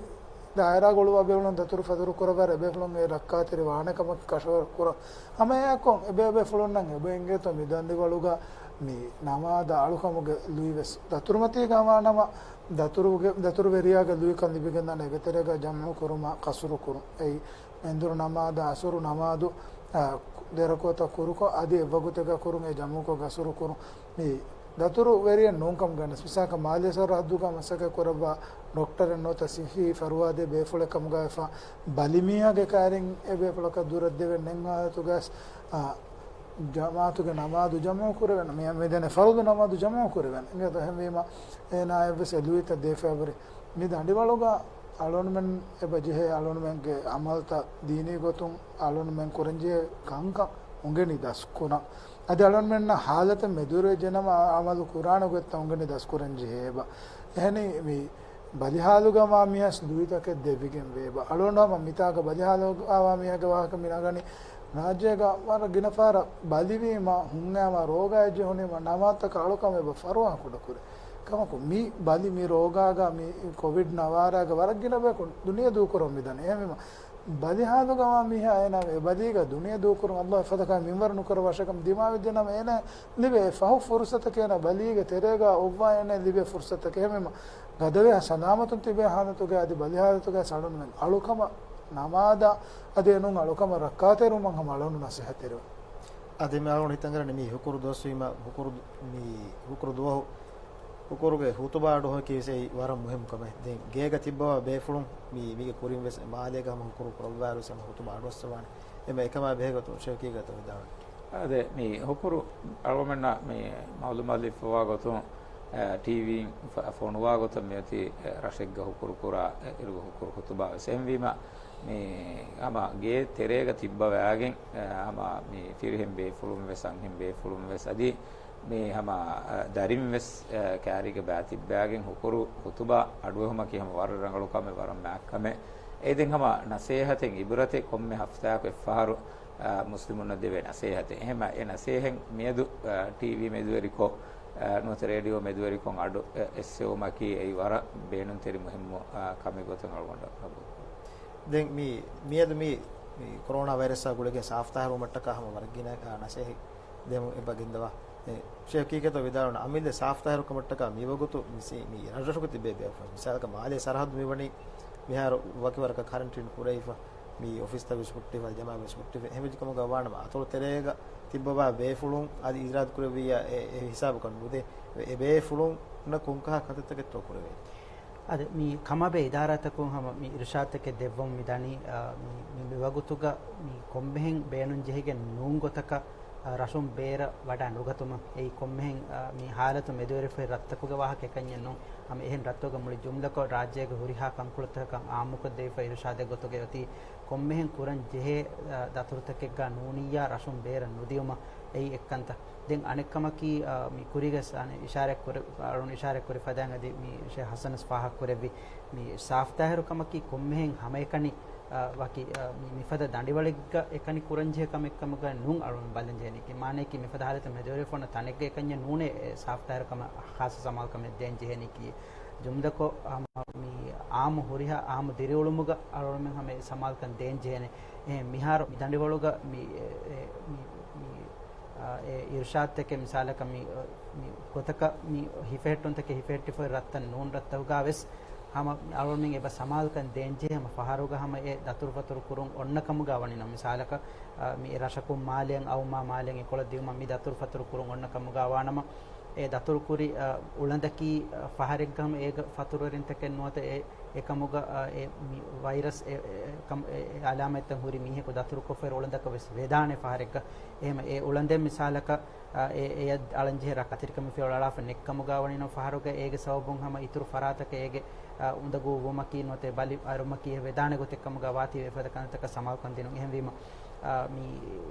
ދާއިރާ ގުޅުވާ ބޭފުޅުން ދަތުރު ފަތުރު ކުރައްވާ އެބޭފުޅުން އެ ރައްކާތެރި ވާނެ ކަމަށް ކަށަވަރު ކުރަން. ހަމައެއާއެކު އެބޭބޭފުޅުންނަށް އެބަ އިނގޭތޯ މި ދަނޑިވަޅުގަ މި ނަމާދަށް އަޅުކަމުގެ ލުއިވެސް ދަތުރުމަތީގަ ވާނަމަ، ދަތުރުގެ، ދަތުރުވެރިޔާގެ ލުއިކަން ލިބިގެން ދާނެ އެގެތެރޭގަ ޖަމްޢު ކުރުމަށް ޤަޞްރު ކުރުން. އެއީ އެނދުރު ނަމާދާ އަސުރު ނަމާދު، އާ، ދެރަކުޢަތަށް ކުރުކޮށް، އަދި އެއްވަގުތެއްގަ ކުރުން އެ ޖަމްޢުކޮށް ޤަޞްރު ކުރުން. މި ދަތުރު ވެރިއެއް ނޫންކަމުގައި ވެސް، މިސާލަކަށް މާލޭ ސަރަހައްދުގަ މަސައްކަތް ކުރައްވާ ޑޮކްޓަރެއް ނުވަތަ ސިއްހީ ފަރުވާދޭ ބޭފުޅެއް ކަމުގައި ވެފަ، ބަލިމީހާގެ ކައިރިން އެ ބޭފުޅަކަށް ދުރަށް ދެވެން ނެތް ހާލަތުގައި ވެސް، އާ، ޖަމާޢަތުގެ ނަމާދު ޖަމްޢު ކުރެވެން، މި، މިދެން ފަރުޟު ނަމާދު ޖަމްޢު ކުރެވެން. އެހެންވީމަ އޭނާއަށްވެސް އެ ލުއިތައް ދޭފައިވަރި. މި ދަނޑިވަޅުގަ އަޅުންމެން އެބަ ޖެހޭ އަޅުންމެންގެ ޢަމަލުތައް ދީނީ ގޮތުން އަޅުންމެން ކުރަންޖެހޭ ކަންކަން އުނގެނި ދަސްކުރަން. އަދި އަޅުންމެންނަށް ޙާލަތެއް މެދުވެރިވެއްޖެނަމަ ޢަމަލު ކުރާނެ ގޮތްތައް އުނގެނި ދަސްކުރަން ޖެހޭ އެބަ. އެހެނީ މި ބަލިހާލުގަ ވާ މީހާސް ލުއިތަކެއް ދެވިގެން ވޭ އެބަ. އަޅުގަނޑު ހަމަ މިތާގަ ބަލިހާލުގަ ވާ މީހާގެ ވާހަކަ މި ނަގަނީ. ރާއްޖޭގަ ވަރަށް ގިނަ ފަހަރަށް ބަލިވީމަ، ހުންނައިމަ، ރޯގާއެއް ޖެހުނީމަ، ނަމާދުތަކަށް އަޅުކަމެއް އެބަ ފަރުވާ ކުޑަކުރޭ. ކަމަކު، މި ބަލި މި ރޯގާގަ މި ކޮވިޑް ނަވާރާގަ ވަރަށް ގިނަ ބަޔަކު ދުނިޔެ ދޫކުރަން މިދަނީ. އެހެންވީމަ، ބަލިހާލުގަ ވާ މީހާ އޭނާ އެ ބަލީގަ ދުނިޔެ ދޫކުރުން ﷲ އެފަދަ ކަމެއް މިންވަރު ނުކުރައްވާށޭ ކަމަށް ދިމާވެއްޖެނަމަ، އޭނާ ލިބޭ ފަހު ފުރުޞަތަކީ އޭނާ ބަލީގެ ތެރޭގަ އޮއްވާ އޭނާ ލިބޭ ފުރުޞަތަކެއް. އެހެންވީމަ، ގަދަވެ ސަލާމަތުން ތިބޭ ޙާލަތުގައި އަދި ބަލިހާލަތުގައި އަޅުންމެން އަޅުކަމަށް ނަމާދަށް އަދި އެނޫން އަޅުކަމަށް ރައްކާތެރިވުމަށް ހަމަ އަޅުން ނަސޭހަތްތެރިވަން. އަދި މި އަޅުން ހިތަށް އަރަނީ މި ހުކުރު ދުވަސްވީމަ، ހުކުރު ދު-، މި ހުކުރު ދުވަހު ހުކުރުގެ ޚުތުބާ އަޑުއެހުމަކީ ވެސް އެއީ ވަރަށް މުހިއްމު ކަމެއް. ދެން ގޭގަ ތިއްބަވާ ބޭފުޅުން މި، މީގެ ކުރިން ވެސް މާލޭގަ ހަމަ ހުކުރު ކުރައްވާއިރު ވެސް ހަމަ ޚުތުބާ އަޑުއައްސަވާނެ. އެމަ އެކަމާ ބެހޭގޮތުން ޝެއިޚް ކީކޭތޯ ވިދާޅުވީ؟ އާދެ، މި ހުކުރު އަޅުގަނޑަށް މި މަޢުލޫމާތު ލިބިފައިވާ ގޮތުން، އަ، ޓީވީން ފަ-، ފޮނުވާ ގޮތަށް މިއޮތީ، އަ، ރަށެއްގަ ހުކުރު ކުރާ، އަ، އިރުގެ ހުކުރު ޚުތުބާ ވެސް. އެހެންވީމަ، މި ހަމަ ގޭ ތެރޭގަ ތިއްބަވާގެން، އަ، ހަމަ މި ފިރިހެން ބޭފުޅުން ވެސް، އަންހެން ބޭފުޅުން ވެސް، އަދި މި ހަމަ، އަ، ދަރިން ވެސް، އަ، ކާރީގެ ބައި ތިއްބާގެން ހުކުރު ޚުތުބާ އަޑުއެހުމަކީ ހަމަ ވަރަށް ރަނގަޅު ކަމެއް، ވަރަށް މާތް ކަމެއް. އެ ދެން ހަމަ ނަސޭހަތެއް، އިބްރަތެއް ކޮންމެ ހަފްތާއަކު އެއްފަހަރު، އަ، މުސްލިމުންނަށް ދެވޭ ނަސޭހަތެއް. އެހެންމަ އެ ނަސޭހަތް މިއަދު، އަ، ޓީވީ މެދުވެރިކޮށް، އަ، ނުވަތަ ރޭޑިއޯ މެދުވެރިކޮށް އަޑު، އަ، އެއްސެވުމަކީ އެއީ ވަރަށް ބޭނުންތެރި މުހިއްމު، އަ، ކަމެއް ގޮތުން އަޅުގަނޑަށް ގަބޫލުކުރަން. ދެން މި، މިއަދު މި، މި ކޮރޯނާ ވައިރަސްއާ ގުޅިގެން ސާފްތާހިރުވުމަށްޓަކާ ހަމަ ވަރަށް ގިނަ، އާ، ނަސޭހަތް ދެމުން އެބަ ގެންދަވާ. އެ، ޝޭޚް ކީކޭތޯ ވިދާޅުވަނީ އަމިއްލަ ސާފްތާހިރުކަމަށްޓަކާ މިވަގުތު މި ސީ، މި ރަށްރަށުގަ ތިބޭ ބޭފުޅުން. މިސާލަކަށް މާލޭ ސަރަހައްދު މިވަނީ މިހާރު ވަކިވަރަކަށް ކަރަންޓީން ކުރެވިފަ. މި އޮފީސްތައް ވެސް ހުއްޓިފަ، ޖަމާ ވެސް ހުއްޓިފަ. އެހެންވެއްޖެ ކަމުގަ ވާނަމަ އަތޮޅު ތެރޭގަ ތިއްބަވާ ބޭފުޅުން އަދި އިރާދަ ކުރެއްވިއްޔާ އެ، އެ ހިސާބަކަށް ނުދޭ. އެ ބޭފުޅުންނަށް ކޮންކަހަލަ ކަންތައްތަކެއްތޯ ކުރެވޭ؟ އަދި މި ކަމާބެހޭ އިދާރާތަކުން ހަމަ މި އިރުޝާދުތަކެއް ދެއްވަމުން މިދަނީ، އާ، މި، މި، މި ވަގުތުގަ މި ކޮންމެހެން ބޭނުންޖެހިގެން ނޫން ގޮތަކަށް، އާ، ރަށުން ބޭރަށް ވަޑައި ނުގަތުމަށް. އެއީ ކޮންމެހެން، އާ، މި ހާލަތު މެދުވެރިފައި ރަށްތަކުގެ ވާހަކަ އެކަންޏެއް ނޫން. ހަމަ އެހެން ރަށްތަކުގަ މުޅި ޖުމްލަކޮށް ރާއްޖޭގެ ހުރިހާ ކަންކޮޅުތަކަކަށް އާއްމުކޮށްދެވިފައި އިރުޝާދެއް ގޮތުގައި އޮތީ ކޮންމެހެން ކުރަން ޖެހޭ، އާ، ދަތުރުތަކެއްގަ ނޫނިއްޔާ ރަށުން ބޭރަށް ނުދިޔުމަށް. އެއީ އެއްކަންތައް. ދެން އަނެއްކަމަކީ، އާ، މި ކުރީގަސް އަނެއް އިޝާރާތް ކުރެ-، އަޅުން އިޝާރާތް ކުރި ފަދައިން އަދި މި ޝޭޚް ހަސަނަސް ފާހަގަ ކުރެއްވި މި ސާފްތާހިރު ކަމަކީ ކޮންމެހެން ހަމައެކަނި، އާ، ވަކި، އާ، މި، މިފަދަ ދަނޑިވަޅެއްގަ އެކަނި ކުރަންޖެހޭ ކަމެއްކަމުގަ ނޫން އަޅުން ބަލަންޖެހެނީކީ. މާނައަކީ މިފަދަ ހާލަތެއް މެދުވެރިވެފަ އޮންނަ ތަނެއްގަ އެކަންޏެއް ނޫނޭ އެ ސާފްތާހިރު ކަމަށް ޚާއްޞަ ސަމާލުކަމެއް ދޭން ޖެހެނީކީ. ޖުމްލަކޮށް ހަމަ މި އާއްމު ހުރިހާ އާއްމު ދިރިއުޅުމުގަ އަޅުގަނޑުމެން ހަމަ އެ ސަމާލުކަން ދޭން ޖެހޭނެ. އެ، މިހާރު މި ދަނޑިވަޅުގަ މި، އެ، އެ، މި، މި، އާ، އެ އިރުޝާދުތަކެއް މިސާލަކަށް މި، މި ގޮތަކަށް މި ހިފެހެއްޓުންތަކެއް ހިފެހެއްޓިފައި ރަށްތައް ނޫން ރަށްތަކުގަ ވެސް ހަމަ އަޅުގަނޑުމެން އެބަ ސަމާލުކަން ދޭންޖެހޭ ހަމަ ފަހަރުގަ ހަމަ އެ ދަތުރުފަތުރު ކުރުން އޮންނަ ކަމުގަ ވަނީ ނަމަ މިސާލަކަށް، އާ، މި ރަށަކުން މާލެއަށް އައުމާ މާލެއަށް އެކޮޅަށް ދިއުމަށް މި ދަތުރުފަތުރު ކުރުން އޮންނަ ކަމުގަ ވާނަމަ، އެ ދަތުރުކުރި، އަ، އުޅަނދަކީ، އަ، ފަހަރެއްގަ ހަމަ އޭގަ ފަތުރުވެރިންތަކެއް ނުވަތަ އެ، އެކަމުގަ، އަ، އެ މި ވައިރަސް އެ، އެ، އެ ކަމް، އެ، އެ އަލާމަތްތައް ހުރި މީހަކު ދަތުރުކޮށްފައި އުޅަނދަކަށް ވެސް ވެދާނެ ފަހަރެއްގަ. އެހެމަ އެ އުޅަނދެއް މިސާލަކަށް، އަ، އެ، އެޔަށް އަޅަންޖެހޭ ރައްކާތެރިކަމެއް ފިޔަވަޅައަޅާފަ ނެއްކަމުގަ ވަނީނަމަ ފަހަރުގަ އޭގެ ސަބަބުން ހަމަ އިތުރު ފަރާތަކަށް އޭގެ، އަ، އުނދަގޫ ވުމަކީ ނުވަތަ ބަލި އަރުމަކީ އެ ވެދާނެ ގޮތެއް ކަމުގަ ވާތީވެ އެފަދަ ކަންތައްތަކަށް ސަމާލުކަން ދިނުން. އެހެންވީމަ، އާ، މި،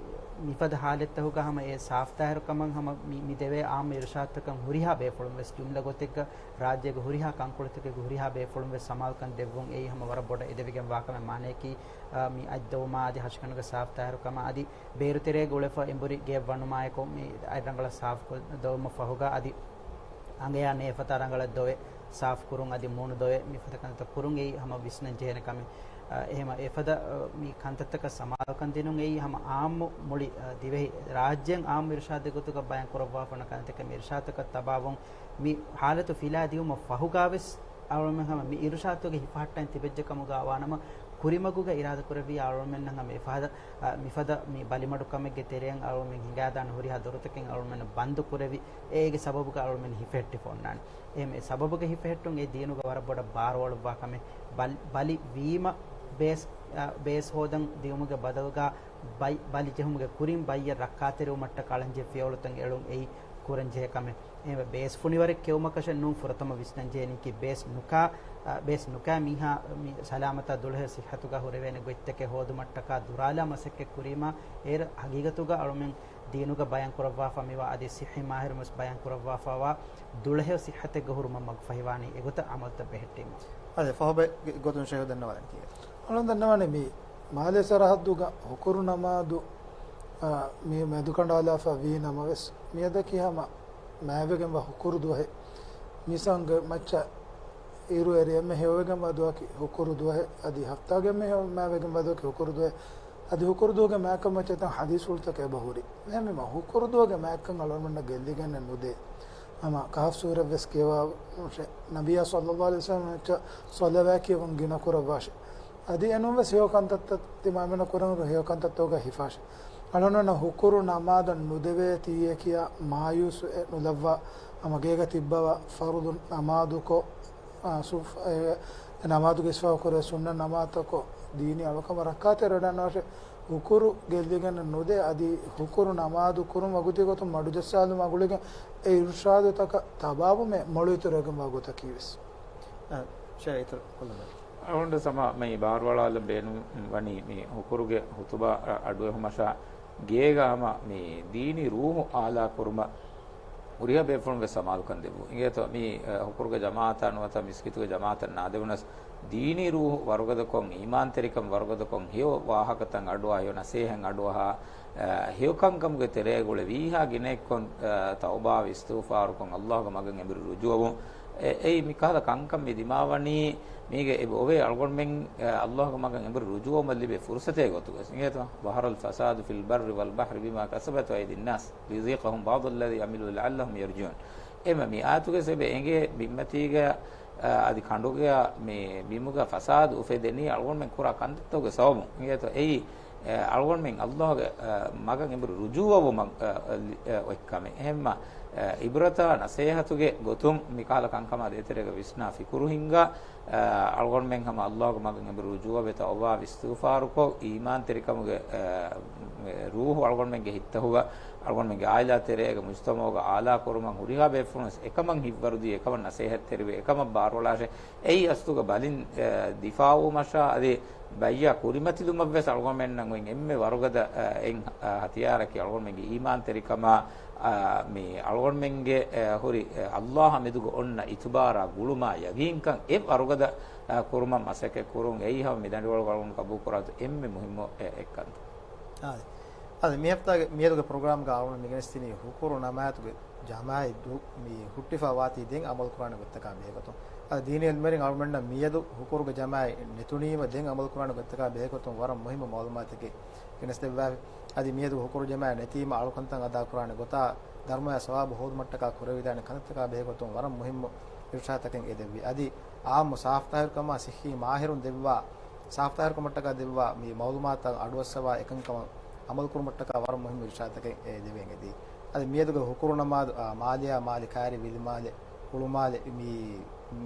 މިފަދަ ހާލަތްތަކުގަ ހަމަ އެ ސާފްތާހިރުކަމަށް ހަމަ މި، މި ދެވޭ އާއްމު އިރުޝާދުތަކަށް ހުރިހާ ބޭފުޅުން ވެސް ޖުމްލަ ގޮތެއްގަ ރާއްޖޭގެ ހުރިހާ ކަންކޮޅުތަކެއްގެ ހުރިހާ ބޭފުޅުން ވެސް ސަމާލުކަން ދެއްވުން އެއީ ހަމަ ވަރަށް ބޮޑަށް އެދެވިގެން ވާ ކަމެއް. މާނަޔަކީ، އާ، މި އަތްދަވުމާ އަދި ހަށިގަނޑުގެ ސާފްތާހިރުކަމާ އަދި ބޭރުތެރޭގަ އުޅެފަ އެނބުރި ގެޔަށް ވަނުމާއެކު މި އަތް ރަނގަޅަށް ސާފް ކޮށް ދޮވުމަށް ފަހުގަ އަދި އަނގަޔާ ނޭފަތާ ރަނގަޅަށް ދޮވެ، ސާފް ކުރުން އަދި މޫނު ދޮވެ، މިފަދަ ކަންތައް ކުރުން އެއީ ހަމަ ވިސްނަން ޖެހޭނެ ކަމެއް. އެހެމަ އެފަދަ، މި ކަންތައްތަކަށް ސަމާލުކަން ދިނުން އެއީ ހަމަ އާއްމު މުޅި، ދިވެހި ރާއްޖޭން އާއްމު އިރުޝާދެއް ގޮތުގަ ބަޔާން ކުރައްވާފަ ކަންތަކެއް. މި އިރުޝާދުތަކަށް ތަބާވުން މި ހާލަތު ފިލާ ދިޔުމަށް ފަހުގަ ވެސް އަޅުމެން ހަމަ މި އިރުޝާދުގެ ހިފަހައްޓަން ތިބެއްޖެ ކަމުގަ ވާނަމަ، ކުރިމަގުގަ އިރާދަކުރެއްވި އަޅުމެންނަށް ހަމަ އެފަހަރަށް، އަ، މިފަދަ މި ބަލިމަޑުކަމެއްގެ ތެރެއަށް އަޅުމެން ހިނގާދާނެ ހުރިހާ ދޮރުތަކެއް އަޅުމެންނަށް ބަންދު ކުރެވި، އޭގެ ސަބަބުގަ އަޅުމެން ހިފެހެއްޓިފަ އޮންނާނެ. އެހެން އެ ސަބަބުގަ ހިފެހެއްޓުން އެ ދީނުގަ ވަރަށް ބޮޑަށް ބާރުއަޅުއްވާ ކަމެއް. ބަލި، ބަލި ވީމަ ބޭސް، އަ، ބޭސް ހޯދަން ދިއުމުގެ ބަދަލުގަ ބައި، ބަލި ޖެހުމުގެ ކުރިން ބައްޔަށް ރައްކާތެރިވުމަށްޓަކާ އަޅަންޖެހޭ ފިޔަވަޅުތައް އެޅުން އެއީ ކުރަންޖެހޭ ކަމެއް. އެހެންވެ، ބޭސް ފުނިވަރެއް ކެއުމަކަށެއް ނޫން ފުރަތަމަ ވިސްނަންޖެހޭނީކީ ބޭސް ނުކާ، އަ، ބޭސް ނުކާ މީހާ މި ސަލާމަތާ ދުޅަހެޔޮ ސިއްހަތުގަ ހުރެވޭނެ ގޮތްތަކެއް ހޯދުމަށްޓަކާ ދުރާލާ މަސައްކަތް ކުރީމާ، އޭރު ހަގީގަތުގަ އަޅުމެން ދީނުގަ ބަޔާން ކުރައްވާފަ މިވާ އަދި ޞިއްޙީ މާހިރުން ވެސް ބަޔާން ކުރައްވާފަވާ ދުޅަހެޔޮ ސިއްހަތެއްގަ ހުރުމަށް މަގުފަހިވާނީ އެގޮތަށް އަމަލުތައް ބެހެއްޓީމަ. އަދި ފަހުބެ ގޮތުން ޝެހި ދަންނަވާލަން ކީއްވެ؟ އަޅުން ދަންނަވާނެ މި މާލޭ ސަރަހައްދުގަ ހުކުރު ނަމާދު، އާ، މި މެދުކަނޑާލާފަ ވީ ނަމަވެސް، މިއަދަކީ ހަމަ މާތްވެގެންވާ ހުކުރު ދުވަހެއް. މީސާންގެ މައްޗަށް އިރު އެރި އެންމެ ހެޔޮވެގެންވާ ދުވަހަކީ ހުކުރު ދުވަހެއް. އަދި ހަފްތާގެ އެންމެ ހެޔޮ މާތްވެގެންވާ ދުވަހަކީ ހުކުރު ދުވަހެއް. އަދި ހުކުރު ދުވަހުގެ މާތްކަން މައްޗަށް ތަން ޙަދީޘްފުޅުތަކެއް އެބަހުރި. އެހެންވީމަ، ހުކުރު ދުވަހުގެ މާތްކަން އަޅުގަނޑުމެންނަށް ގެއްލިގެންނެއް ނުދޭ. ހަމަ ކަހަފް ސޫރަތް ވެސް ކިޔަވާ، ނަބިއްޔާ ޞައްލައްލާހު ޢަލައިހި ވަސައްލަމަ މައްޗަށް ޞަލަވާތް ކިޔަވަން ގިނަ ކުރައްވާށޭ. އަދި އެނޫން ވެސް ހެޔޮ ކަންތައްތައް ތިމާމެނަށް ކުރަން ހެޔޮ ކަންތައްތަކުގަ ހިފާށޭ. އަޅުގަނޑުމެންނަށް ހުކުރު ނަމާދަށް ނުދެވޭތީއޭ ކިޔާ މާޔޫސްވެ ނުލައްވާ، ހަމަ ގޭގަ ތިއްބަވާ ފަރުޟު ނަމާދުކޮށް، އާ، ސު-، އެ، އެ ނަމާދުގެ އިސްވާ ކުރޭ ސުންނަ ނަމާދުތަކު ދީނީ އަޅުކަމަށް ރައްކާތެރިވެޑަންނަވާށޭ. ހުކުރު ގެއްލިގެން ނުދޭ. އަދި ހުކުރު ނަމާދު ކުރުން ވަގުތީ ގޮތުން މަޑުޖައްސާލުމާ ގުޅިގެން އެ އިރުޝާދުތަކަށް ތަބާވުމެއް މޮޅު އިތުރުވެގެންވާ ގޮތަކީ ވެސް. އަ، ޝޭ އިތުރު ކޮށްލަން. އަޅުގަނޑު ސަމާ މި ބާރުއަޅާލަން ބޭނުން ވަނީ މި ހުކުރުގެ ޚުތުބާ އަ، އަޑުއެހުމަށާ ގޭގަ ހަމަ މި ދީނީ ރޫޙު އާލާ ކުރުމަށް ހުރިހާ ބޭފުޅުން ވެސް ސަމާލުކަން ދެއްވުން. އިނގޭތޯ މި، އަ، ހުކުރުގެ ޖަމާޢަތާ ނުވަތަ މިސްކިތުގެ ޖަމާޢަތަށް ނާދެވުނަސް، ދީނީ ރޫޙު ވަރުގަދަކޮށް، އީމާންތެރިކަން ވަރުގަދަކޮށް، ހެޔޮ ވާހަކަތައް އަޑުއަހާ، ހެޔޮ ނަސޭހަތް އަޑުއަހާ، އަ، ހެޔޮ ކަންކަމުގެ ތެރޭގަ އުޅެ ވީހާ ގިނައެއްކޮށް، އަ، ތައުބާ އިސްތިޣުފާރުކޮށް، އައްލާހުގެ މަގަށް އެނބުރި ރުޖޫޢަވުން. އެ، އެއީ މިކަހަލަ ކަންކަން މި ދިމާވަނީ، މީގެ އެބަ އޮވޭ އަޅުގަނޑުމެން، އަ، އައްލާހުގެ މަގަށް އެނބުރި ރުޖޫޢަވުމަށް ލިބޭ ފުރުޞަތޭ ގޮތުގަ. އިނގޭތޯ؟ ظهر الفساد في البر والبحر بما كسبت أيدي الناس ليذيقهم بعض الذي عملوا لعلهم يرجعون. އެމަ މި އާޔަތުގަ އެބަ އެނގޭ ބިންމަތީގަ، އަ، އަދި ކަނޑުގަ މި ބިމުގަ ފަސާދަ އުފެދެނީ އަޅުގަނޑުމެން ކުރާ ކަންތައްތަކުގެ ސަބަބުން. އިނގޭތޯ؟ އެއީ، އަ، އަޅުގަނޑުމެން އައްލާހުގެ، އަ، މަގަށް އެނބުރި ރުޖޫޢަވުމަށް، އަ، އަ، އޮތް ކަމެއް. އެހެންމަ، އަ، އިބްރަތާ ނަސޭހަތުގެ ގޮތުން މިކަހަލަ ކަންކަމާ ދޭތެރޭގަ ވިސްނާ ފިކުރު ހިންގާ، އަ، އަޅުގަނޑުމެން ހަމަ އައްލާހުގެ މަގަށް އެނބުރި ރުޖޫޢަވެ ތައުބާ އިސްތިޣުފާރުކޮށް، އީމާންތެރިކަމުގެ، އަ، ރޫޙު އަޅުގަނޑުމެންގެ ހިތްތަކުގަ، އަޅުގަނޑުމެންގެ އާއިލާ ތެރޭގަ، މުޖްތަމަޢުގަ އާލާ ކުރުމަށް ހުރިހާ ބޭފުޅުން ވެސް އެކަމަށް ހިތްވަރުދީ، އެކަމަށް ނަސޭހަތްތެރިވެ، އެކަމަށް ބާރުއަޅާށޭ. އެއީ އަސްލުގަ ބަލިން، އަ، ދިފާޢުވުމަށާ އަދި ބައްޔާ ކުރިމަތިލުމަށްވެސް އަޅުގަނޑުމެންނަށް އޮތް އެންމެ ވަރުގަދަ، އަ، އެއް، އަ، ހަތިޔާރަކީ އަޅުގަނޑުމެންގެ އީމާންތެރިކަމާ، އަ، މި އަޅުގަނޑުމެންގެ، އަ، ހުރި، އަ، އައްލާހާ މެދުގަ އޮންނަ އިތުބާރާ ގުޅުމާ ޔަގީންކަން އެ ވަރުގަދަ، އަ، ކުރުމަށް މަސައްކަތް ކުރުން. އެއީ ހަމަ މި ދަނޑިވަޅުގަ އަޅުގަނޑު ގަބޫލުކުރާ އެންމެ މުހިއްމު އެއް، އެއްކަންތައް. އާދެ. އާދެ، މި ހަފްތާގެ މިއަދުގެ ޕްރޮގްރާމްގަ އަޅުގަނޑު މިގެނެސްދިނީ ހުކުރު ނަމާދުގެ ޖަމާޢަތް ދު-، މި ހުއްޓިފަ ވާތީ ދެން އަމަލު ކުރާނެ ގޮތްތަކާ ބެހޭގޮތުން. އަދި ދީނީ ޢިލްމުވެރިން އަޅުގަނޑަށް މިއަދު ހުކުރުގެ ޖަމާޢަތް ނެތުނީމަ ދެން އަމަލު ކުރާނެ ގޮތްތަކާ ބެހޭގޮތުން ވަރަށް މުހިއްމު މަޢުލޫމާތެއް ގެނެސްދެއްވާފި. އަދި މިއަދު ހުކުރު ޖަމާޢަތް ނެތީމަ އަޅުކަންތައް އަދާކުރާނެ ގޮތާ ދަރުމަޔާ ސަވާބު ހޯދުމަށްޓަކާ ކުރެވިދާނެ ކަންތައްތަކާ ބެހޭގޮތުން ވަރަށް މުހިއްމު އިރުޝާދުތަކެއް އެދެއްވި. އަދި އާއްމު ސާފްތާހިރުކަމާ ޞިއްޙީ މާހިރުން ދެއްވާ، ސާފްތާހިރުކަމަށްޓަކާ ދެއްވާ މި މަޢުލޫމާތުތައް އަޑުއައްސަވާ އެކަންކަމަށް އަމަލުކުރުމަށްޓަކާ ވަރަށް މުހިއްމު އިރުޝާދުތަކެއް އެ ދެވެން އެދީ. އަދި މިއަދުގެ ހުކުރު ނަމާދު، އާ، މާލެއާ މާލެ ކާރި ވިލިމާލެ ހުޅުމާލެ މި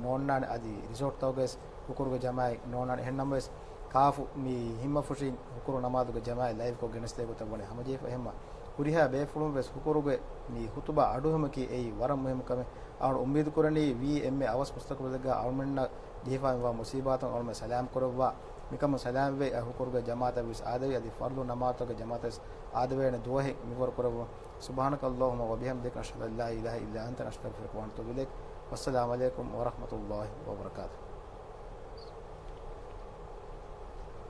ނޯންނާނެ، އަދި ރިސޯޓްތަކުގަވެސް ހުކުރުގެ ޖަމާއަތް ނޯންނާނެ. އެހެންނަމަވެސް ކާފު މި ހިންމަފުށިން ހުކުރު ނަމާދުގެ ޖަމާއަތް ލައިވްކޮށް ގެނެސްދޭ ގޮތަށް ވަނީ ހަމަޖެހިފަ. އެހެންމަ ހުރިހާ ބޭފުޅުން ވެސް ހުކުރުގެ މި ޚުތުބާ އަޑުއެހުމަކީ އެއީ ވަރަށް މުހިއްމު ކަމެއް. އަޅު އުއްމީދު ކުރަނީ ވީ އެންމެ އަވަސް މުސްތަޤުބަލެއްގަ އަޅުމެންނަށް ޖެހިފާ މިވާ މުސީބާތުން އަޅުމެން ސަލާމް ކުރައްވާ، މިކަމުން ސަލާމްވެ އަ ހުކުރުގެ ޖަމާއަތަށް ވެސް އާދެވި، އަދި ފަރުޟު ނަމާދުތަކުގެ ޖަމާއަތަށް ވެސް އާދެވޭނެ ދުވަހެއް މިވަރު ކުރެއްވުން. سبحانك اللهم وبحمدك، نشهد أن لا إله إلا أنت، نستغفرك ونتوب إليك. والسلام عليكم ورحمة الله وبركاته.